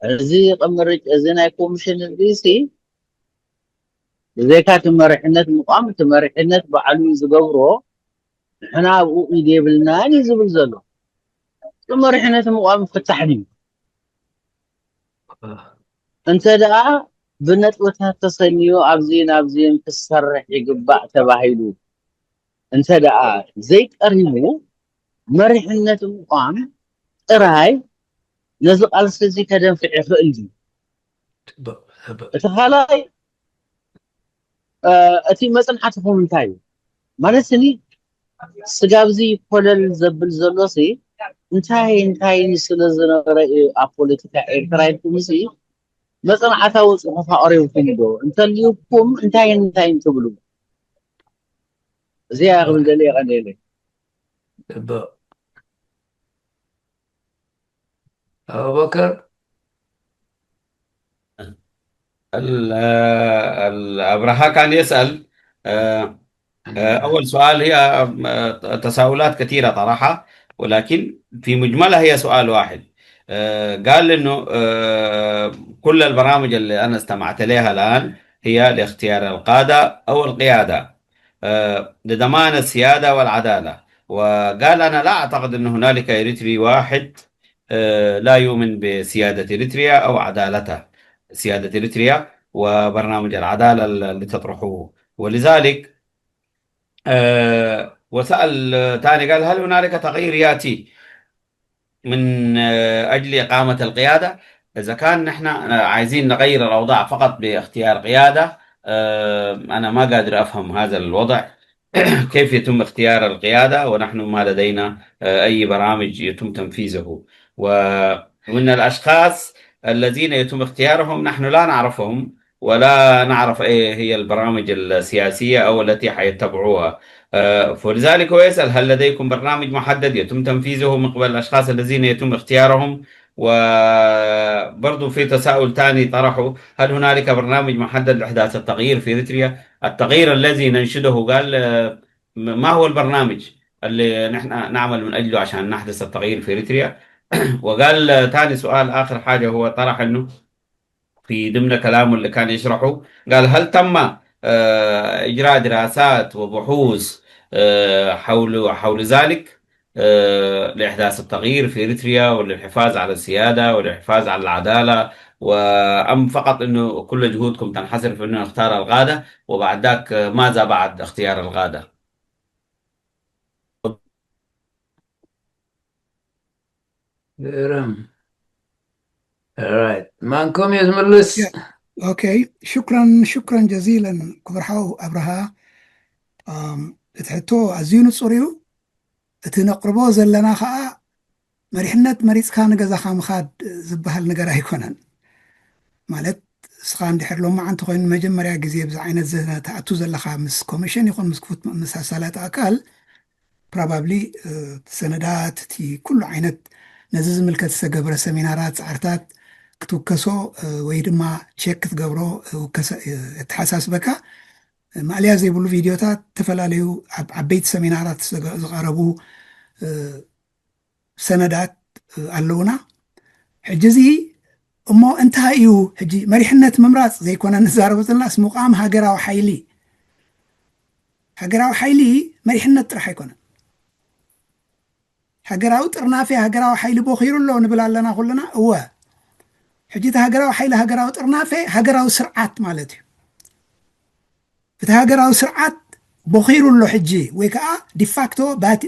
እዚ ቅምርጭ እዚ ናይ ኮሚሽን እዚ ሲ ብዘይካ እቲ መሪሕነት ምቋም፣ እቲ መሪሕነት ባዕሉ እዩ ዝገብሮ። ንሕና ኣብኡ ኢድ የብልናን እዩ ዝብል ዘሎ። እቲ መሪሕነት ምቋም ፍታሕ ድዩ? እንተ ደኣ ብነጥብታት ተሰንዩ ኣብዚ ናብዚ ክሰርሕ ይግባእ ተባሂሉ እንተ ደኣ ዘይቀሪቡ፣ መሪሕነት ምቋም ጥራይ ነዚ ቃልሲ እዚ ከደንፍዕ ይኽእል ድዩ? እቲ ካልኣይ እቲ መጽናዕትኹም እንታይ እዩ? ማለት ስኒ ስጋብዚ ኮለል ዘብል ዘሎ ሲ እንታይ እንታይ ስለ ዝነበረ እዩ ኣብ ፖለቲካ ኤርትራ ኢልኩም ሲ መጽናዕታዊ ጽሑፍ ኣቕሪብኩም ዶ? እንተልዩኩም እንታይን እንታይን ትብሉ? እዚኣ ክብል ደልየ ቀንደለይ። ጽቡቕ። ኣቡበከር። ال- ال- أبرهة كان يسأل، آه، آه، أول سؤال هي، آه، تساؤلات كثيرة طرحها، ولكن في مجملها هي سؤال واحد. آه، قال إنه، آه، كل البرامج اللي أنا استمعت لها الآن هي لاختيار القادة أو القيادة، آه، لضمان السيادة والعدالة. وقال: "أنا لا أعتقد أن هنالك إريتري واحد، آه، لا يؤمن بسيادة إريتريا أو عدالته، سيادة إريتريا وبرنامج العدالة اللي تطرحوه." ولذلك، آه، وسأل تاني، قال: "هل هنالك تغيير يأتي من، آه، أجل إقامة القيادة؟" إذا كان نحن، آه، عايزين نغير الأوضاع فقط باختيار قيادة، آه، أنا ما قادر أفهم هذا الوضع. كيف يتم اختيار القيادة ونحن ما لدينا، آه، أي برامج يتم تنفيذه؟ و-، وإن الأشخاص الذين يتم اختيارهم نحن لا نعرفهم ولا نعرف إيه هي البرامج السياسية أو التي حيتبعوها. آه، فلذلك هو يسأل: "هل لديكم برنامج محدد يتم تنفيذه من قبل الأشخاص الذين يتم اختيارهم؟" وبرضو في تساؤل تاني طرحه: "هل هنالك برنامج محدد لإحداث التغيير في إريتريا؟" التغيير الذي ننشده، قال، آه، م-، ما هو البرنامج اللي نحن نعمل من أجله عشان نحدث التغيير في إريتريا؟ وقال، آه، تاني سؤال، آخر حاجة هو طرح إنه في ضمن كلامه اللي كان يشرحه، قال: "هل تم، آه، إجراء دراسات وبحوث، آه، حول، حول ذلك، آه، لإحداث التغيير في إريتريا وللحفاظ على السيادة وللحفاظ على العدالة، وأم فقط إنه كل جهودكم تنحصر في إنه نختار القادة وبعد ذاك، آه، ماذا بعد اختيار القادة؟" ግርም። ራይት፣ ማንኩም እዩ ዝምልስ። ኦኬ፣ ሽክረን ሽክረን ጀዚለን ክቡር ሓው ኣብርሃ። ኣም፣ እቲ ሕቶ ኣዝዩ ንጹር እዩ። እቲ ነቕርቦ ዘለና ከዓ መሪሕነት መሪጽካ ንገዛኻ ምኻድ ዝበሃል ነገር ኣይኮነን። ማለት እስኻ እንድሕር ሎማዓንቲ ኮይኑ መጀመርያ ግዜ ብዚ ዓይነት ዘተ ትኣቱ ዘለኻ ምስ ኮሚሽን ይኹን ምስ ክፉት ምስ ኣሳላጢ ኣካል ፕሮባብሊ ሰነዳት እቲ ኩሉ ዓይነት ነዚ ዝምልከት ዝተገብረ ሰሚናራት ፃዕርታት ክትውከሶ ወይ ድማ ቸክ ክትገብሮ እተሓሳስበካ። ማእለያ ዘይብሉ ቪድዮታት፣ ዝተፈላለዩ ኣብ ዓበይቲ ሰሚናራት ዝቀረቡ ሰነዳት ኣለውና። ሕጂ እዚ እሞ እንታይ እዩ ሕጂ መሪሕነት ምምራፅ ዘይኮነ ንዛረበትልናስ ምቋም ሃገራዊ ሓይሊ ሃገራዊ ሓይሊ መሪሕነት ጥራሕ ኣይኮነን። ሃገራዊ ጥርናፌ ሃገራዊ ሓይሊ ቦኺሩ ኣሎ ንብል ኣለና ኩልና። እወ፣ ሕጂ እቲ ሃገራዊ ሓይሊ ሃገራዊ ጥርናፌ ሃገራዊ ስርዓት ማለት እዩ። እቲ ሃገራዊ ስርዓት ቦኺሩ ኣሎ ሕጂ፣ ወይ ከዓ ዲፋክቶ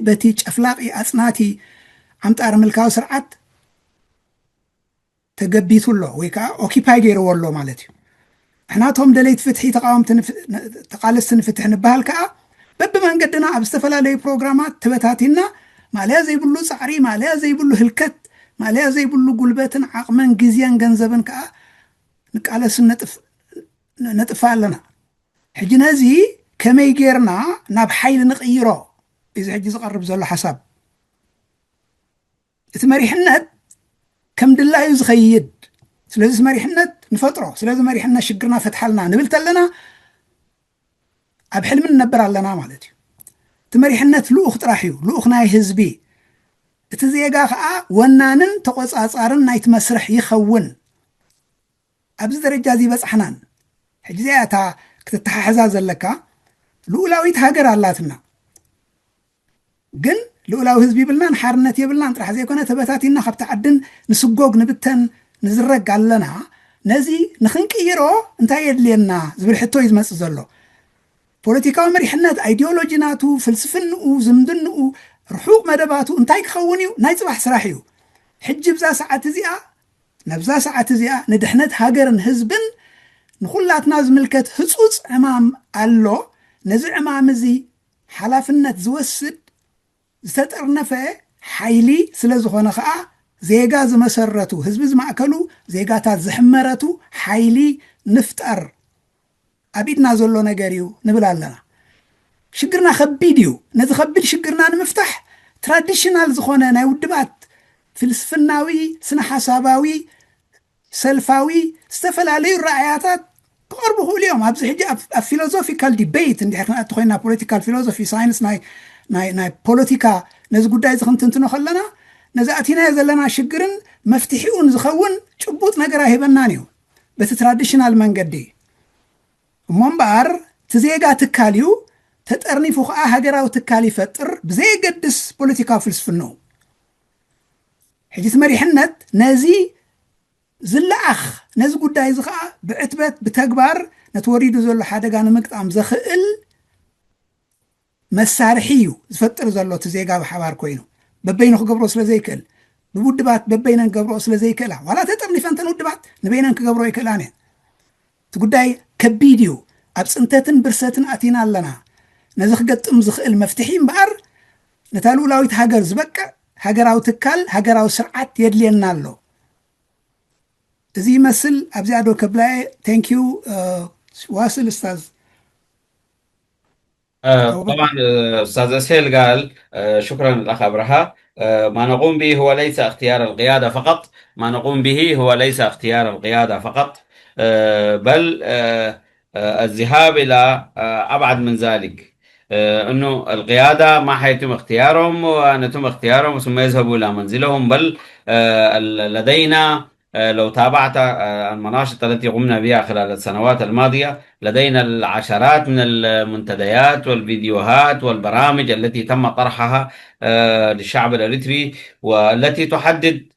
በቲ ጨፍላቂ ኣፅናቲ ዓምጣሪ ምልካዊ ስርዓት ተገቢቱ ኣሎ ወይ ከዓ ኦኪፓይ ገይርዎ ኣሎ ማለት እዩ። ንሕና እቶም ደለይቲ ፍትሒ፣ ተቃወምቲ፣ ተቃለስቲ ንፍትሒ ንበሃል ከዓ በብመንገድና ኣብ ዝተፈላለዩ ፕሮግራማት ተበታቲንና ማእለያ ዘይብሉ ፃዕሪ፣ ማእለያ ዘይብሉ ህልከት፣ ማእለያ ዘይብሉ ጉልበትን ዓቕምን ግዜን ገንዘብን ከዓ ንቃለስን ነጥፍ ኣለና። ሕጂ ነዚ ከመይ ጌርና ናብ ሓይሊ ንቕይሮ እዩ ሕጂ ዝቐርብ ዘሎ ሓሳብ። እቲ መሪሕነት ከም ድላዩ ዝኸይድ፣ ስለዚ መሪሕነት ንፈጥሮ፣ ስለዚ መሪሕነት ሽግርና ፈትሓልና ንብል ተለና ኣብ ሕልሚ ንነብር ኣለና ማለት እዩ። እቲ መሪሕነት ልኡኽ ጥራሕ እዩ፣ ልኡኽ ናይ ህዝቢ። እቲ ዜጋ ከዓ ወናንን ተቆፃፃርን ናይቲ መስርሕ ይኸውን። ኣብዚ ደረጃ እዚ በጻሕናን። ሕጂ እዚኣ እታ ክትተሓሕዛ ዘለካ። ልኡላዊት ሃገር ኣላትና፣ ግን ልኡላዊ ህዝቢ ይብልናን ሓርነት የብልናን ጥራሕ ዘይኮነ፣ ተበታቲና ካብቲ ዓድን ንስጎግ ንብተን ንዝረግ ኣለና። ነዚ ንክንቅይሮ እንታይ የድልየና ዝብል ሕቶ እዩ ዝመጽእ ዘሎ። ፖለቲካዊ መሪሕነት፣ ኣይዲዮሎጂ ናቱ፣ ፍልስፍንኡ፣ ዝምድንኡ፣ ርሑቕ መደባቱ እንታይ ክኸውን እዩ ናይ ጽባሕ ስራሕ እዩ። ሕጂ ብዛ ሰዓት እዚኣ፣ ነብዛ ሰዓት እዚኣ ንድሕነት ሃገርን ህዝብን ንኹላትና ዝምልከት ህጹጽ ዕማም ኣሎ። ነዚ ዕማም እዚ ሓላፍነት ዝወስድ ዝተጠርነፈ ሓይሊ ስለ ዝኾነ ኸኣ፣ ዜጋ ዝመሰረቱ፣ ህዝቢ ዝማእከሉ፣ ዜጋታት ዝሕመረቱ ሓይሊ ንፍጠር። ኣብ ኢድና ዘሎ ነገር እዩ ንብል ኣለና። ሽግርና ከቢድ እዩ። ነዚ ከቢድ ሽግርና ንምፍታሕ ትራዲሽናል ዝኾነ ናይ ውድባት ፍልስፍናዊ፣ ስነ ሓሳባዊ፣ ሰልፋዊ ዝተፈላለዩ ረኣያታት ክቐርቡ ይኽእሉ እዮም። ኣብዚ ሕጂ ኣብ ፊሎዞፊካል ዲቤት እንድሕር ክንኣቲ ኮይና፣ ፖለቲካል ፊሎዞፊ፣ ሳይንስ ናይ ናይ ናይ ፖለቲካ፣ ነዚ ጉዳይ እዚ ክንትንትኖ ከለና፣ ነዚ ኣቲናዮ ዘለና ሽግርን መፍትሒኡን ዝኸውን ጭቡጥ ነገር ኣይህበናን እዩ በቲ ትራዲሽናል መንገዲ። እሞ እምበኣር እቲ ዜጋ ትካል እዩ፣ ተጠርኒፉ ከዓ ሃገራዊ ትካል ይፈጥር፣ ብዘየገድስ ፖለቲካዊ ፍልስፍንኡ። ሕጂ እቲ መሪሕነት ነዚ ዝለኣኽ፣ ነዚ ጉዳይ እዚ ከዓ ብዕትበት ብተግባር ነቲ ወሪዱ ዘሎ ሓደጋ ንምግጣም ዘኽእል መሳርሒ እዩ ዝፈጥር ዘሎ፣ እቲ ዜጋ ብሓባር ኮይኑ በበይኑ ክገብሮ ስለ ዘይክእል፣ ብውድባት በበይነን ክገብርኦ ስለ ዘይክእላ፣ ዋላ ተጠርኒፈን እተን ውድባት ንበይነን ክገብርኦ ኣይክእላን እየን። እቲ ጉዳይ ከቢድ እዩ። ኣብ ፅንተትን ብርሰትን ኣቲና ኣለና። ነዚ ክገጥም ዝኽእል መፍትሒ እምበኣር፣ ነታ ልኡላዊት ሃገር ዝበቅዕ ሃገራዊ ትካል፣ ሃገራዊ ስርዓት የድልየና ኣሎ። እዚ ይመስል። ኣብዚኣ ዶ ከብላየ። ቴንክ ዩ። ዋስል እስታዝ طبعا أستاذ أسهيل قال، شكرا الأخ أبرهة. ما نقوم به هو ليس اختيار القيادة فقط، ما نقوم به هو ليس اختيار القيادة فقط، بل الذهاب إلى أبعد من ذلك. أنه القيادة ما حيتم اختيارهم ونتم اختيارهم ثم يذهبوا إلى منزلهم، بل لدينا لو تابعت المناشط التي قمنا بها خلال السنوات الماضية، لدينا العشرات من المنتديات والفيديوهات والبرامج التي تم طرحها للشعب الإريتري، والتي تحدد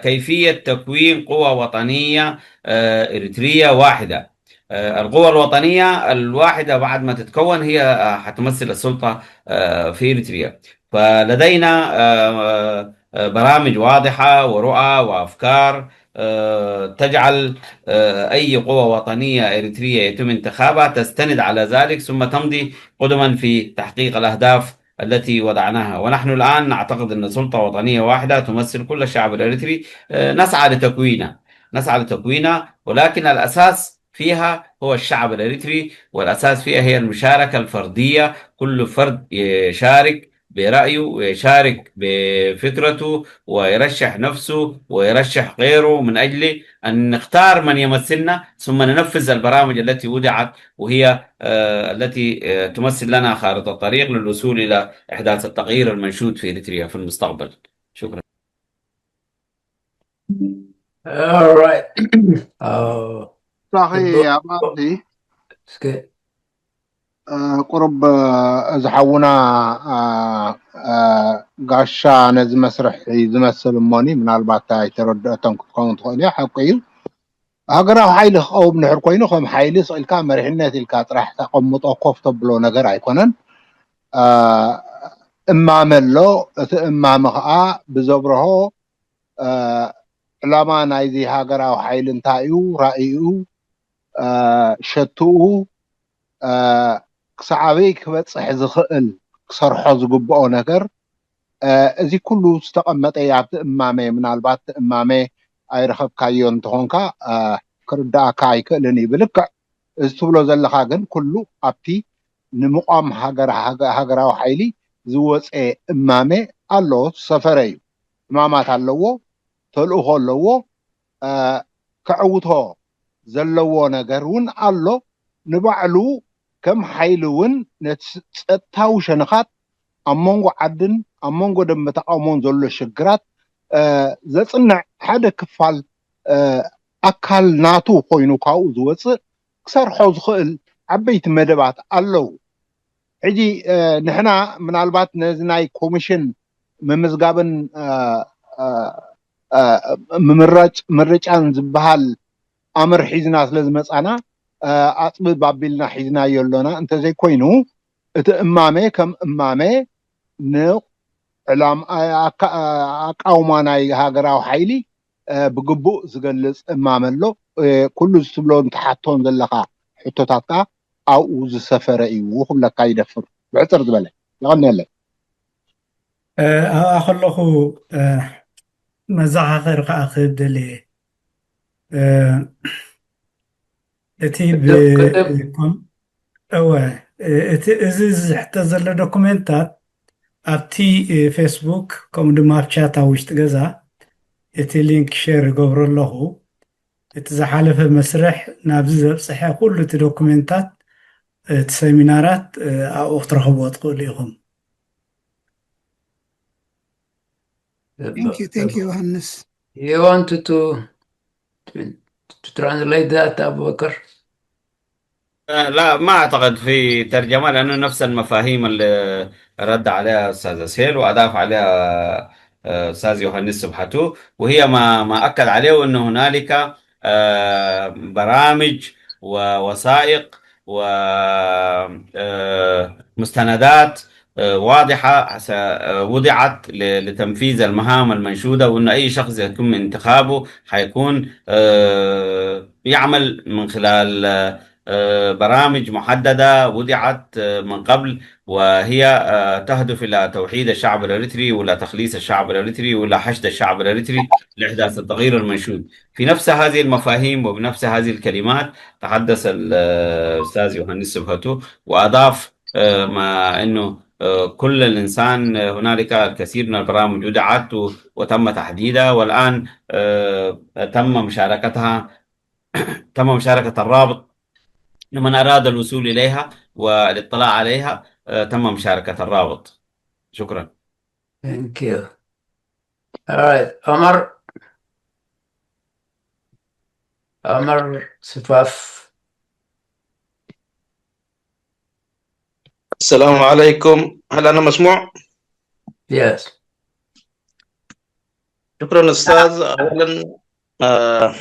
كيفية تكوين قوة وطنية إريترية واحدة. القوة الوطنية الواحدة بعد ما تتكون هي حتمثل السلطة في إريتريا. فلدينا برامج واضحة ورؤى وأفكار تجعل أي قوة وطنية إريترية يتم انتخابها تستند على ذلك، ثم تمضي قدما في تحقيق الأهداف التي وضعناها. ونحن الآن نعتقد أن سلطة وطنية واحدة تمثل كل الشعب الإريتري. نسعى لتكوينها، نسعى لتكوينها، ولكن الأساس فيها هو الشعب الإريتري، والأساس فيها هي المشاركة الفردية. كل فرد يشارك برأيه ويشارك بفكرته ويرشح نفسه ويرشح غيره من أجل أن نختار من يمثلنا، ثم ننفذ البرامج التي وضعت، وهي التي تمثل لنا خارطة طريق للوصول إلى إحداث التغيير المنشود في إريتريا في المستقبل. شكرا. All right. ሳኺ ኣባቲ እስከ ቁሩብ እዚ ሓውና ጋሻ ነዚ መስርሕ እዩ ዝመስል እሞኒ፣ ምናልባት ኣይተረድኦቶም ክትከውን ትኽእል እያ። ሓቂ እዩ፣ ሃገራዊ ሓይሊ ክቐውም ድሕር ኮይኑ ከም ሓይሊ ስቕ ኢልካ መሪሕነት ኢልካ ጥራሕ ተቐምጦ ኮፍ ተብሎ ነገር ኣይኮነን። እማመ ኣሎ። እቲ እማመ ከዓ ብዘብርሆ ዕላማ ናይዚ ሃገራዊ ሓይሊ እንታይ እዩ፣ ራእይኡ፣ ሸትኡ፣ ክሳዕ ኣበይ ክበፅሕ ዝኽእል፣ ክሰርሖ ዝግብኦ ነገር፣ እዚ ኩሉ ዝተቐመጠ እዩ ኣብቲ እማመ። ምናልባት እቲ እማመ ኣይረኸብካዮ እንተኾንካ ክርዳእካ ኣይክእልን እዩ። ብልክዕ እዚ ትብሎ ዘለኻ ግን ኩሉ ኣብቲ ንምቋም ሃገር ሃገራዊ ሓይሊ ዝወፀ እማመ ኣሎ፣ ዝሰፈረ እዩ። እማማት ኣለዎ፣ ተልእኾ ኣለዎ፣ ከዕውቶ ዘለዎ ነገር እውን ኣሎ። ንባዕሉ ከም ሓይሊ እውን ነቲ ጸጥታዊ ሸነኻት ኣብ መንጎ ዓድን ኣብ መንጎ ደንበ ተቓውሞን ዘሎ ሽግራት ዘጽንዕ ሓደ ክፋል ኣካል ናቱ ኮይኑ ካብኡ ዝወፅእ ክሰርሖ ዝኽእል ዓበይቲ መደባት ኣለዉ። ሕጂ ንሕና ምናልባት ነዚ ናይ ኮሚሽን ምምዝጋብን ምምራጭ ምርጫን ዝበሃል ኣምር ሒዝና ስለ ዝመፃና ኣፅብብ ኣቢልና ሒዝናዮ ኣሎና። እንተዘይኮይኑ እቲ እማመ ከም እማመ ንዕላም ኣቃውማ ናይ ሃገራዊ ሓይሊ ብግቡእ ዝገልፅ እማመ ኣሎ። ኩሉ ዝትብሎን ትሓቶን ዘለኻ ሕቶታት ከዓ ኣብኡ ዝሰፈረ እዩ ክብለካ ይደፍር። ብሕፅር ዝበለ የቐንየለይ። ኣብኣ ከለኹ መዘኻኸሪ ከዓ ክህብ ደልየ። እቲ እወ፣ እቲ እዚ ዝሕተት ዘሎ ዶኩሜንታት ኣብቲ ፌስቡክ ከምኡ ድማ ኣብ ቻት ኣብ ውሽጢ ገዛ እቲ ሊንክ ሼር ይገብሮ ኣለኹ። እቲ ዝሓለፈ መስርሕ ናብዚ ዘብፅሐ ኩሉ እቲ ዶኩሜንታት እቲ ሰሚናራት ኣብኡ ክትረኽብዎ ትኽእሉ ኢኹም። Thank you, thank you, Johannes. You wanted to to, to translate that, Abu Bakr? لا، ما أعتقد في ترجمة، لأنه نفس المفاهيم اللي رد عليها أستاذ أسهيل وأضاف عليها أستاذ يوهانيس سبحته، وهي ما ما أكد عليه أنه هنالك برامج ووثائق ومستندات واضحة وضعت لتنفيذ المهام المنشودة، وأن أي شخص يتم انتخابه حيكون يعمل من خلال برامج محددة وضعت من قبل، وهي تهدف إلى توحيد الشعب الإريتري ولا تخليص الشعب الإريتري ولا حشد الشعب الإريتري لإحداث التغيير المنشود. في نفس هذه المفاهيم وبنفس هذه الكلمات تحدث الأستاذ يوهانيس سبحته وأضاف ما أنه كل الإنسان هنالك الكثير من البرامج وضعت وتم تحديدها، والآن تم مشاركتها تم مشاركة الرابط لمن أراد الوصول إليها والاطلاع عليها. تم مشاركة الرابط. شكرا. Thank you. All right, Omar. Omar Sifaf. السلام عليكم، هل أنا مسموع؟ Yes. شكرا أستاذ. أولا آه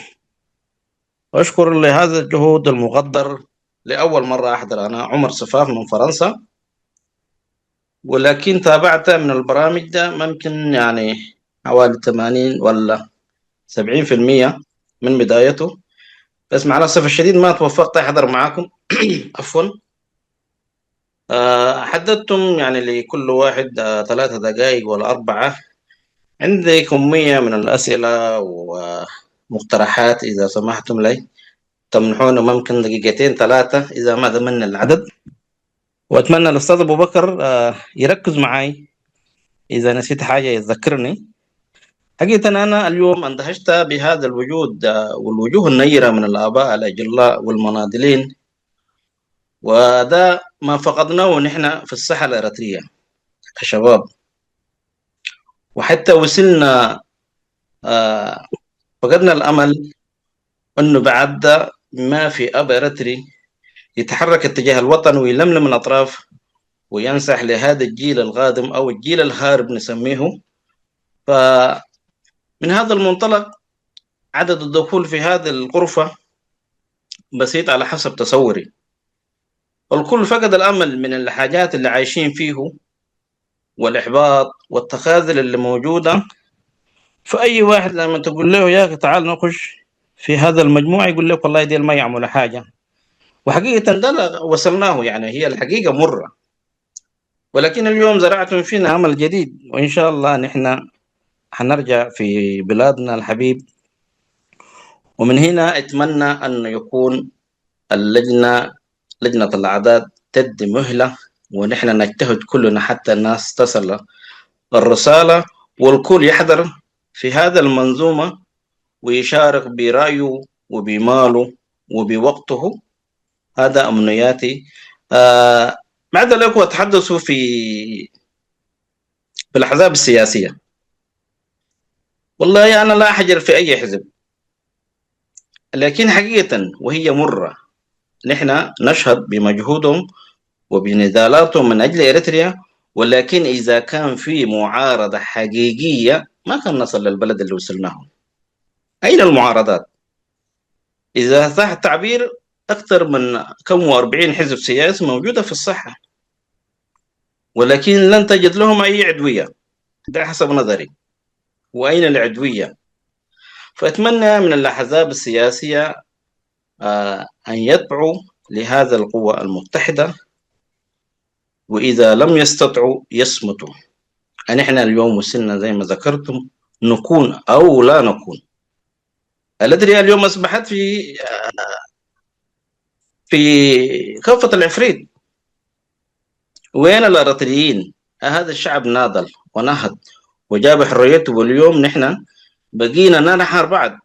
أشكر لهذا الجهود المقدر. لأول مرة أحضر، أنا عمر سفاف من فرنسا، ولكن تابعت من البرامج ده ممكن يعني حوالي ثمانين ولا سبعين في المية من بدايته، بس مع الأسف الشديد ما توفقت أحضر معاكم. عفوا. حددتم يعني لكل واحد ثلاثة دقائق ولا أربعة. عندي كمية من الأسئلة ومقترحات، إذا سمحتم لي تمنحونا ممكن دقيقتين ثلاثة إذا ما ضمن العدد. وأتمنى الأستاذ أبو بكر يركز معي، إذا نسيت حاجة يذكرني. حقيقة أنا اليوم اندهشت بهذا الوجود والوجوه النيرة من الآباء الأجلاء والمناضلين، وده ما فقدناه نحن في الساحة الإريترية كشباب. وحتى وصلنا آه فقدنا الأمل أنه بعد ده ما في أب إريتري يتحرك اتجاه الوطن ويلملم الأطراف وينصح لهذا الجيل القادم أو الجيل الهارب نسميه. فمن هذا المنطلق عدد الدخول في هذه الغرفة بسيط على حسب تصوري. الكل فقد الأمل من الحاجات اللي عايشين فيه والإحباط والتخاذل اللي موجودة. فأي واحد لما تقول له: "يا أخي تعال نخش في هذا المجموعة"، يقول لك: "والله ديل ما يعملوا حاجة". وحقيقة ده وصلناه، يعني هي الحقيقة مرة، ولكن اليوم زرعتم فينا أمل جديد، وإن شاء الله نحن حنرجع في بلادنا الحبيب. ومن هنا أتمنى أن يكون اللجنة، لجنة الأعداد، تدي مهلة، ونحن نجتهد كلنا حتى الناس تصل الرسالة، والكل يحضر في هذا المنظومة ويشارك برأيه وبماله وبوقته. هذا أمنياتي. آه بعد الأخوة تحدثوا في في الأحزاب السياسية. والله أنا لا أحجر في أي حزب، لكن حقيقة وهي مرة، نحن نشهد بمجهودهم وبنضالاتهم من أجل إريتريا، ولكن إذا كان في معارضة حقيقية ما كان نصل للبلد اللي وصلناه. أين المعارضات؟ إذا صح التعبير، أكثر من كم وأربعين حزب سياسي موجودة في الساحة، ولكن لن تجد لهم أي عضوية، ده حسب نظري. وأين العضوية؟ فأتمنى من الأحزاب السياسية، آه، أن يدعوا لهذا القوة المتحدة، وإذا لم يستطعوا يصمتوا. أن إحنا اليوم وصلنا زي ما ذكرتم، نكون أو لا نكون. الأدرية اليوم أصبحت في، آه، في كافة العفريت. وين الأريتريين؟ هذا الشعب ناضل ونهض وجاب حريته، واليوم نحن بقينا ننحر بعض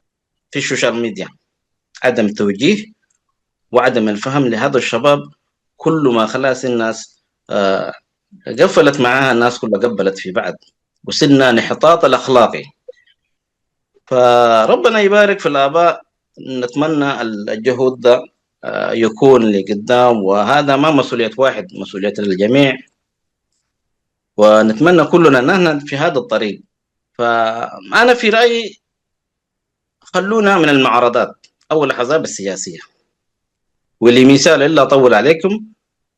في السوشيال ميديا. عدم توجيه وعدم الفهم لهذا الشباب. كل ما خلاص الناس، آه، قفلت معاها، الناس كلها قبلت في بعض، وصلنا انحطاط الأخلاقي. فربنا يبارك في الآباء. نتمنى الجهود ده، آه، يكون لقدام، وهذا ما مسؤولية واحد، مسؤولية الجميع، ونتمنى كلنا أن نهنا في هذا الطريق. فأنا في رأيي خلونا من المعارضات أو الأحزاب السياسية. ولمثال، إلا أطول عليكم،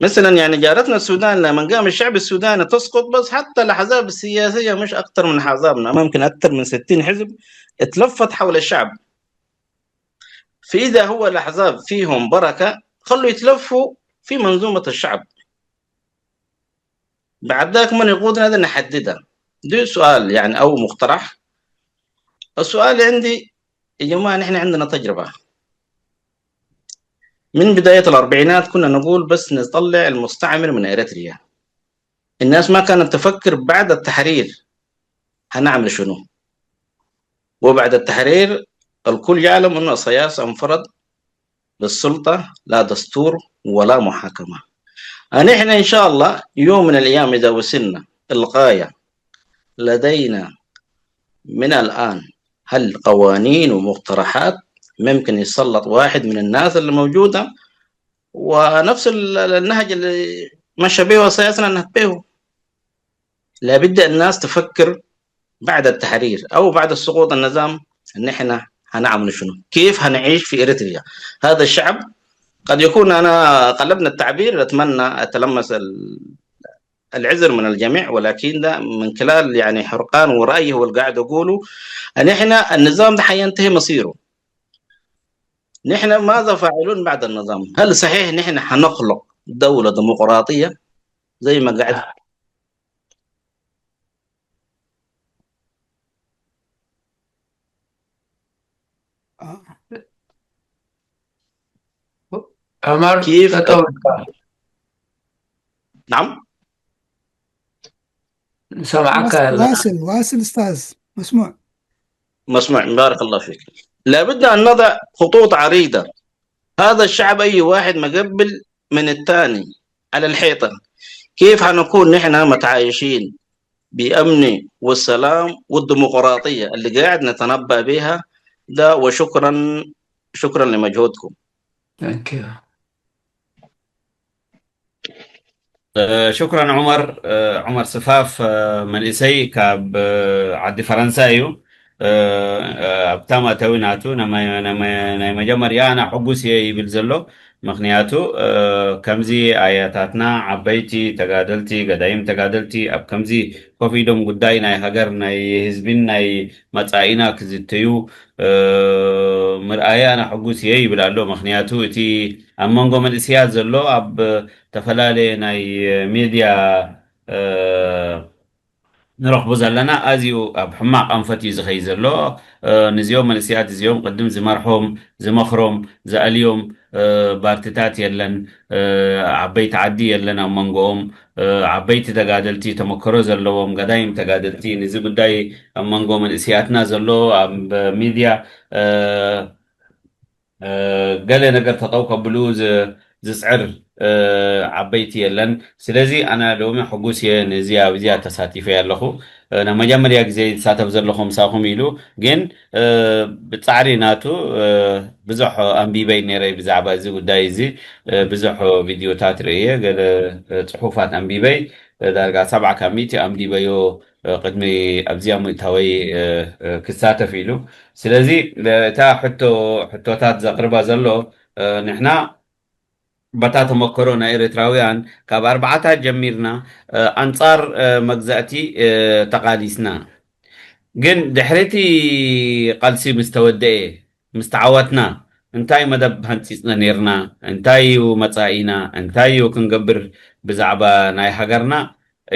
مثلًا يعني جارتنا السودان لما قام الشعب السوداني تسقط، بس حتى الأحزاب السياسية مش أكتر من أحزابنا، ممكن أكتر من ستين حزب اتلفت حول الشعب. فإذا هو الأحزاب فيهم بركة، خلوا يتلفوا في منظومة الشعب. بعد ذاك من يقودنا ده نحددها. ده سؤال يعني أو مقترح. السؤال عندي، يا جماعة، نحن عندنا تجربة. من بداية الأربعينات كنا نقول بس نطلع المستعمر من إريتريا. الناس ما كانت تفكر بعد التحرير هنعمل شنو. وبعد التحرير الكل يعلم إنه إسياس انفرد بالسلطة، لا دستور ولا محاكمة. نحن إن شاء الله يوم من الأيام إذا وصلنا الغاية، لدينا من الآن هل قوانين ومقترحات ممكن يسلط واحد من الناس اللي موجودة، ونفس ال-، النهج اللي مشى به إسياسنا نهج به. لابد الناس تفكر بعد التحرير أو بعد سقوط النظام إن إحنا هنعمل شنو؟ كيف هنعيش في إريتريا؟ هذا الشعب، قد يكون أنا قلبنا التعبير، أتمنى أتلمس ال-، العذر من الجميع، ولكن ده من خلال يعني حرقان ورأيي هو اللي قاعد أقوله، أن إحنا النظام ده حينتهي مصيره. نحن ماذا فاعلون بعد النظام؟ هل صحيح نحن حنخلق دولة ديمقراطية زي ما قاعد؟ عمر، كيف؟ نعم. سمعك. واصل، واصل أستاذ، مسموع. مسموع، بارك الله فيك. لابد أن نضع خطوط عريضة. هذا الشعب أي واحد مقبل من الثاني على الحيطة. كيف حنكون نحن متعايشين بأمن والسلام والديمقراطية اللي قاعد نتنبأ بها ده؟ وشكرا، شكرا لمجهودكم. Thank you. ሽኩራን ዑመር። ዑመር ስፋፍ መንእሰይ ካብ ዓዲ ፈረንሳ እዩ። ኣብታ መእተዊ ናቱ ናይ መጀመርያ ኣና ሕጉስ እየ ይብል ዘሎ። ምክንያቱ ከምዚ ኣያታትና ዓበይቲ ተጋደልቲ፣ ገዳይም ተጋደልቲ ኣብ ከምዚ ኮፍ ኢሎም ጉዳይ ናይ ሃገር ናይ ህዝቢን ናይ መፃኢና ክዝተዩ ምርኣየ ኣና ሕጉስ እየ ይብል ኣሎ። ምክንያቱ እቲ ኣብ መንጎ መንእስያት ዘሎ ኣብ ተፈላለየ ናይ ሜድያ ንረኽቦ ዘለና ኣዝዩ ኣብ ሕማቕ ኣንፈት እዩ ዝኸይ ዘሎ። ንዚኦም መንእስያት እዚኦም ቅድም ዝመርሖም ዝመኽሮም ዝኣልዮም ባርትታት የለን። ዓበይቲ ዓዲ የለን ኣብ መንጎኦም። ዓበይቲ ተጋደልቲ ተመክሮ ዘለዎም ገዳይም ተጋደልቲ ንዚ ጉዳይ ኣብ መንጎ መንእስያትና ዘሎ ኣብ ሚድያ ገለ ነገር ተጠው ከብሉ ዝፅዕር ዓበይቲ የለን። ስለዚ ኣነ ሎሚ ሕጉስ እየ ነዚ ኣብዚኣ ተሳቲፈ ኣለኹ። ናብ መጀመርያ ግዜ ዝሳተፍ ዘለኹ ምሳኹም ኢሉ። ግን ብፃዕሪ ናቱ ብዙሕ ኣንቢበይ ነይረ ብዛዕባ እዚ ጉዳይ እዚ። ብዙሕ ቪድዮታት ርእየ፣ ገለ ፅሑፋት ኣንቢበይ፣ ዳርጋ ሰብዓ ካብ ሚእቲ ኣንቢበዮ ቅድሚ ኣብዚኣ ምእታወይ ክሳተፍ ኢሉ። ስለዚ እታ ሕቶ ሕቶታት ዘቕርባ ዘሎ ንሕና በታ ተመክሮ ናይ ኤርትራውያን ካብ ኣርባዓታት ጀሚርና ኣንጻር መግዛእቲ ተቓሊስና። ግን ድሕሪቲ ቃልሲ ምስ ተወደኤ፣ ምስ ተዓወትና፣ እንታይ መደብ ሃንጺጽና ኔርና? እንታይ እዩ መጻኢና? እንታይ እዩ ክንገብር ብዛዕባ ናይ ሃገርና?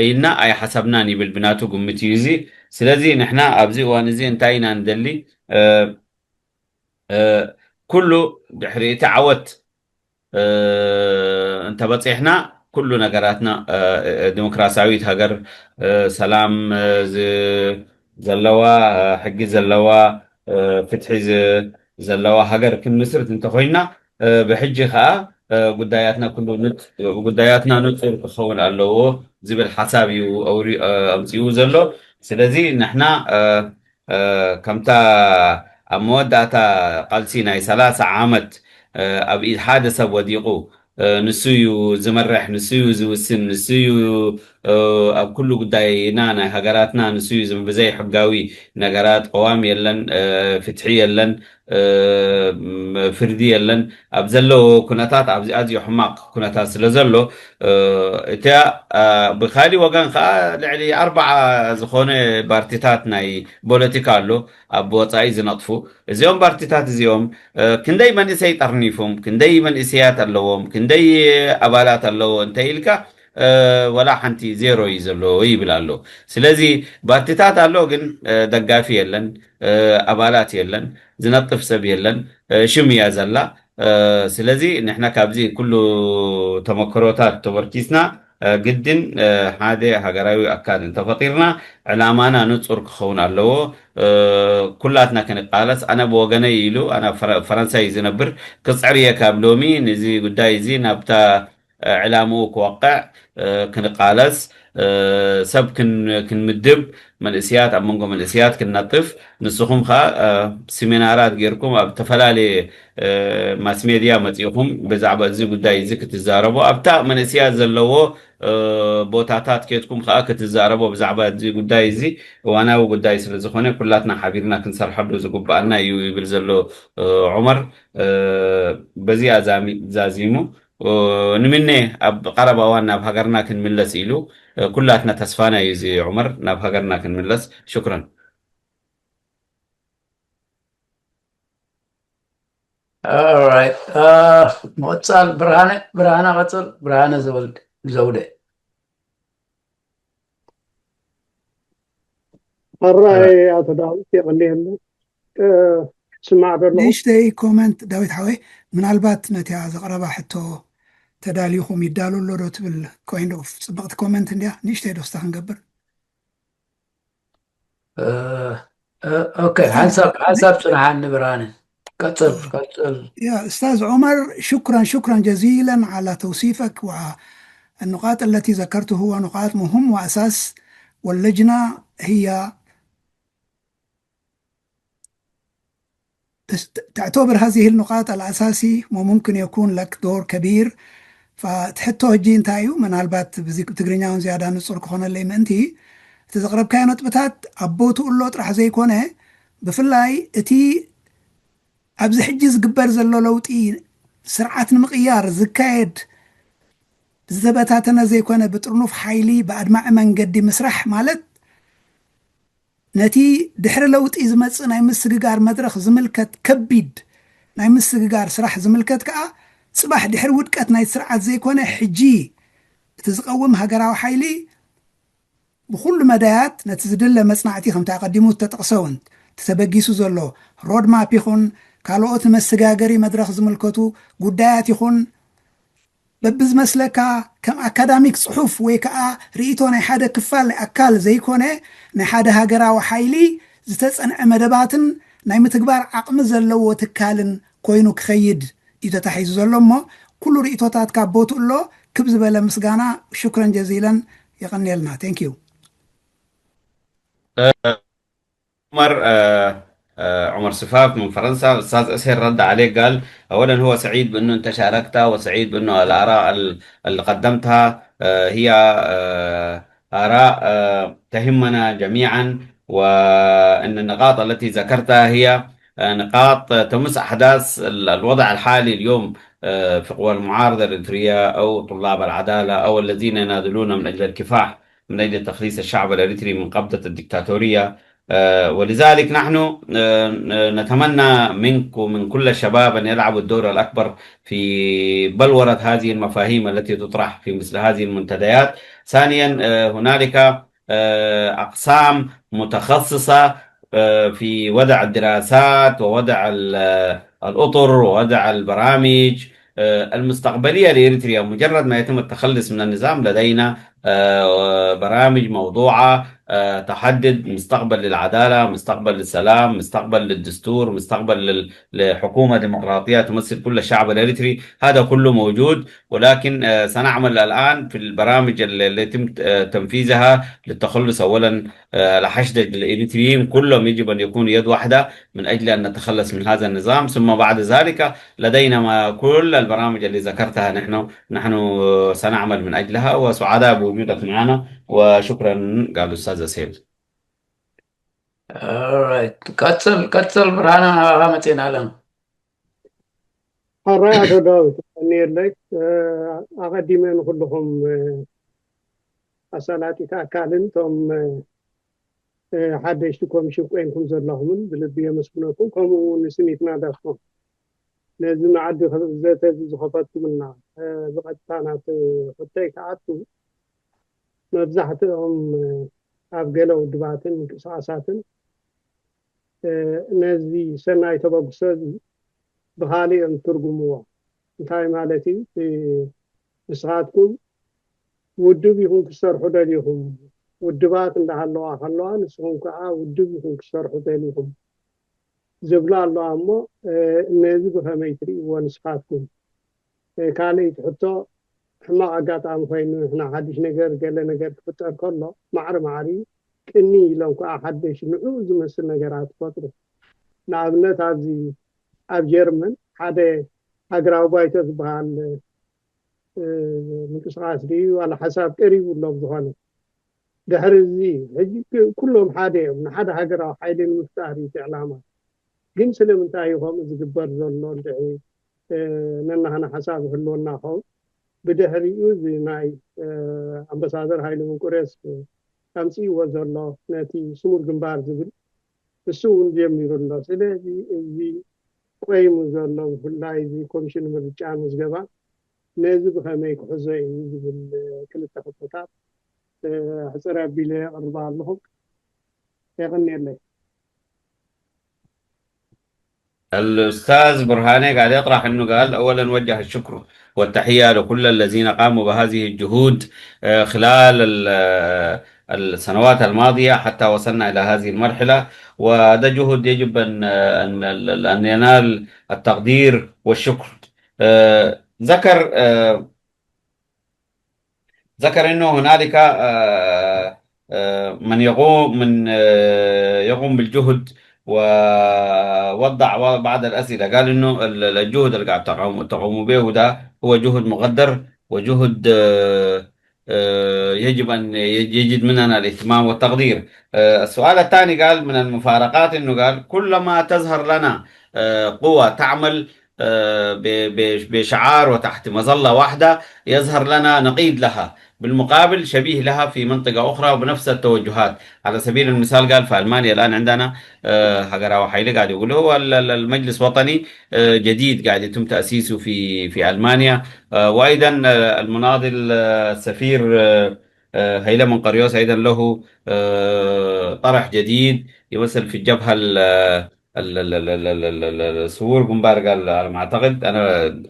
ኢልና ኣይሓሰብናን ይብል ብናቱ ግምት እዩ እዚ። ስለዚ ንሕና ኣብዚ እዋን እዚ እንታይ ኢና ንደሊ? ኩሉ ድሕሪ እቲ ዓወት እንተበፂሕና ኩሉ ነገራትና ዲሞክራሲያዊት ሃገር፣ ሰላም ዘለዋ፣ ሕጊ ዘለዋ፣ ፍትሒ ዘለዋ ሃገር ክንምስርት እንተኮይና፣ ብሕጂ ከዓ ጉዳያትና ኩሉ ጉዳያትና ንፁር ክኸውን ኣለዎ ዝብል ሓሳብ እዩ ኣምፅኡ ዘሎ። ስለዚ ንሕና ከምታ ኣብ መወዳእታ ቃልሲ ናይ ሰላሳ ዓመት ኣብ ኢድ ሓደ ሰብ ወዲቑ፣ ንሱ እዩ ዝመርሕ፣ ንሱ እዩ ዝውስን፣ ንሱ እዩ ኣብ ኩሉ ጉዳይና ናይ ሃገራትና ንሱ እዩ ዝም-፣ ብዘይ ሕጋዊ ነገራት፣ ቅዋም የለን፣ ፍትሒ የለን፣ ፍርዲ የለን። ኣብ ዘለዎ ኩነታት፣ ኣብዚ ኣዝዩ ሕማቕ ኩነታት ስለ ዘሎ፣ እቲያ ብካሊእ ወገን ከዓ ልዕሊ ኣርባዓ ዝኾነ ፓርቲታት ናይ ፖለቲካ ኣሎ ኣብ ወፃኢ ዝነጥፉ። እዚኦም ፓርቲታት እዚኦም ክንደይ መንእሰይ ጠርኒፎም፣ ክንደይ መንእሰያት ኣለዎም፣ ክንደይ ኣባላት ኣለዎ እንተ ኢልካ፣ ወላ ሓንቲ ዜሮ እዩ ዘለዎ ይብል ኣሎ። ስለዚ ፓርቲታት ኣሎ፣ ግን ደጋፊ የለን፣ ኣባላት የለን፣ ዝነጥፍ ሰብ የለን፣ ሽም እያ ዘላ። ስለዚ ንሕና ካብዚ ኩሉ ተመክሮታት ተመርኪስና ግድን ሓደ ሃገራዊ ኣካል እንተፈጢርና ዕላማና ንፁር ክኸውን ኣለዎ። ኩላትና ክንቃለስ፣ ኣነ ብወገነይ ኢሉ፣ ኣነ ፈረ-፣ ፈረንሳይ ዝነብር፣ ክፅዕር እየ ካብ ሎሚ ንዚ ጉዳይ እዚ ናብታ ዕላምኡ ክወቅዕ ክንቃለስ፣ ሰብ ክን-፣ ክንምድብ፣ መንእስያት ኣብ መንጎ መንእስያት ክንነጥፍ፣ ንስኹም ከዓ ሲሚናራት ጌርኩም ኣብ ዝተፈላለየ ማስ ሜድያ መፂእኹም ብዛዕባ እዚ ጉዳይ እዚ ክትዛረቡ፣ ኣብታ መንእስያት ዘለዎ ቦታታት ኬድኩም ከዓ ክትዛረቡ ብዛዕባ እዚ ጉዳይ እዚ። እዋናዊ ጉዳይ ስለ ዝኾነ ኩላትና ሓቢርና ክንሰርሐሉ ዝግባኣና እዩ ይብል ዘሎ ዑመር። በዚ ኣዛሚ-፣ ዛዚሙ ንምነ ኣብ ቀረባ እዋን ናብ ሃገርና ክንምለስ ኢሉ፣ ኩላትና ተስፋና እዩ እዚ ዑመር፣ ናብ ሃገርና ክንምለስ። ሽኩረን። Alright. ምቕፃል ብርሃነ፣ ብርሃነ ቀፅል። ብርሃነ ዘውድ-፣ ዘውደ። ሕራይ ኣቶ ዳዊት የቐንየሉ። ስማዕ ዶ ኣለኹ? ንእሽተይ ኮመንት ዳዊት ሓወይ፣ ምናልባት ነቲያ ዘቕረባ ሕቶ ተዳልዩኹም ይዳሎ ኣሎ ዶ ትብል kind of ፅብቕቲ ኮመንት እንድያ፣ ንእሽተይ ዶ ስታ ክንገብር? ኦኬ፣ ሓንሳብ ሓንሳብ ፅንሓኒ ብርሃነ። ቀፅል ቀፅል። يا أستاذ عمر، شكرا شكرا جزيلا على توصيفك والنقاط التي ذكرته هو نقاط مهم وأساس، واللجنة هي تس-، تعتبر هذه النقاط الأساسي وممكن يكون لك دور كبير. فتحتو هجي انتايو من هالبات بزي-، بتقرينيا زيادة نصر كوخونا اللي منتي تزقرب كاينة بتات أبوتو اللوت راح زي كونه بفلاي اتي أبزي حجي زقبر زلو لوتي سرعة مقيار زكايد زبتاتنا زي كونه بترنوف حايلي بأدمع من قدي مسرح مالت ነቲ ድሕሪ ለውጢ ዝመጽእ ናይ ምስግጋር መድረኽ ዝምልከት ከቢድ ናይ ምስግጋር ስራሕ ዝምልከት ከኣ፣ ጽባሕ ድሕሪ ውድቀት ናይቲ ስርዓት ዘይኮነ፣ ሕጂ እቲ ዝቐውም ሃገራዊ ሓይሊ ብኹሉ መዳያት ነቲ ዝድለ መጽናዕቲ፣ ከምቲ ኣቐዲሙ ዝተጠቕሰ እውን፣ እቲ ተበጊሱ ዘሎ ሮድማፕ ይኹን ካልኦት ንመሰጋገሪ መድረኽ ዝምልከቱ ጉዳያት ይኹን፣ በብዝመስለካ ከም ኣካዳሚክ ጽሑፍ ወይ ከኣ ርእይቶ ናይ ሓደ ክፋል ናይ ኣካል ዘይኮነ፣ ናይ ሓደ ሃገራዊ ሓይሊ ዝተጸንዐ መደባትን ናይ ምትግባር ዓቕሚ ዘለዎ ትካልን ኮይኑ ክኸይድ እዩ ተታሒዙ ዘሎ እሞ፣ ኩሉ ርእይቶታትካ ቦትኡ ኣሎ። ክብ ዝበለ ምስጋና፣ ሹክረን ጀዚለን፣ የቐንየልና። Thank you። آه، عمر آه، آه، عمر سفاف من فرنسا. أستاذ أسهر رد عليك، قال: أولا، هو سعيد بأنه أنت شاركت، وسعيد بأنه الآراء ال- اللي قدمتها آه، هي آه، آراء آه، تهمنا جميعا، وأن النقاط التي ذكرتها هي آه، نقاط تمس أحداث ال- الوضع الحالي اليوم آه، في قوى المعارضة الإريترية أو طلاب العدالة أو الذين يناضلون من أجل الكفاح، من أجل تخليص الشعب الإريتري من قبضة الدكتاتورية. آه، ولذلك نحن آه، نتمنى منكم، من كل الشباب، أن يلعبوا الدور الأكبر في بلورة هذه المفاهيم التي تطرح في مثل هذه المنتديات. ثانيا، آه، هنالك آه، أقسام متخصصة آه، في وضع الدراسات ووضع ال- آه، الأطر ووضع البرامج آه، المستقبلية لإريتريا. مجرد ما يتم التخلص من النظام، لدينا آه، برامج موضوعة آه، تحدد مستقبل للعدالة، مستقبل للسلام، مستقبل للدستور، مستقبل لل- لحكومة ديمقراطية تمثل كل الشعب الإريتري. هذا كله موجود، ولكن آه، سنعمل الآن في البرامج اللي اللي يتم آه، تنفيذها للتخلص أولا آه، على حشد الإريتريين كلهم. يجب أن يكونوا يد واحدة من أجل أن نتخلص من هذا النظام، ثم بعد ذلك لدينا ما كل البرامج اللي ذكرتها نحن نحن سنعمل من أجلها، وسعداء بوجودك معنا، وشكرا. قال أستاذ سيد. Alright. ቀጽል ቀጽል ብርሃነ፣ ናባኻ መጺና ኣለና። ሕራይ ኣቶ ዳዊት፣ ቀንየለይ። ኣቐዲመ ንኩልኹም ኣሳላጢት ኣካልን እቶም ሓደሽቲ ኮሚሽን ቆይምኩም ዘለኹምን ብልቢ የመስግነኩም። ከምኡ እውን ንስኒትና ዳስኮም ነዚ መዓዲ ዘተ እዚ ዝኸፈትኩምና። ብቐጥታ ናብ ሕቶይ ክኣቱ፣ መብዛሕትኦም ኣብ ገለ ውድባትን ምንቅስቃሳትን ነዚ ሰናይ ተበግሶ እዚ ብኻሊእ እዮም ትርጉምዎ። እንታይ ማለት እዩ? ንስኻትኩም ውድብ ኢኹም ክትሰርሑ ደሊኹም፣ ውድባት እንዳሃለዋ ከለዋ ንስኹም ከዓ ውድብ ኢኹም ክትሰርሑ ደሊኹም ዝብላ ኣለዋ። እሞ ነዚ ብኸመይ ትርእይዎ ንስኻትኩም? ካልእቲ ሕቶ፣ ሕማቕ ኣጋጣሚ ኮይኑ ንሕና ሓድሽ ነገር፣ ገለ ነገር ክፍጠር ከሎ ማዕረ ማዕሪ ቅኒ ኢሎም ከዓ ሓደሽ ንዑ ዝመስል ነገራት ይፈጥሩ። ንኣብነት ኣብዚ ኣብ ጀርመን ሓደ ሃገራዊ ባይቶ ዝበሃል ምንቅስቃስ ድዩ ዋላ ሓሳብ ቀሪቡ ኣሎ። ብዝኾነ ድሕሪ እዚ ሕጂ ኩሎም ሓደ እዮም፣ ንሓደ ሃገራዊ ሓይሊ ንምፍጣር እዩ እቲ ዕላማ። ግን ስለምንታይ እዩ ከምኡ ዝግበር ዘሎ እንድዒ ነናህና ሓሳብ ይህልወና ኸውን። ብድሕሪኡ እዚ ናይ ኣምባሳደር ሃይለ መንቁሬስ ኣምፅእዎ ዘሎ ነቲ ስሙር ግንባር ዝብል እሱ እውን ጀሚሩ ኣሎ። ስለዚ እዚ ቆይሙ ዘሎ ብፍላይ እዚ ኮሚሽን ምርጫ ምዝገባ ነዚ ብኸመይ ክሕዞ እዩ ዝብል ክልተ ሕቶታት ሕፅር ኣቢለ የቕርባ ኣለኹ። የቐንየለይ። الأستاذ برهاني قاعد يطرح إنه قال: أولا، وجه الشكر والتحية لكل الذين قاموا بهذه الجهود آه، خلال ال- آه، السنوات الماضية حتى وصلنا إلى هذه المرحلة، وهذا جهد يجب أن آه، أن أن ينال التقدير والشكر. آه، ذكر آه، ذكر إنه هنالك آه، آه، من يقوم من آه، يقوم بالجهد، ووضع بعض الأسئلة، قال إنه ال- الجهد اللي قاعد تقوم تقوموا به ده هو جهد مقدر وجهد آه، آه، يجب أن يج- يجد مننا الاهتمام والتقدير. آه، السؤال الثاني قال من المفارقات إنه قال: كلما تظهر لنا آه، قوة تعمل آه، ب- ب- بشعار وتحت مظلة واحدة يظهر لنا نقيض لها، بالمقابل شبيه لها في منطقة أخرى وبنفس التوجهات. على سبيل المثال قال في ألمانيا الآن عندنا آه، هاجراوا حيلي قاعد يقول هو ال- ال- المجلس وطني آه، جديد قاعد يتم تأسيسه في في ألمانيا. آه، وأيضا آه، المناضل آه، السفير آه، آه، هيلمان قريوس أيضا له آه، طرح جديد يمثل في الجبهة ال- ال- ال- ال- ال- ال- ال- ال- الثوور جنبار قال، على ما أعتقد أنا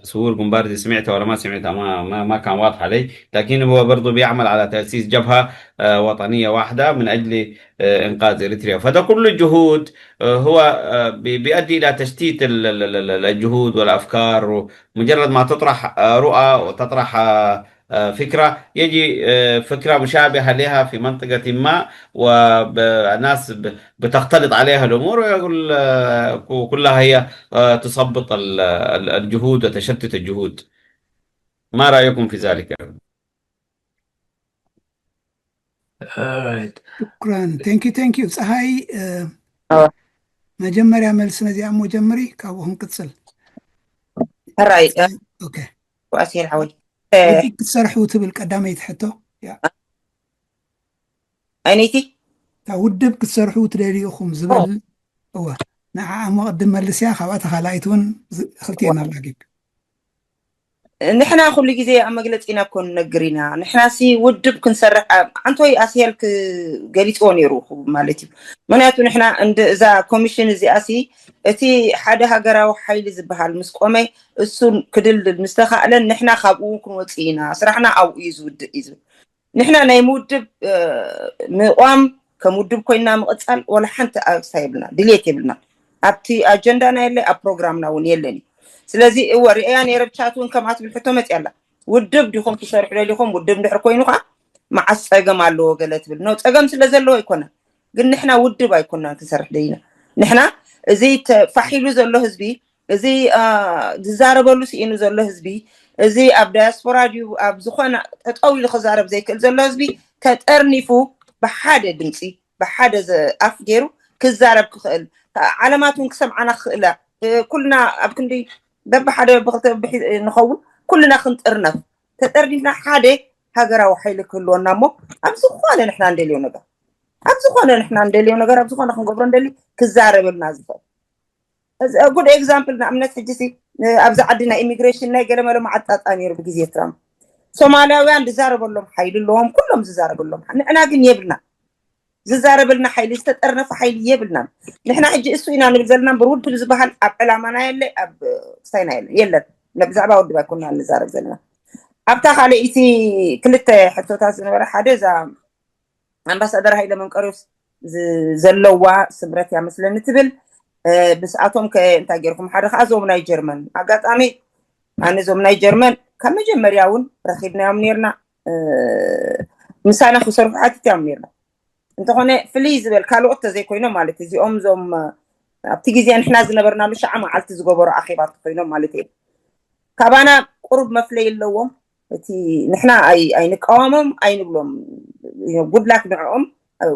ثوور جنبار دي سمعتها ولا ما سمعتها، ما ما, ما كان واضح علي، لكن هو برضو بيعمل على تأسيس جبهة آه، وطنية واحدة من أجل آه، إنقاذ إريتريا. فده كله جهود آه، هو آه، بي- بيؤدي إلى تشتيت ال- ال- ال- ال- الجهود والأفكار. مجرد ما تطرح آه، رؤى وتطرح آه، آه، فكرة، يجي، آه، فكرة مشابهة لها في منطقة ما، والناس ب- بتختلط عليها الأمور، ويقول، آه، ك- كلها هي، آه، تثبط ال- ال- الجهود وتشتت الجهود. ما رأيكم في ذلك؟ Alright. شكرا. Thank you, thank you. ፀሃይ፣ اه መጀመርያ መልሲ ነዚኣ እሞ ጀምሪ፣ ካብኡ ክንቅፅል። ሕራይ ኦኬ። ዋሲል ሓወይ ውድብ ክትሰርሑ ትብል ቀዳመይቲ ሕቶ። ያ። ኣይነይቲ እታ ውድብ ክትሰርሑ ትደልዩ ኢኹም ዝብል፣ እወ፣ ንዓ እሞ ቅድም መልስያ፣ ካብኣ ተኻላይት እውን ዝ- ክልቲኤን ኣላጊብ። ንሕና ኩሉ ግዜ ኣብ መግለፂና እኮ ንነግር ኢና። ንሕና ሲ ውድብ ክንሰርሕ ዓ- ዓንቶይ ኣስሄል ክ- ገሊፅዎ ነይሩ ማለት እዩ። ምክንያቱ ንሕና እንድ እዛ ኮሚሽን እዚኣ ሲ እቲ ሓደ ሃገራዊ ሓይሊ ዝበሃል ምስ ቆመ፣ እሱ ክድልድል ምስ ተኻእለን፣ ንሕና ካብኡ እውን ክንወፅእ ኢና። ስራሕና ኣብኡ እዩ ዝውድእ እዩ ዝብል። ንሕና ናይ ምውድብ ምቋም፣ ከም ውድብ ኮይና ምቕፃል ዋላ ሓንቲ ኣሳ የብልና፣ ድልየት የብልና። ኣብቲ ኣጀንዳና የለ፣ ኣብ ፕሮግራምና እውን የለን እዩ። ስለዚ እወ ርእያ ነይረ ብቻት እውን ከምኣ ትብል ሕቶ መፅያ ኣላ። ውድብ ዲኹም ትሰርሑ ደሊኹም? ውድብ እንድሕር ኮይኑ ከዓ መዓስ ፀገም ኣለዎ ገለ ትብል ነው። ፀገም ስለ ዘለዎ ኣይኮነን፣ ግን ንሕና ውድብ ኣይኮናን ክንሰርሕ ደሊና። ንሕና እዚ ተፋሒሉ ዘሎ ህዝቢ፣ እዚ ዝዛረበሉ ስኢኑ ዘሎ ህዝቢ፣ እዚ ኣብ ዳያስፖራ ድዩ ኣብ ዝኾነ ጠጠው ኢሉ ክዛረብ ዘይክእል ዘሎ ህዝቢ ተጠርኒፉ ብሓደ ድምፂ፣ ብሓደ ኣፍ ገይሩ ክዛረብ ክኽእል፣ ዓለማት እውን ክሰምዓና ክኽእላ፣ ኩልና ኣብ ክንዲ በብሓደ በብክልተ ንኸውን፣ ኩልና ክንጥርነፍ፣ ተጠርኒፍና ሓደ ሃገራዊ ሓይሊ ክህልወና እሞ ኣብ ዝኾነ ንሕና እንደልዮ ነገር ኣብ ዝኾነ ንሕና እንደልዮ ነገር ኣብ ዝኾነ ክንገብሮ እንደሊ ክዛረበልና ዝኽእል። ጉድ ኤግዛምፕል ንኣብነት ሕጂ ሲ ኣብዚ ዓዲ ናይ ኢሚግሬሽን ናይ ገለመለ መዓጣጣ ነይሩ ብግዜ ትራምፕ። ሶማልያውያን ዝዛረበሎም ሓይሊ ኣለዎም፣ ኩሎም ዝዛረበሎም። ንዕና ግን የብልና፣ ዝዛረበልና ሓይሊ፣ ዝተጠርነፈ ሓይሊ የብልናን። ንሕና ሕጂ እሱ ኢና ንብል ዘለና እምበር ውድብ ዝበሃል ኣብ ዕላማና የለ፣ ኣብ ክስታይና የለ፣ የለን። ብዛዕባ ውድብ ኣይኮና ንዛረብ ዘለና። ኣብታ ካልኣይቲ ክልተ ሕቶታት ዝነበረ ሓደ እዛ ኣምባሳደር ሃይለ መንቀርዮስ ዘለዋ ስምረት እያ መስለኒ ትብል። ምስኣቶም ከ እንታይ ገይርኩም? ሓደ ከዓ እዞም ናይ ጀርመን ኣጋጣሚ ኣነ እዞም ናይ ጀርመን ካብ መጀመርያ እውን ረኺብናዮም ነርና፣ ምሳና ክሰርሑ ሓቲትዮም ነርና። እንተኾነ ፍልይ ዝበል ካልኦት ተዘይኮይኖም ማለት እዚኦም እዞም ኣብቲ ግዜ ንሕና ዝነበርናሉ ሸዓ መዓልቲ ዝገበሩ ኣኼባ እንተኮይኖም ማለት እየ። ካባና ቁሩብ መፍለይ ኣለዎም። እቲ ንሕና ኣይንቃወሞም ኣይንብሎም፣ ጉድላክ ንዕኦም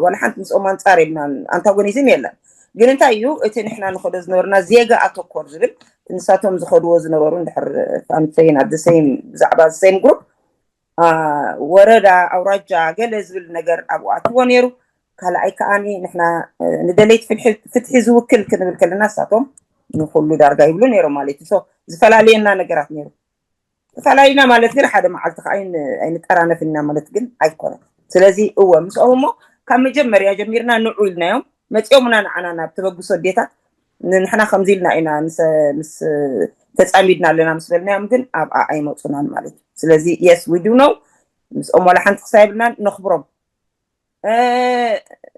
ዋላ ሓንቲ ምስኦም ኣንፃር የብልናን፣ ኣንታጎኒዝም የለን። ግን እንታይ እዩ እቲ ንሕና ንኸዶ ዝነበርና ዜጋ ኣተኮር ዝብል ንሳቶም ዝኸድዎ ዝነበሩ እንድሕር ፋምሰይን ኣደሰይም ብዛዕባ ሰይም ግሩፕ ወረዳ ኣውራጃ ገለ ዝብል ነገር ኣብኡ ኣትዎ ነይሩ። ካልኣይ ከዓኒ ንሕና ንደለይቲ ፍትሒ ዝውክል ክንብል ከለና ንሳቶም ንኩሉ ዳርጋ ይብሉ ነይሮም ማለት እዩ። So ዝፈላልየና ነገራት ነይሩ። ተፈላለና ማለት ግን ሓደ መዓልቲ ከዓ ኣይንጠራነፍና ማለት ግን ኣይኮነን። ስለዚ እወ ምስኦም እሞ ካብ መጀመርያ ጀሚርና ንዑ ኢልናዮም፣ መፂኦምና ንዓና ናብ ተበግሶ ኣዴታት ንሕና ከምዚ ኢልና ኢና ምስ ተፃሚድና ኣለና ምስ በልናዮም ግን ኣብኣ ኣይመፁናን ማለት እዩ። ስለዚ yes we do know ምስኦም ዋላ ሓንቲ ክሳ የብልናን፣ ነኽብሮም።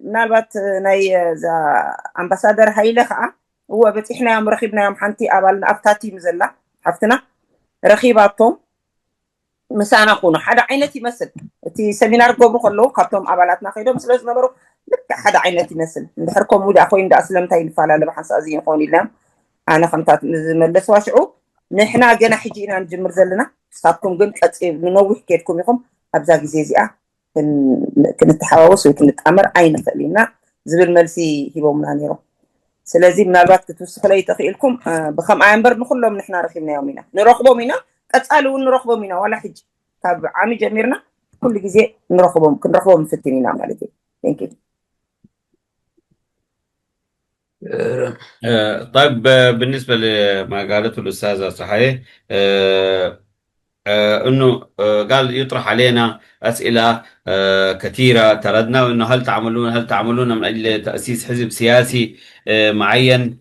ምናልባት ናይ እዛ ኣምባሳደር ሃይለ ከዓ እወ በፂሕናዮም ረኪብናዮም ሓንቲ ኣባልና ኣብታ ቲም ዘላ ሓፍትና ረኪባቶም ምሳና ኩኑ ሓደ ዓይነት ይመስል። እቲ ሰሚናር ክገብሩ ከለዉ ካብቶም ኣባላትና ከይዶም ስለ ዝነበሩ ልክዕ ሓደ ዓይነት ይመስል። እንድሕር ከምኡ ደኣ ኮይኑ ደኣ ስለምንታይ ንፈላለ ብሓንሳእ እዚ ይኸውን ኢልናዮም። ኣነ ከምታት ዝመለስዋ ሽዑ ንሕና ገና ሕጂ ኢና ንጅምር ዘለና፣ ንሳትኩም ግን ቀፂ ንነዊሕ ኬድኩም ኢኹም፣ ኣብዛ ግዜ እዚኣ ክንተሓዋወስ ወይ ክንጣመር ኣይንኽእል ኢና ዝብል መልሲ ሂቦምና ነይሮም። ስለዚ ምናልባት ክትውስኽለይ ተኽኢልኩም ብከምኣ እምበር ንኩሎም ንሕና ረኪብናዮም ኢና፣ ንረኽቦም ኢና፣ ቀፃሊ እውን ንረኽቦም ኢና። ዋላ ሕጂ ካብ ዓሚ ጀሚርና ኩሉ ግዜ ንረኽቦም ክንረኽቦም ንፍትን ኢና ማለት እዩ። Thank you። طيب، بالنسبة لما قالته الأستاذة صحيح، أنه قال يطرح علينا أسئلة كثيرة، تردنا أنه هل تعملون هل تعملون من أجل تأسيس حزب سياسي معين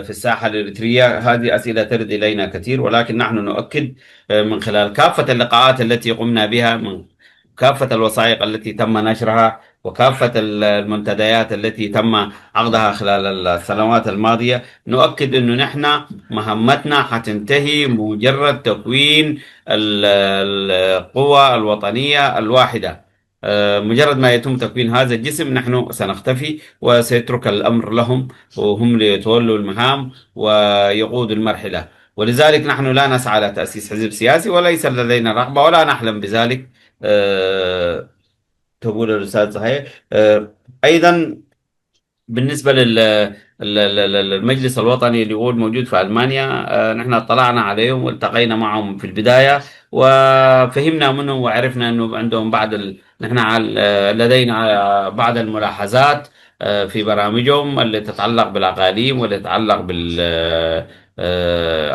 في الساحة الإريترية؟ هذه أسئلة ترد إلينا كثير، ولكن نحن نؤكد من خلال كافة اللقاءات التي قمنا بها، من كافة الوثائق التي تم نشرها، وكافة المنتديات التي تم عقدها خلال السنوات الماضية، نؤكد أنه نحن مهمتنا حتنتهي مجرد تكوين القوى الوطنية الواحدة. مجرد ما يتم تكوين هذا الجسم نحن سنختفي، وسيترك الأمر لهم، وهم ليتولوا المهام ويقودوا المرحلة. ولذلك نحن لا نسعى لتأسيس حزب سياسي، وليس لدينا رغبة ولا نحلم بذلك. تقول الأستاذ صحيح. أيضا بالنسبة لل للمجلس الوطني اللي هو الموجود في ألمانيا، نحن اطلعنا عليهم والتقينا معهم في البداية، وفهمنا منهم وعرفنا أنه عندهم بعض ال... نحن لدينا بعض الملاحظات في برامجهم اللي تتعلق بالأقاليم واللي تتعلق بال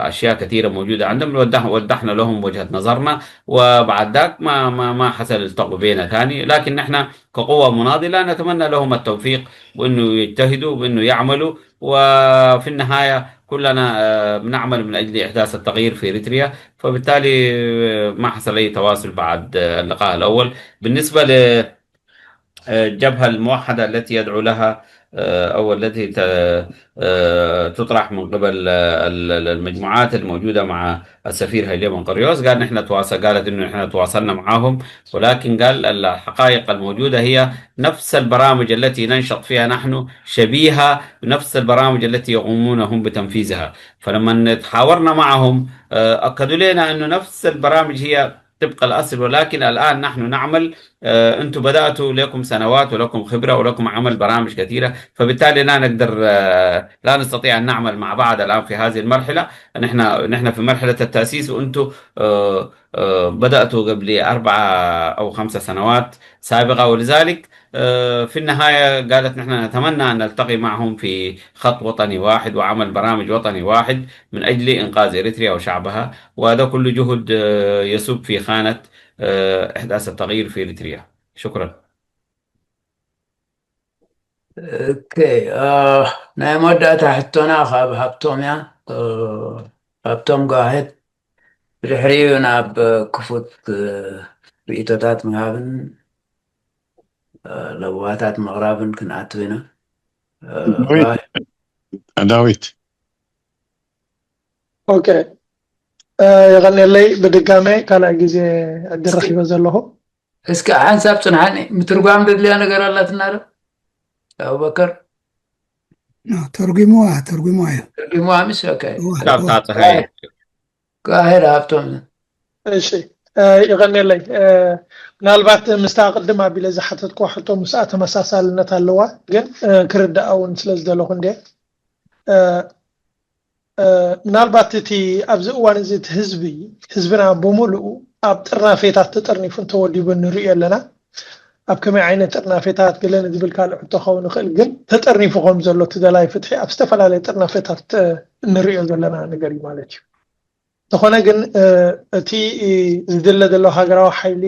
أشياء كثيرة موجودة عندهم. وضحنا لهم وجهة نظرنا، وبعد ذاك ما ما ما حصل التقوا بينا ثاني. لكن نحن كقوة مناضلة نتمنى لهم التوفيق، وإنه يجتهدوا وإنه يعملوا، وفي النهاية كلنا بنعمل من أجل إحداث التغيير في إريتريا. فبالتالي ما حصل أي تواصل بعد اللقاء الأول. بالنسبة للجبهة الموحدة التي يدعو لها أو التي تطرح من قبل المجموعات الموجودة مع السفير هيلي بنقريوس، قال نحن تواصل، قالت إنه نحن تواصلنا معاهم، ولكن قال الحقائق الموجودة هي نفس البرامج التي ننشط فيها نحن شبيهة بنفس البرامج التي يقومون هم بتنفيذها. فلما تحاورنا معهم أكدوا لنا أنه نفس البرامج هي طبق الأصل، ولكن الآن نحن نعمل، أنتم بدأتوا، لكم سنوات ولكم خبرة ولكم عمل برامج كثيرة، فبالتالي لا نقدر، لا نستطيع أن نعمل مع بعض الآن في هذه المرحلة. نحن نحن في مرحلة التأسيس، وأنتم بدأتوا قبل أربعة أو خمسة سنوات سابقة. ولذلك في النهاية قالت نحن نتمنى أن نلتقي معهم في خط وطني واحد وعمل برامج وطني واحد من أجل إنقاذ إريتريا وشعبها، وهذا كل جهد يصب في خانة إحداث التغيير في إريتريا. شكرا. ኦኬ፣ ናይ መወዳእታ ሕቶና ካብ ሃብቶም እያ። ሃብቶም፣ go ahead። ብድሕሪኡ ናብ ክፉት ርእይቶታት ምሃብን ለበዋታት ምቕራብን ክንኣቱ ኢና። ዳዊት። ኦኬ፣ የቐንየለይ። ብድጋሜ ካልኣይ ግዜ ዕድል ረኺበ ዘለኹ። እስኪ ሓንሳብ ጽንሓኒ፣ ምትርጓም ደድልያ ነገር ኣላትና ዶ? ኣቡበከር ተርጉምዋ ተርጉምዋ እዩ። ተርጉምዋ ምስ ኦኬ ዳብታ ፀሃይ ቃሄር ሃብቶም እሺ፣ ይቐንየለይ። ምናልባት ምስታ ቅድም ኣቢለ ዝሓተትኩ ሕቶ ምስኣ ተመሳሳልነት ኣለዋ፣ ግን ክርዳኣ እውን ስለ ዝደለኹ እንደ ምናልባት እቲ ኣብዚ እዋን እዚ እቲ ህዝቢ ህዝብና ብምሉኡ ኣብ ጥርናፌታት ተጠርኒፉ እንተወዲቡ ንርእዮ ኣለና። ኣብ ከመይ ዓይነት ጥርናፌታት ገለ ንዝብል ካልእ ሕቶ ክኸውን ይኽእል፣ ግን ተጠርኒፉ ከም ዘሎ እቲ ደላይ ፍትሒ ኣብ ዝተፈላለየ ጥርናፌታት እንርእዮ ዘለና ነገር እዩ ማለት እዩ። እንተኾነ ግን እቲ ዝድለ ዘሎ ሃገራዊ ሓይሊ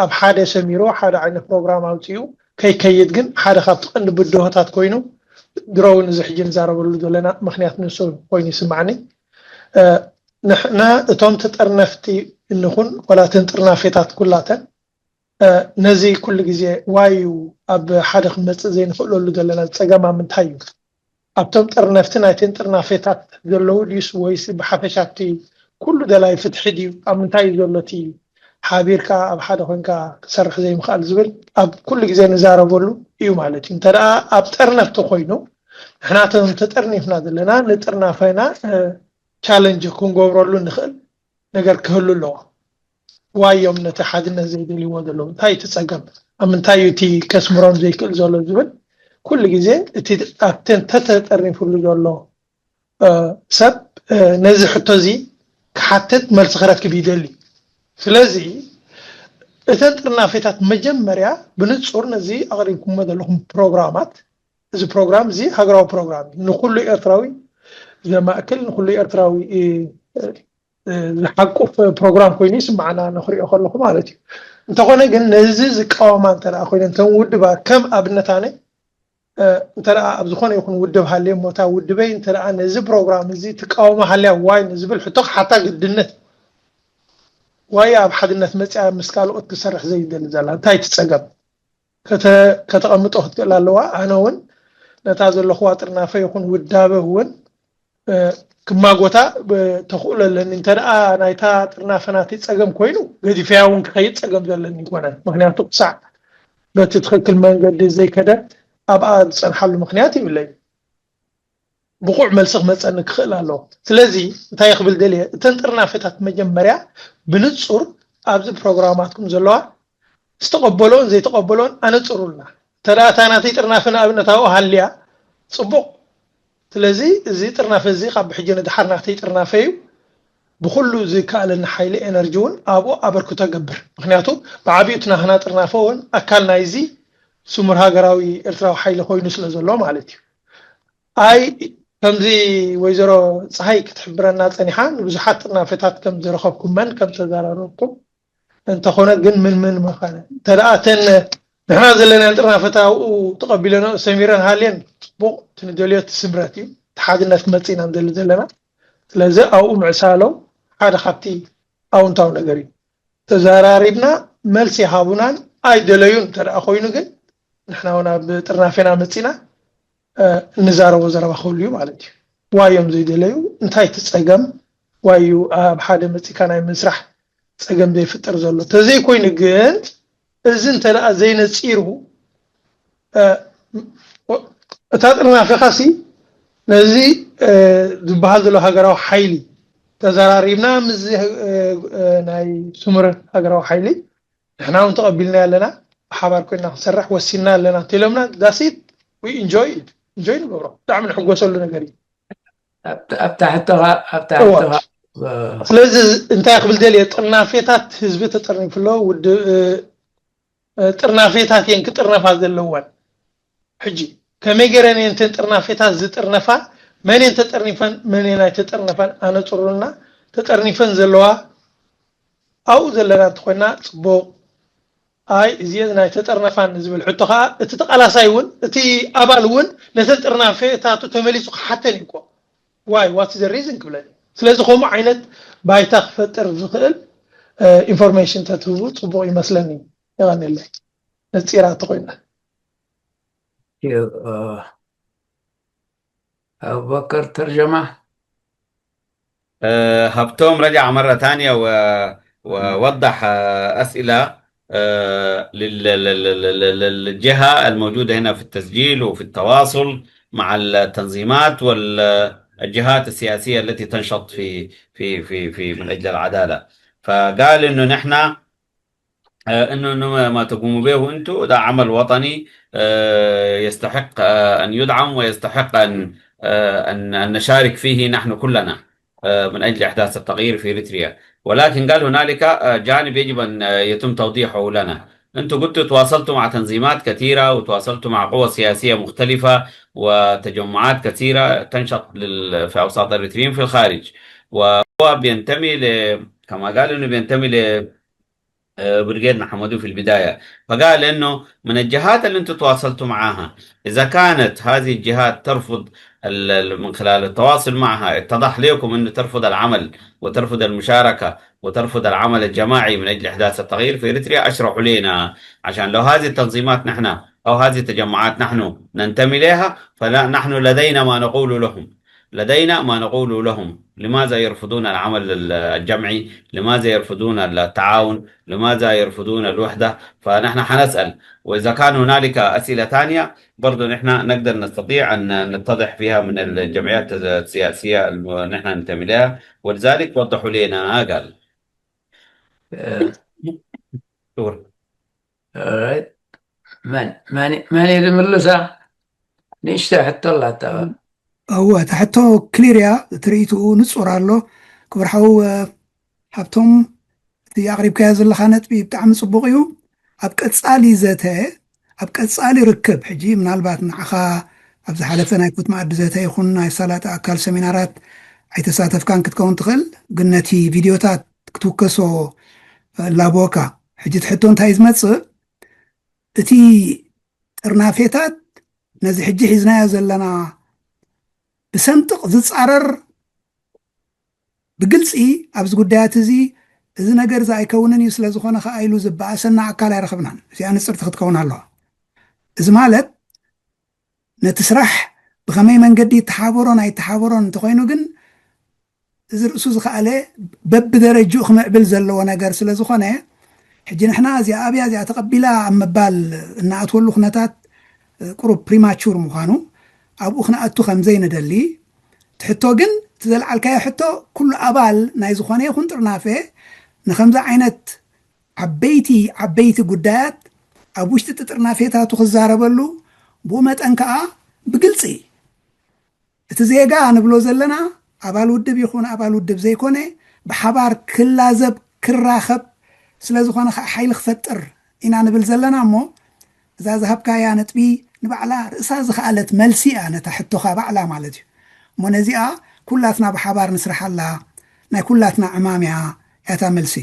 ኣብ ሓደ ሰሚሩ ሓደ ዓይነት ፕሮግራም ኣውፂኡ ከይከይድ ግን ሓደ ካብቲ ቀንዲ ብድሆታት ኮይኑ ድሮ እውን እዚ ሕጂ ንዛረበሉ ዘለና ምክንያት ንሱ ኮይኑ ይስማዕኒ። ንሕና እቶም ተጠርነፍቲ እንኹን ዋላ እተን ጥርናፌታት ኩላተን ነዚ ኩሉ ግዜ ዋይ እዩ ኣብ ሓደ ክንመፅእ ዘይንኽእለሉ ዘለና ፀገም ኣብ ምንታይ እዩ? ኣብቶም ጥርነፍቲ ናይተን ጥርናፌታት ዘለዉ ድዩስ ወይስ ብሓፈሻ ኣብቲ ኩሉ ደላይ ፍትሒ ድዩ? ኣብ ምንታይ እዩ ዘሎ እቲ ሓቢርካ ኣብ ሓደ ኮንካ ክትሰርሕ ዘይምኽኣል ዝብል ኣብ ኩሉ ግዜ ንዛረበሉ እዩ ማለት እዩ። እንተ ደኣ ኣብ ጥርነፍቲ ኮይኑ ንሕና እቶም ተጠርኒፍና ዘለና ንጥርናፈና ቻለንጅ ክንገብረሉ ንኽእል ነገር ክህሉ ኣለዎ። ዋይ እዮም ነቲ ሓድነት ዘይደልይዎ ዘለዉ? እንታይ እቲ ጸገም? ኣብ ምንታይ እዩ እቲ ከስምሮም ዘይክእል ዘሎ ዝብል ኩሉ ግዜ እቲ ኣብተን ተተጠርኒፉሉ ዘሎ ሰብ ነዚ ሕቶ እዚ ክሓትት መልሲ ክረክብ ይደሊ። ስለዚ እተን ጥርናፌታት መጀመርያ ብንጹር ነዚ ኣቕሪብኩሞ ዘለኹም ፕሮግራማት፣ እዚ ፕሮግራም እዚ ሃገራዊ ፕሮግራም እዩ። ንኹሉ ኤርትራዊ ዘማእክል፣ ንኹሉ ኤርትራዊ ዝሓቁፍ ፕሮግራም ኮይኑ ይስማዓና ንክሪኦ ከለኹ ማለት እዩ። እንተኾነ ግን ነዚ ዝቃወማ እንተ ደኣ ኮይነን እተን ውድባት ከም ኣብነት ኣነ እንተ ደኣ ኣብ ዝኾነ ይኹን ውድብ ሃልየ እሞ እታ ውድበይ እንተ ደኣ ነዚ ፕሮግራም እዚ ትቃወሞ ሃልያ ዋይ ንዝብል ሕቶ ክሓታ ግድነት ዋይ ኣብ ሓድነት መጽያ ምስ ካልኦት ክሰርሕ ዘይደሊ ዘላ እንታይ እቲ ጸገም? ከተቐምጦ ክትክእል ኣለዋ። ኣነ እውን ነታ ዘለኹዋ ጥርናፈ ይኹን ውዳበ እውን ክማጎታ ተኽእሎ ኣለኒ። እንተ ደኣ ናይታ ጥርናፈ ናተይ ጸገም ኮይኑ፣ ገዲፈያ እውን ክኸይድ ጸገም ዘለኒ ይኮነን። ምክንያቱ ክሳዕ በቲ ትኽክል መንገዲ ዘይከደ ኣብኣ ዝጸንሓሉ ምክንያት ይብለይ። ብቑዕ መልሲ ክመጸኒ ክኽእል ኣለዎ። ስለዚ እንታይ ክብል ደልየ፣ እተን ጥርናፈታት መጀመርያ ብንጹር ኣብዚ ፕሮግራማትኩም ዘለዋ ዝተቐበሎን ዘይተቐበሎን ኣነጽሩልና። እንተ ደኣ እታ ናተይ ጥርናፈ ንኣብነት ኣብኡ ሃልያ ጽቡቕ። ስለዚ እዚ ጥርናፈ እዚ ካብ ሕጂ ንደሓር ናተይ ጥርናፈ እዩ። ብኹሉ ዝከኣለኒ ሓይሊ ኤነርጂ እውን ኣብኡ ኣበርክቶ ገብር። ምክንያቱ ብዓቢኡ እቲ ናህና ጥርናፈ እውን ኣካል ናይዚ ስሙር ሃገራዊ ኤርትራዊ ሓይሊ ኮይኑ ስለ ዘሎ ማለት እዩ። ኣይ ከምዚ ወይዘሮ ፀሃይ ክትሕብረና ፀኒሓ ንብዙሓት ጥርናፈታት ከም ዝረኸብኩመን ከም ተዘራረብኩም እንተኾነ ግን ምን ምን ምዃነ እንተ ደኣ እተን ንሕና ዘለና ጥርናፈታት ኣብኡ ተቐቢለንኦ ሰሚረን ሃልየን ፅቡቕ እቲ ንደልዮ እቲ ስምረት እዩ እቲ ሓድነት ክመፅእ ኢና ንደሊ ዘለና ስለዚ ኣብኡ ምዕሳሎም ሓደ ካብቲ ኣውንታዊ ነገር እዩ ተዘራሪብና መልሲ ይሃቡናን ኣይደለዩን እንተ ደኣ ኮይኑ ግን ንሕና እውን ኣብ ጥርናፌና መፂና እንዛረቦ ዘረባ ክህሉ እዩ ማለት እዩ ዋዮም ዘይደለዩ እንታይ እቲ ፀገም ዋዩ ኣብ ሓደ መፂካ ናይ ምስራሕ ፀገም ዘይፍጠር ዘሎ ተዘይኮይኑ ግን እዚ እንተ ደኣ ዘይነፂሩ እታ ጥርናፌኻሲ ነዚ ዝበሃል ዘሎ ሃገራዊ ሓይሊ ተዘራሪብና ምስ ናይ ስሙር ሃገራዊ ሓይሊ ንሕና እውን ተቐቢልና ኣለና ብሓባር ኮይና ክንሰርሕ ወሲንና ኣለና እንተኢሎምና that's it we enjoy it enjoy ንገብሮ ብጣዕሚ ንሕጎሰሉ ነገር እዩ ኣብታ ሕቶኻ ኣብታ ሕቶኻ ስለዚ እንታይ ክብል ደልየ ጥርናፌታት ህዝቢ ተጠርኒፉ ኣሎ ውድብ ጥርናፌታት እየን ክጥርነፋ ዘለወን ሕጂ ከመይ ገይረን እየን እተን ጥርናፌታት ዝጥርነፋ መን እየን ተጠርኒፈን መን እየን ኣይተጠርነፋን ኣነፅሩልና ተጠርኒፈን ዘለዋ ኣብኡ ዘለና እንተኮይና ፅቡቅ ኣይ እዚኤን ናይ ተጠርነፋን ዝብል ሕቶ ከዓ እቲ ተቃላሳይ እውን እቲ ኣባል እውን ነተን ጥርናፌታቱ ተመሊሱ ክሓተን እዩ እኮ why what's the reason ክብለኒ ስለዚ ከምኡ ዓይነት ባይታ ክፈጥር ዝኽእል information ተትህቡ ፅቡቅ ይመስለኒ የቀኒለይ ነፂራ ተኮይና أبو بكر ترجمة هبتهم رجع مرة ثانية و- ووضح أسئلة للجهة الموجودة هنا في التسجيل وفي التواصل مع التنظيمات والجهات السياسية التي تنشط في في في في من أجل العدالة فقال إنه نحن انه ما تقوموا به انتم ده عمل وطني يستحق ان يدعم ويستحق ان ان نشارك فيه نحن كلنا من اجل احداث التغيير في اريتريا ولكن قال هنالك جانب يجب ان يتم توضيحه لنا انتم قلتوا تواصلتوا مع تنظيمات كثيره وتواصلتوا مع قوى سياسيه مختلفه وتجمعات كثيره تنشط في اوساط الاريتريين في الخارج وهو بينتمي ل كما قال انه بينتمي ل بريغيد محمدو في البداية فقال إنه من الجهات اللي أنتم تواصلتوا معها إذا كانت هذه الجهات ترفض من خلال التواصل معها اتضح لكم أنه ترفض العمل وترفض المشاركة وترفض العمل الجماعي من أجل إحداث التغيير في إريتريا أشرحوا لنا عشان لو هذه التنظيمات نحن أو هذه التجمعات نحن ننتمي لها فلا نحن لدينا ما نقول لهم لدينا ما نقول لهم لماذا يرفضون العمل الجمعي لماذا يرفضون التعاون لماذا يرفضون الوحدة فنحن حنسأل وإذا كان هنالك أسئلة ثانية برضو نحن نقدر نستطيع أن نتضح فيها من الجمعيات السياسية اللي نحن ننتمي لها ولذلك وضحوا لنا قال شكرا መን መን መን ዝምልሳ ንእሽተ ሕቶ ኣላታ እወ እታ ሕቶ ክሊር እያ ትርኢትኡ ንፁር ኣሎ ክብርሓው ሃብቶም እቲ ኣቕሪብካዮ ዘለኻ ነጥቢ ብጣዕሚ ፅቡቕ እዩ ኣብ ቀፃሊ ዘተ ኣብ ቀፃሊ ርክብ ሕጂ ምናልባት ንዓኻ ኣብ ዝሓለፈ ናይ ኮት መኣዲ ዘተ ይኹን ናይ ሳላጢ ኣካል ሰሚናራት ኣይተሳተፍካን ክትከውን ትኽእል ግን ነቲ ቪድዮታት ክትውከሶ ላቦካ ሕጂ ትሕቶ እንታይ ዝመፅእ እቲ ጥርናፌታት ነዚ ሕጂ ሒዝናዮ ዘለና ብሰንጥቕ ዝፃረር ብግልፂ ኣብዚ ጉዳያት እዚ እዚ ነገር እዚ ኣይከውንን እዩ ስለ ዝኾነ ከዓ ኢሉ ዝበኣሰና ኣካል ኣይረኸብናን እዚኣ ንፅርቲ ክትከውን ኣለዋ እዚ ማለት ነቲ ስራሕ ብኸመይ መንገዲ ይተሓበሮን ኣይተሓበሮን እንተኾይኑ ግን እዚ ርእሱ ዝኸኣለ በብደረጅኡ ክምዕብል ዘለዎ ነገር ስለ ዝኾነ ሕጂ ንሕና እዚኣ ኣብያ እዚኣ ተቐቢላ ኣብ ምባል እናኣትወሉ ኩነታት ቁሩብ ፕሪማቹር ምዃኑ ኣብኡ ክነኣቱ ከም ዘይንደሊ ትሕቶ ግን እቲ ዘልዓልካዮ ሕቶ ኩሉ ኣባል ናይ ዝኾነ ይኹን ጥርናፈ ንከምዚ ዓይነት ዓበይቲ ዓበይቲ ጉዳያት ኣብ ውሽጢ ጥጥርናፌታቱ ክዛረበሉ ብኡ መጠን ከዓ ብግልፂ እቲ ዜጋ ንብሎ ዘለና ኣባል ውድብ ይኹን ኣባል ውድብ ዘይኮነ ብሓባር ክላዘብ ክራኸብ ስለ ዝኾነ ከዓ ሓይሊ ክፈጥር ኢና ንብል ዘለና እሞ እዛ ዝሃብካያ ነጥቢ ንባዕላ ርእሳ ዝኸኣለት መልሲ እያ ነታ ሕቶኻ ባዕላ ማለት እዩ እሞ ነዚኣ ኩላትና ብሓባር ንስርሓላ ናይ ኩላትና ዕማም እያ ያታ መልሲ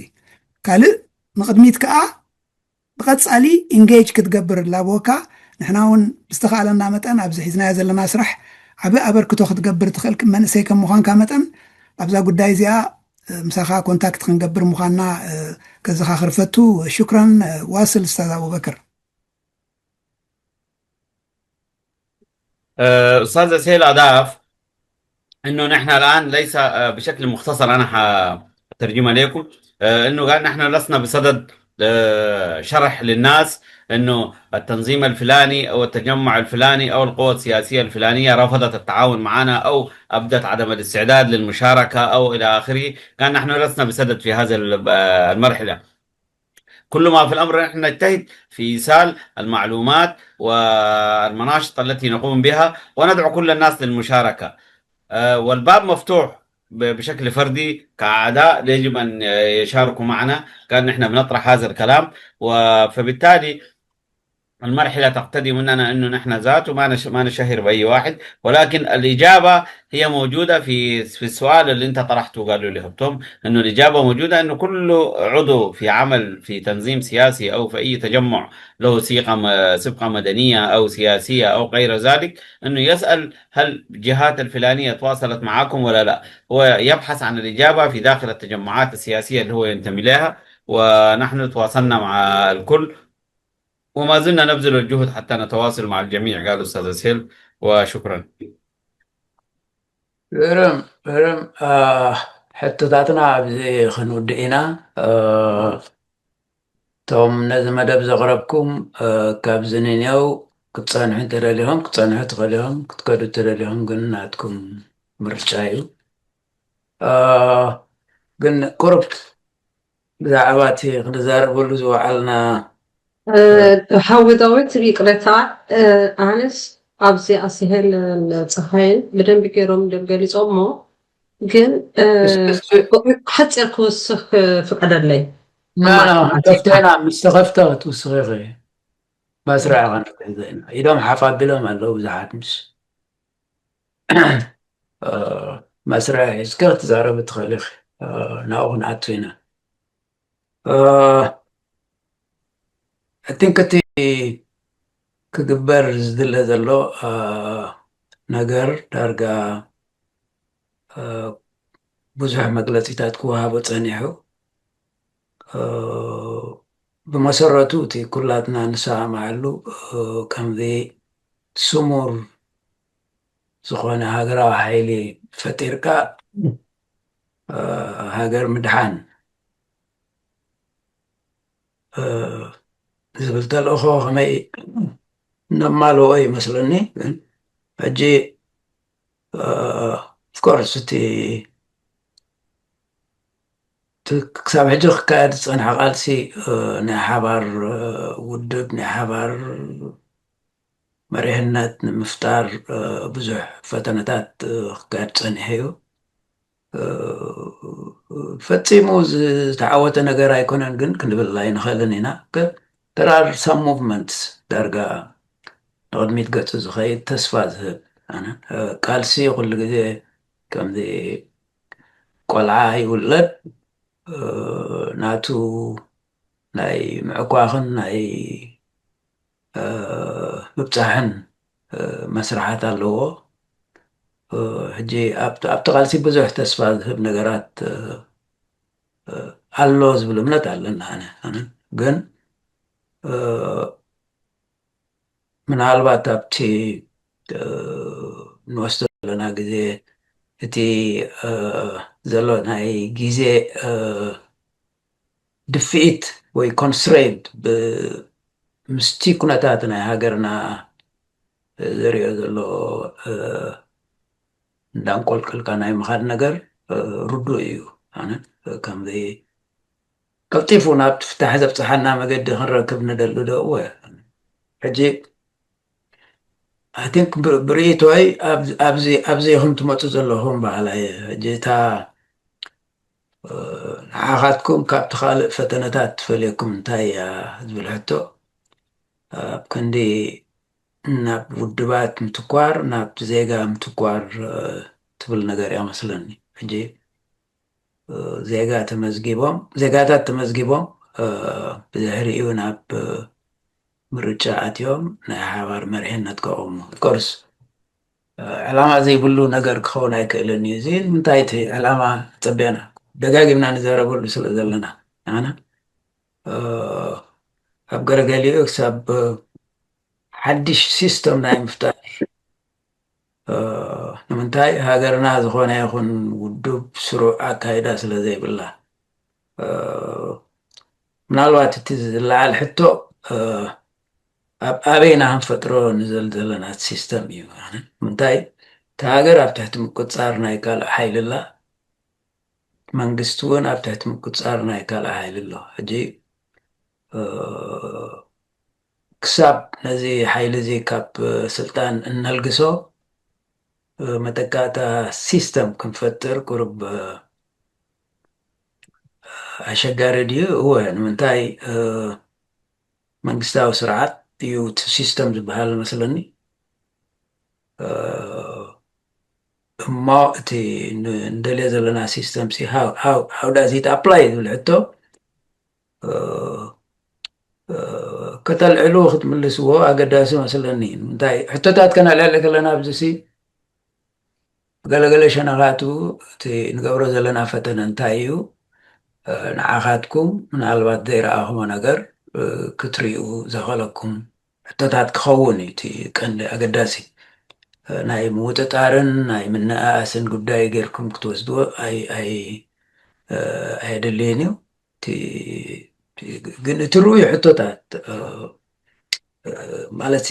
ካልእ ንቕድሚት ከዓ ብቐጻሊ ኢንጌጅ ክትገብር ላቦካ ንሕና እውን ብዝተኻእለና መጠን ኣብዚ ሒዝናዮ ዘለና ስራሕ ዓቢ ኣበርክቶ ክትገብር ትኽእል መንእሰይ ከም ምዃንካ መጠን ኣብዛ ጉዳይ እዚኣ ምሳኻ ኮንታክት ክንገብር ምዃንና ከዘኻኽር ፈቱ ሽክራን ዋስል ስታዝ ኣቡበክር أستاذ أسيل أضاف أنه نحن الآن ليس بشكل مختصر أنا حترجمه لكم أنه قال نحن لسنا بصدد شرح للناس أنه التنظيم الفلاني أو التجمع الفلاني أو القوى السياسية الفلانية رفضت التعاون معنا أو أبدت عدم الاستعداد للمشاركة أو إلى آخره. قال نحن لسنا بصدد في هذا المرحلة. كل ما في الأمر نحن نجتهد في إيصال المعلومات والمناشط التي نقوم بها، وندعو كل الناس للمشاركة. والباب مفتوح بشكل فردي كأعضاء، يجب أن يشاركوا معنا. كان نحن بنطرح هذا الكلام، فبالتالي المرحلة تقتضي مننا أنه نحن ذاته ما نش... ما نشهر بأي واحد، ولكن الإجابة هي موجودة في في السؤال اللي أنت طرحته، قالوا لي هبتم أنه الإجابة موجودة، أنه كل عضو في عمل في تنظيم سياسي أو في أي تجمع له سيقة سبقة مدنية أو سياسية أو غير ذلك، أنه يسأل هل الجهات الفلانية تواصلت معكم ولا لا، ويبحث عن الإجابة في داخل التجمعات السياسية اللي هو ينتمي لها. ونحن تواصلنا مع الكل وما زلنا نبذل الجهد حتى نتواصل مع الجميع، قال أستاذ سهيل، وشكرا. እርም እርም ሕቶታትና ኣብዚ ክንውድእ ኢና። እቶም ነዚ መደብ ዘቕረብኩም ካብዚ ንኔው ክትፀንሑ እንተደሊኹም ክትፀንሑ ትኽእሉ ኢኹም፣ ክትከዱ እተደሊኹም ግን ናትኩም ምርጫ እዩ። ግን ቁሩብ ብዛዕባ እቲ ክንዛረበሉ ዝወዓልና ሓዊ ዳዊት ይቅረታ ኣነስ ኣብዚ ኣስሄል ፀሃይን ብደንቢ ገይሮም ደም ገሊፆሞ ግን ሓፂር ክውስኽ ፍቀደለይ ከፍተና ምስ ተኸፍተ ክትውስኺ መስርዕ ከነትሕዘ ኢና ኢዶም ሓፍ ኣቢሎም ኣለዉ ብዙሓት ምስ መስርዕ ሒዝካ ክትዛረብ ትኽእል ኢኺ ናብኡ ክንኣቱ ኢና I think እቲ ክግበር ዝድለ ዘሎ ነገር ዳርጋ ብዙሕ መግለፂታት ክወሃቦ ፀኒሑ ብመሰረቱ እቲ ኩላትና ንሰማማዓሉ ከምዚ ስሙር ዝኾነ ሃገራዊ ሓይሊ ፈጢርካ ሃገር ምድሓን ዝብል ተልእኾ ከመይ ነማልኦ ይመስለኒ። ግን ሕጂ ኦፍኮርስ እቲ ክሳብ ሕጂ ክካየድ ዝፀንሐ ቃልሲ ናይ ሓባር ውድብ ናይ ሓባር መሪሕነት ንምፍጣር ብዙሕ ፈተነታት ክካየድ ፀኒሑ እዩ። ፈፂሙ ዝተዓወተ ነገር ኣይኮነን ግን ክንብል ኣይንኽእልን ኢና። There are some movements ዳርጋ ንቕድሚት ገፁ ዝኸይድ ተስፋ ዝህብ ቃልሲ ኩሉ ግዜ ከምዚ ቆልዓ ይውለድ ናቱ ናይ ምዕኳኽን ናይ ምብፃሕን መስርሓት ኣለዎ። ሕጂ ኣብቲ ቃልሲ ብዙሕ ተስፋ ዝህብ ነገራት ኣሎ ዝብል እምነት ኣለና። ኣነ ግን ምናልባት ኣብቲ ንወስዶ ዘለና ግዜ እቲ ዘሎ ናይ ግዜ ድፍኢት ወይ ኮንስትሬንት ምስቲ ኩነታት ናይ ሃገርና ዘሪኦ ዘሎ እንዳንቆልቀልካ ናይ ምኻድ ነገር ርዱእ እዩ። ኣነ ከምዚ ቀልጢፉ ናብቲ ፍታሕ ዘብፅሓና መገዲ ክንረክብ ንደሊ ዶ? እወ። ሕጂ I think ብርእይቶይ ኣብዚ ኢኹም ትመፁ ዘለኹም በሃላይ። ሕጂ እታ ንዓኻትኩም ካብቲ ካልእ ፈተነታት ትፈልየኩም እንታይ እያ ዝብል ሕቶ ኣብ ክንዲ ናብ ውድባት ምትኳር ናብ ዜጋ ምትኳር ትብል ነገር እያ መስለኒ። ሕጂ ዜጋ ተመዝጊቦም ዜጋታት ተመዝጊቦም ብድሕሪኡ ናብ ምርጫ ኣትዮም ናይ ሓባር መሪሕነት ከቆሙ። ኦፍኮርስ ዕላማ ዘይብሉ ነገር ክኸውን ኣይክእልን እዩ። እዚ ንምንታይ እቲ ዕላማ ጸቢቕና ደጋጊምና ንዘረበሉ ስለ ዘለና ኣነ ኣብ ገለገሊኡ ክሳብ ሓድሽ ሲስተም ናይ ምፍጣር ንምንታይ ሃገርና ዝኾነ ይኹን ውዱብ ስሩዕ ኣካይዳ ስለ ዘይብላ ምናልባት እቲ ዝለዓል ሕቶ ኣብ ኣበይና ክንፈጥሮ ንዘል ዘለና ሲስተም እዩ። ምንታይ እቲ ሃገር ኣብ ትሕቲ ምቁፃር ናይ ካልእ ሓይሊ ኣላ፣ መንግስቲ እውን ኣብ ትሕቲ ምቁፃር ናይ ካልእ ሓይሊ ኣሎ። ሕጂ ክሳብ ነዚ ሓይሊ እዚ ካብ ስልጣን እነልግሶ መጠቃእታ ሲስተም ክንፈጥር ቁርብ ኣሸጋሪ ድዩ? እወ። ንምንታይ መንግስታዊ ስርዓት እዩ እቲ ሲስተም ዝበሃል መስለኒ። እሞ እቲ እንደልዮ ዘለና ሲስተም ሲ how does it apply ዝብል ሕቶ ከተልዕሉ ክትምልስዎ ኣገዳሲ መስለኒ። እንታይ ሕቶታት ከነልዕል ከለና ኣብዚ ሲ ገለገለ ሸነኻቱ እቲ ንገብሮ ዘለና ፈተነ እንታይ እዩ? ንዓኻትኩም ምናልባት ዘይረኣኹሞ ነገር ክትርእዩ ዘኸለኩም ሕቶታት ክኸውን እዩ እቲ ቀንዲ ኣገዳሲ። ናይ ምውጥጣርን ናይ ምንእኣስን ጉዳይ ጌርኩም ክትወስድዎ ኣየድልየን እዩ። ግን እቲ ርኡይ ሕቶታት ማለት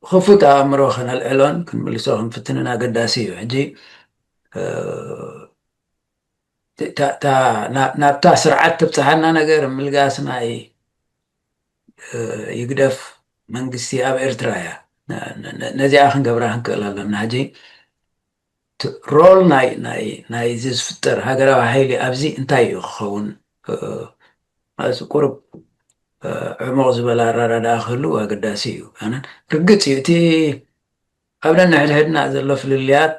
ብክፉት ኣእምሮ ከነልዕሎን ክንምልሶ ክንፍትንን ኣገዳሲ እዩ። ሕጂ ናብታ ስርዓት ተብፅሓና ነገር ምልጋስ ናይ ይግደፍ መንግስቲ ኣብ ኤርትራ እያ። ነዚኣ ክንገብራ ክንክእል ኣለና። ሕጂ ሮል ናይ ናይዚ ዝፍጠር ሃገራዊ ሓይሊ ኣብዚ እንታይ እዩ ክኸውን? ማለት ቁሩብ ዕሙቕ ዝበለ ኣረዳድኣ ክህልው ኣገዳሲ እዩ። ርግፅ እዩ እቲ ኣብ ነንሕድሕድና ዘሎ ፍልልያት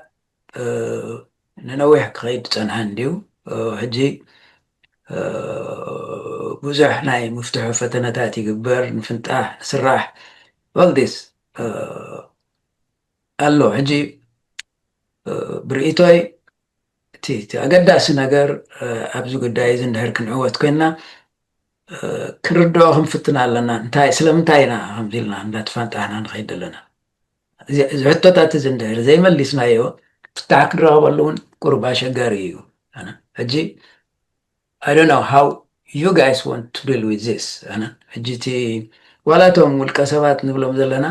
ንነዊሕ ክኸይድ ዝፀንሐ እንድዩ። ሕጂ ብዙሕ ናይ ምፍትሑ ፈተነታት ይግበር፣ ንፍንጣሕ፣ ንስራሕ፣ all this ኣሎ። ሕጂ ብርእይቶይ እቲ ኣገዳሲ ነገር ኣብዚ ጉዳይ እዚ እንድሕር ክንዕወት ኮይንና ክንርድኦ ክንፍትን ኣለና። እንታይ ስለምንታይ ኢና ከምዚ ኢልና እንዳተፋንጣሕና ንኸይድ ዘለና? እዚ ሕቶታት እዚ እንድሕር ዘይመሊስናዮ ፍታሕ ክንረኽበሉ እውን ቁሩብ ኣሸጋሪ እዩ። ሕጂ I don't know how you guys want to deal with this። ሕጂ እቲ ዋላ እቶም ውልቀ ሰባት ንብሎም ዘለና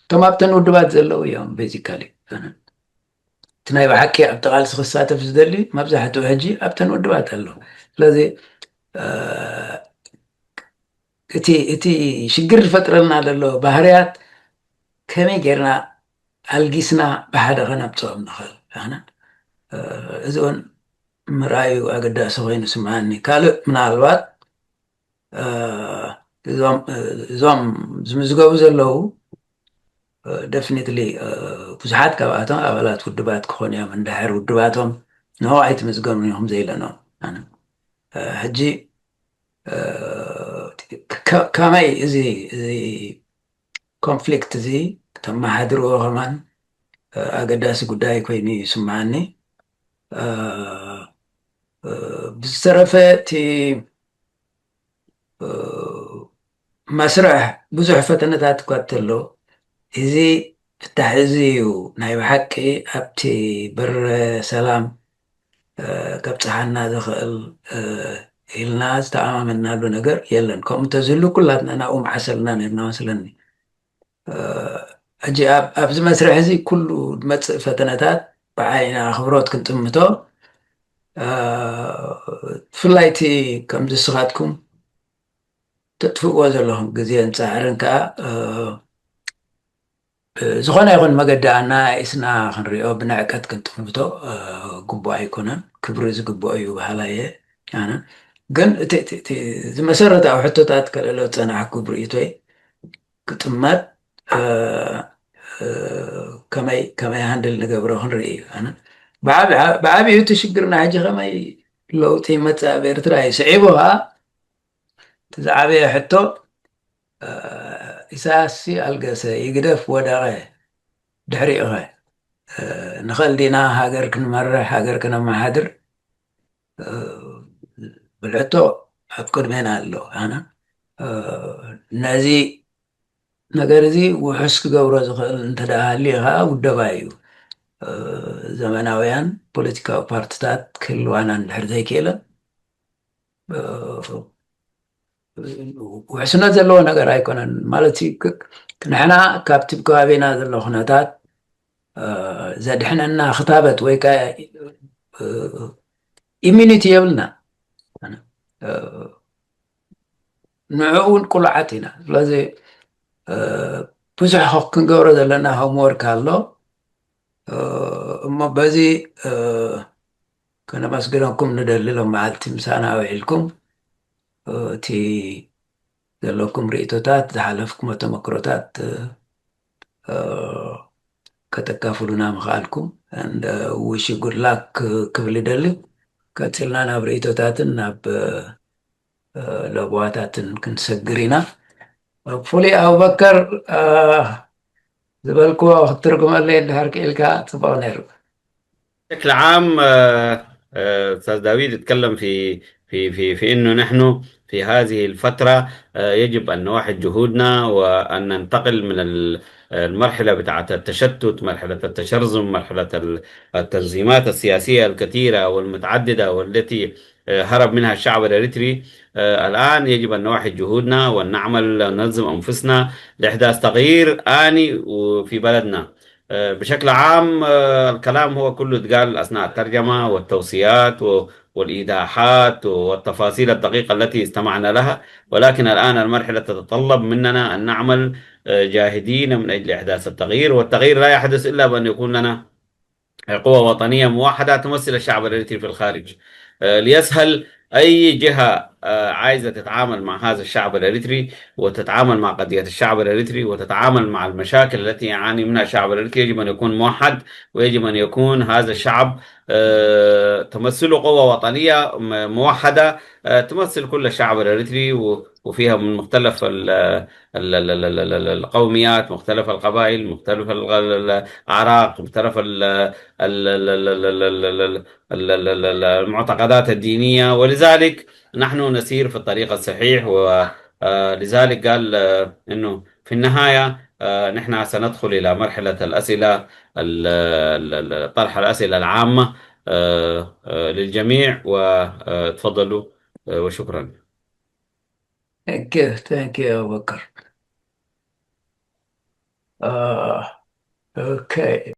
እቶም ኣብተን ውድባት ዘለዉ እዮም። ቤዚካሊ እቲ ናይ ብሓቂ ኣብቲ ቃልሲ ክሳተፍ ዝደሊ መብዛሕትኡ ሕጂ ኣብተን ውድባት ኣሎ። ስለዚ እቲ እቲ ሽግር ዝፈጥረልና ዘሎ ባህርያት ከመይ ጌርና ኣልጊስና ብሓደ ከነምፅኦም ንኽእል። እዚ እውን ምርኣዩ ኣገዳሲ ኮይኑ ስምዓኒ። ካልእ ምናልባት እዞም ዝምዝገቡ ዘለዉ ደፍኒትሊ ብዙሓት ካብኣቶም ኣባላት ውድባት ክኾኑ እዮም። እንድሕር ውድባቶም ንሆ ኣይትምዝገቡን ኢኹም ዘይለኖም ሕጂ ከመይ እዚ እዚ ኮንፍሊክት እዚ ተመሓድርዎ ከማን ኣገዳሲ ጉዳይ ኮይኑ ይስምዓኒ። ብዝተረፈ እቲ መስርሕ ብዙሕ ፈተነታት እኳ እንተሎ፣ እዚ ፍታሕ እዚ እዩ ናይ ብሓቂ ኣብቲ በረ ሰላም ከብጽሓና ዝኽእል ኢልና ዝተኣማመናሉ ነገር የለን። ከምኡ እንተዝህሉ ኩላትና ናብኡ ምዓሰልና ነርና መስለኒ። ሕጂ ኣብዚ መስርሕ እዚ ኩሉ ዝመፅእ ፈተነታት ብዓይና ኣኽብሮት ክንጥምቶ፣ ብፍላይ እቲ ከምዚ ንስኻትኩም ተጥፍእዎ ዘለኹም ግዜን ፃዕርን ከዓ ዝኾነ ይኹን መገዲ ኣናኢስና ክንሪኦ ብንዕቀት ክንጥምቶ ግቡእ ኣይኮነን። ክብሪ ዝግብኦ እዩ በሃላይ እየ ኣነ። ግን እቲ መሰረታዊ ሕቶታት ከልዕሎ ዝፀናሕኩ ብርእይቶይ ክጥመት ከመይ ከመይ ሃንድል ንገብሮ ክንርኢ እዩ። ኣነ ብዓብዩ እቲ ሽግርና ሕጂ ከመይ ለውጢ ይመፅእ ኣብ ኤርትራ እዩ ስዒቡ ከዓ እቲ ዝዓበየ ሕቶ ኢሳያስ ኣልገሰ ይግደፍ ወደቐ ድሕሪኡ ኸ ንኽእል ዲና ሃገር ክንመርሕ ሃገር ክነመሓድር ብልሕቶ ኣብ ቅድሜና ኣሎ። ኣነ ነዚ ነገር እዚ ውሑስ ክገብሮ ዝኽእል እንተደኣ ሃልዩ ከዓ ውደባ እዩ። ዘመናውያን ፖለቲካዊ ፓርትታት ክህልዋና እንድሕር ዘይክእለን ውሕስነት ዘለዎ ነገር ኣይኮነን ማለት እዩ። ንሕና ካብቲ ከባቢና ዘሎ ኩነታት ዘድሕነና ክታበት ወይ ከዓ ኢሚኒቲ የብልና። ንዕኡ እውን ቁሉዓት ኢና። ስለዚ ብዙሕ ክንገብሮ ዘለና ሆምወርክ ኣሎ። እሞ በዚ ከነመስግነኩም ንደሊ ሎም መዓልቲ ምሳና ውዒልኩም እቲ ዘለኩም ርእቶታት ዝሓለፍኩሞ ተመክሮታት ከተካፍሉና ምኽኣልኩም and wish you good luck ክብል ይደሊ። ቀፂልና ናብ ርእቶታትን ናብ ለበዋታትን ክንሰግር ኢና። ፍሉይ ኣቡበከር ዝበልክዎ ክትትርጉመለይ እንድሕር ክኢልካ ፅቡቕ ነይሩ። بشكل عام آه، آه، أستاذ داويد يتكلم في في في في إنه نحن في هذه الفترة آه، يجب أن نوحد جهودنا وأن ننتقل من ال- المرحلة بتاعة التشتت، مرحلة التشرذم، مرحلة ال- التنظيمات السياسية الكثيرة والمتعددة والتي آه، هرب منها الشعب الإريتري. آه، الآن يجب أن نوحد جهودنا وأن نعمل، ننظم أنفسنا لإحداث تغيير آني في بلدنا. آه، بشكل عام آه، الكلام هو كله اتقال أثناء الترجمة والتوصيات و- والإيضاحات والتفاصيل الدقيقة التي استمعنا لها، ولكن الآن المرحلة تتطلب مننا أن نعمل آه، جاهدين من أجل إحداث التغيير، والتغيير لا يحدث إلا بأن يكون لنا قوة وطنية موحدة تمثل الشعب الإريتري في الخارج. آه، ليسهل أي جهة آه، عايزة تتعامل مع هذا الشعب الإريتري وتتعامل مع قضية الشعب الإريتري وتتعامل مع المشاكل التي يعاني منها الشعب الإريتري، يجب أن يكون موحد، ويجب أن يكون هذا الشعب آه، تمثله قوة وطنية م- موحدة آه، تمثل كل الشعب الإريتري و- وفيها من مختلف ال- ال- ال- ال- ال- ال- القوميات، مختلف القبائل، مختلف ال- ال- الأعراق، مختلف ال- ال- ال- ال- ال- ال- ال- ال- ال- ال- ال- ال- المعتقدات الدينية. ولذلك نحن نسير في الطريق الصحيح. ولذلك قال آه، إنه في النهاية آه، نحن سندخل إلى مرحلة الأسئلة ال- ال- ال- طرح الأسئلة العامة آه، آه، للجميع. وتفضلوا وشكرا. Thank you, thank you, Abubakar. Uh, okay.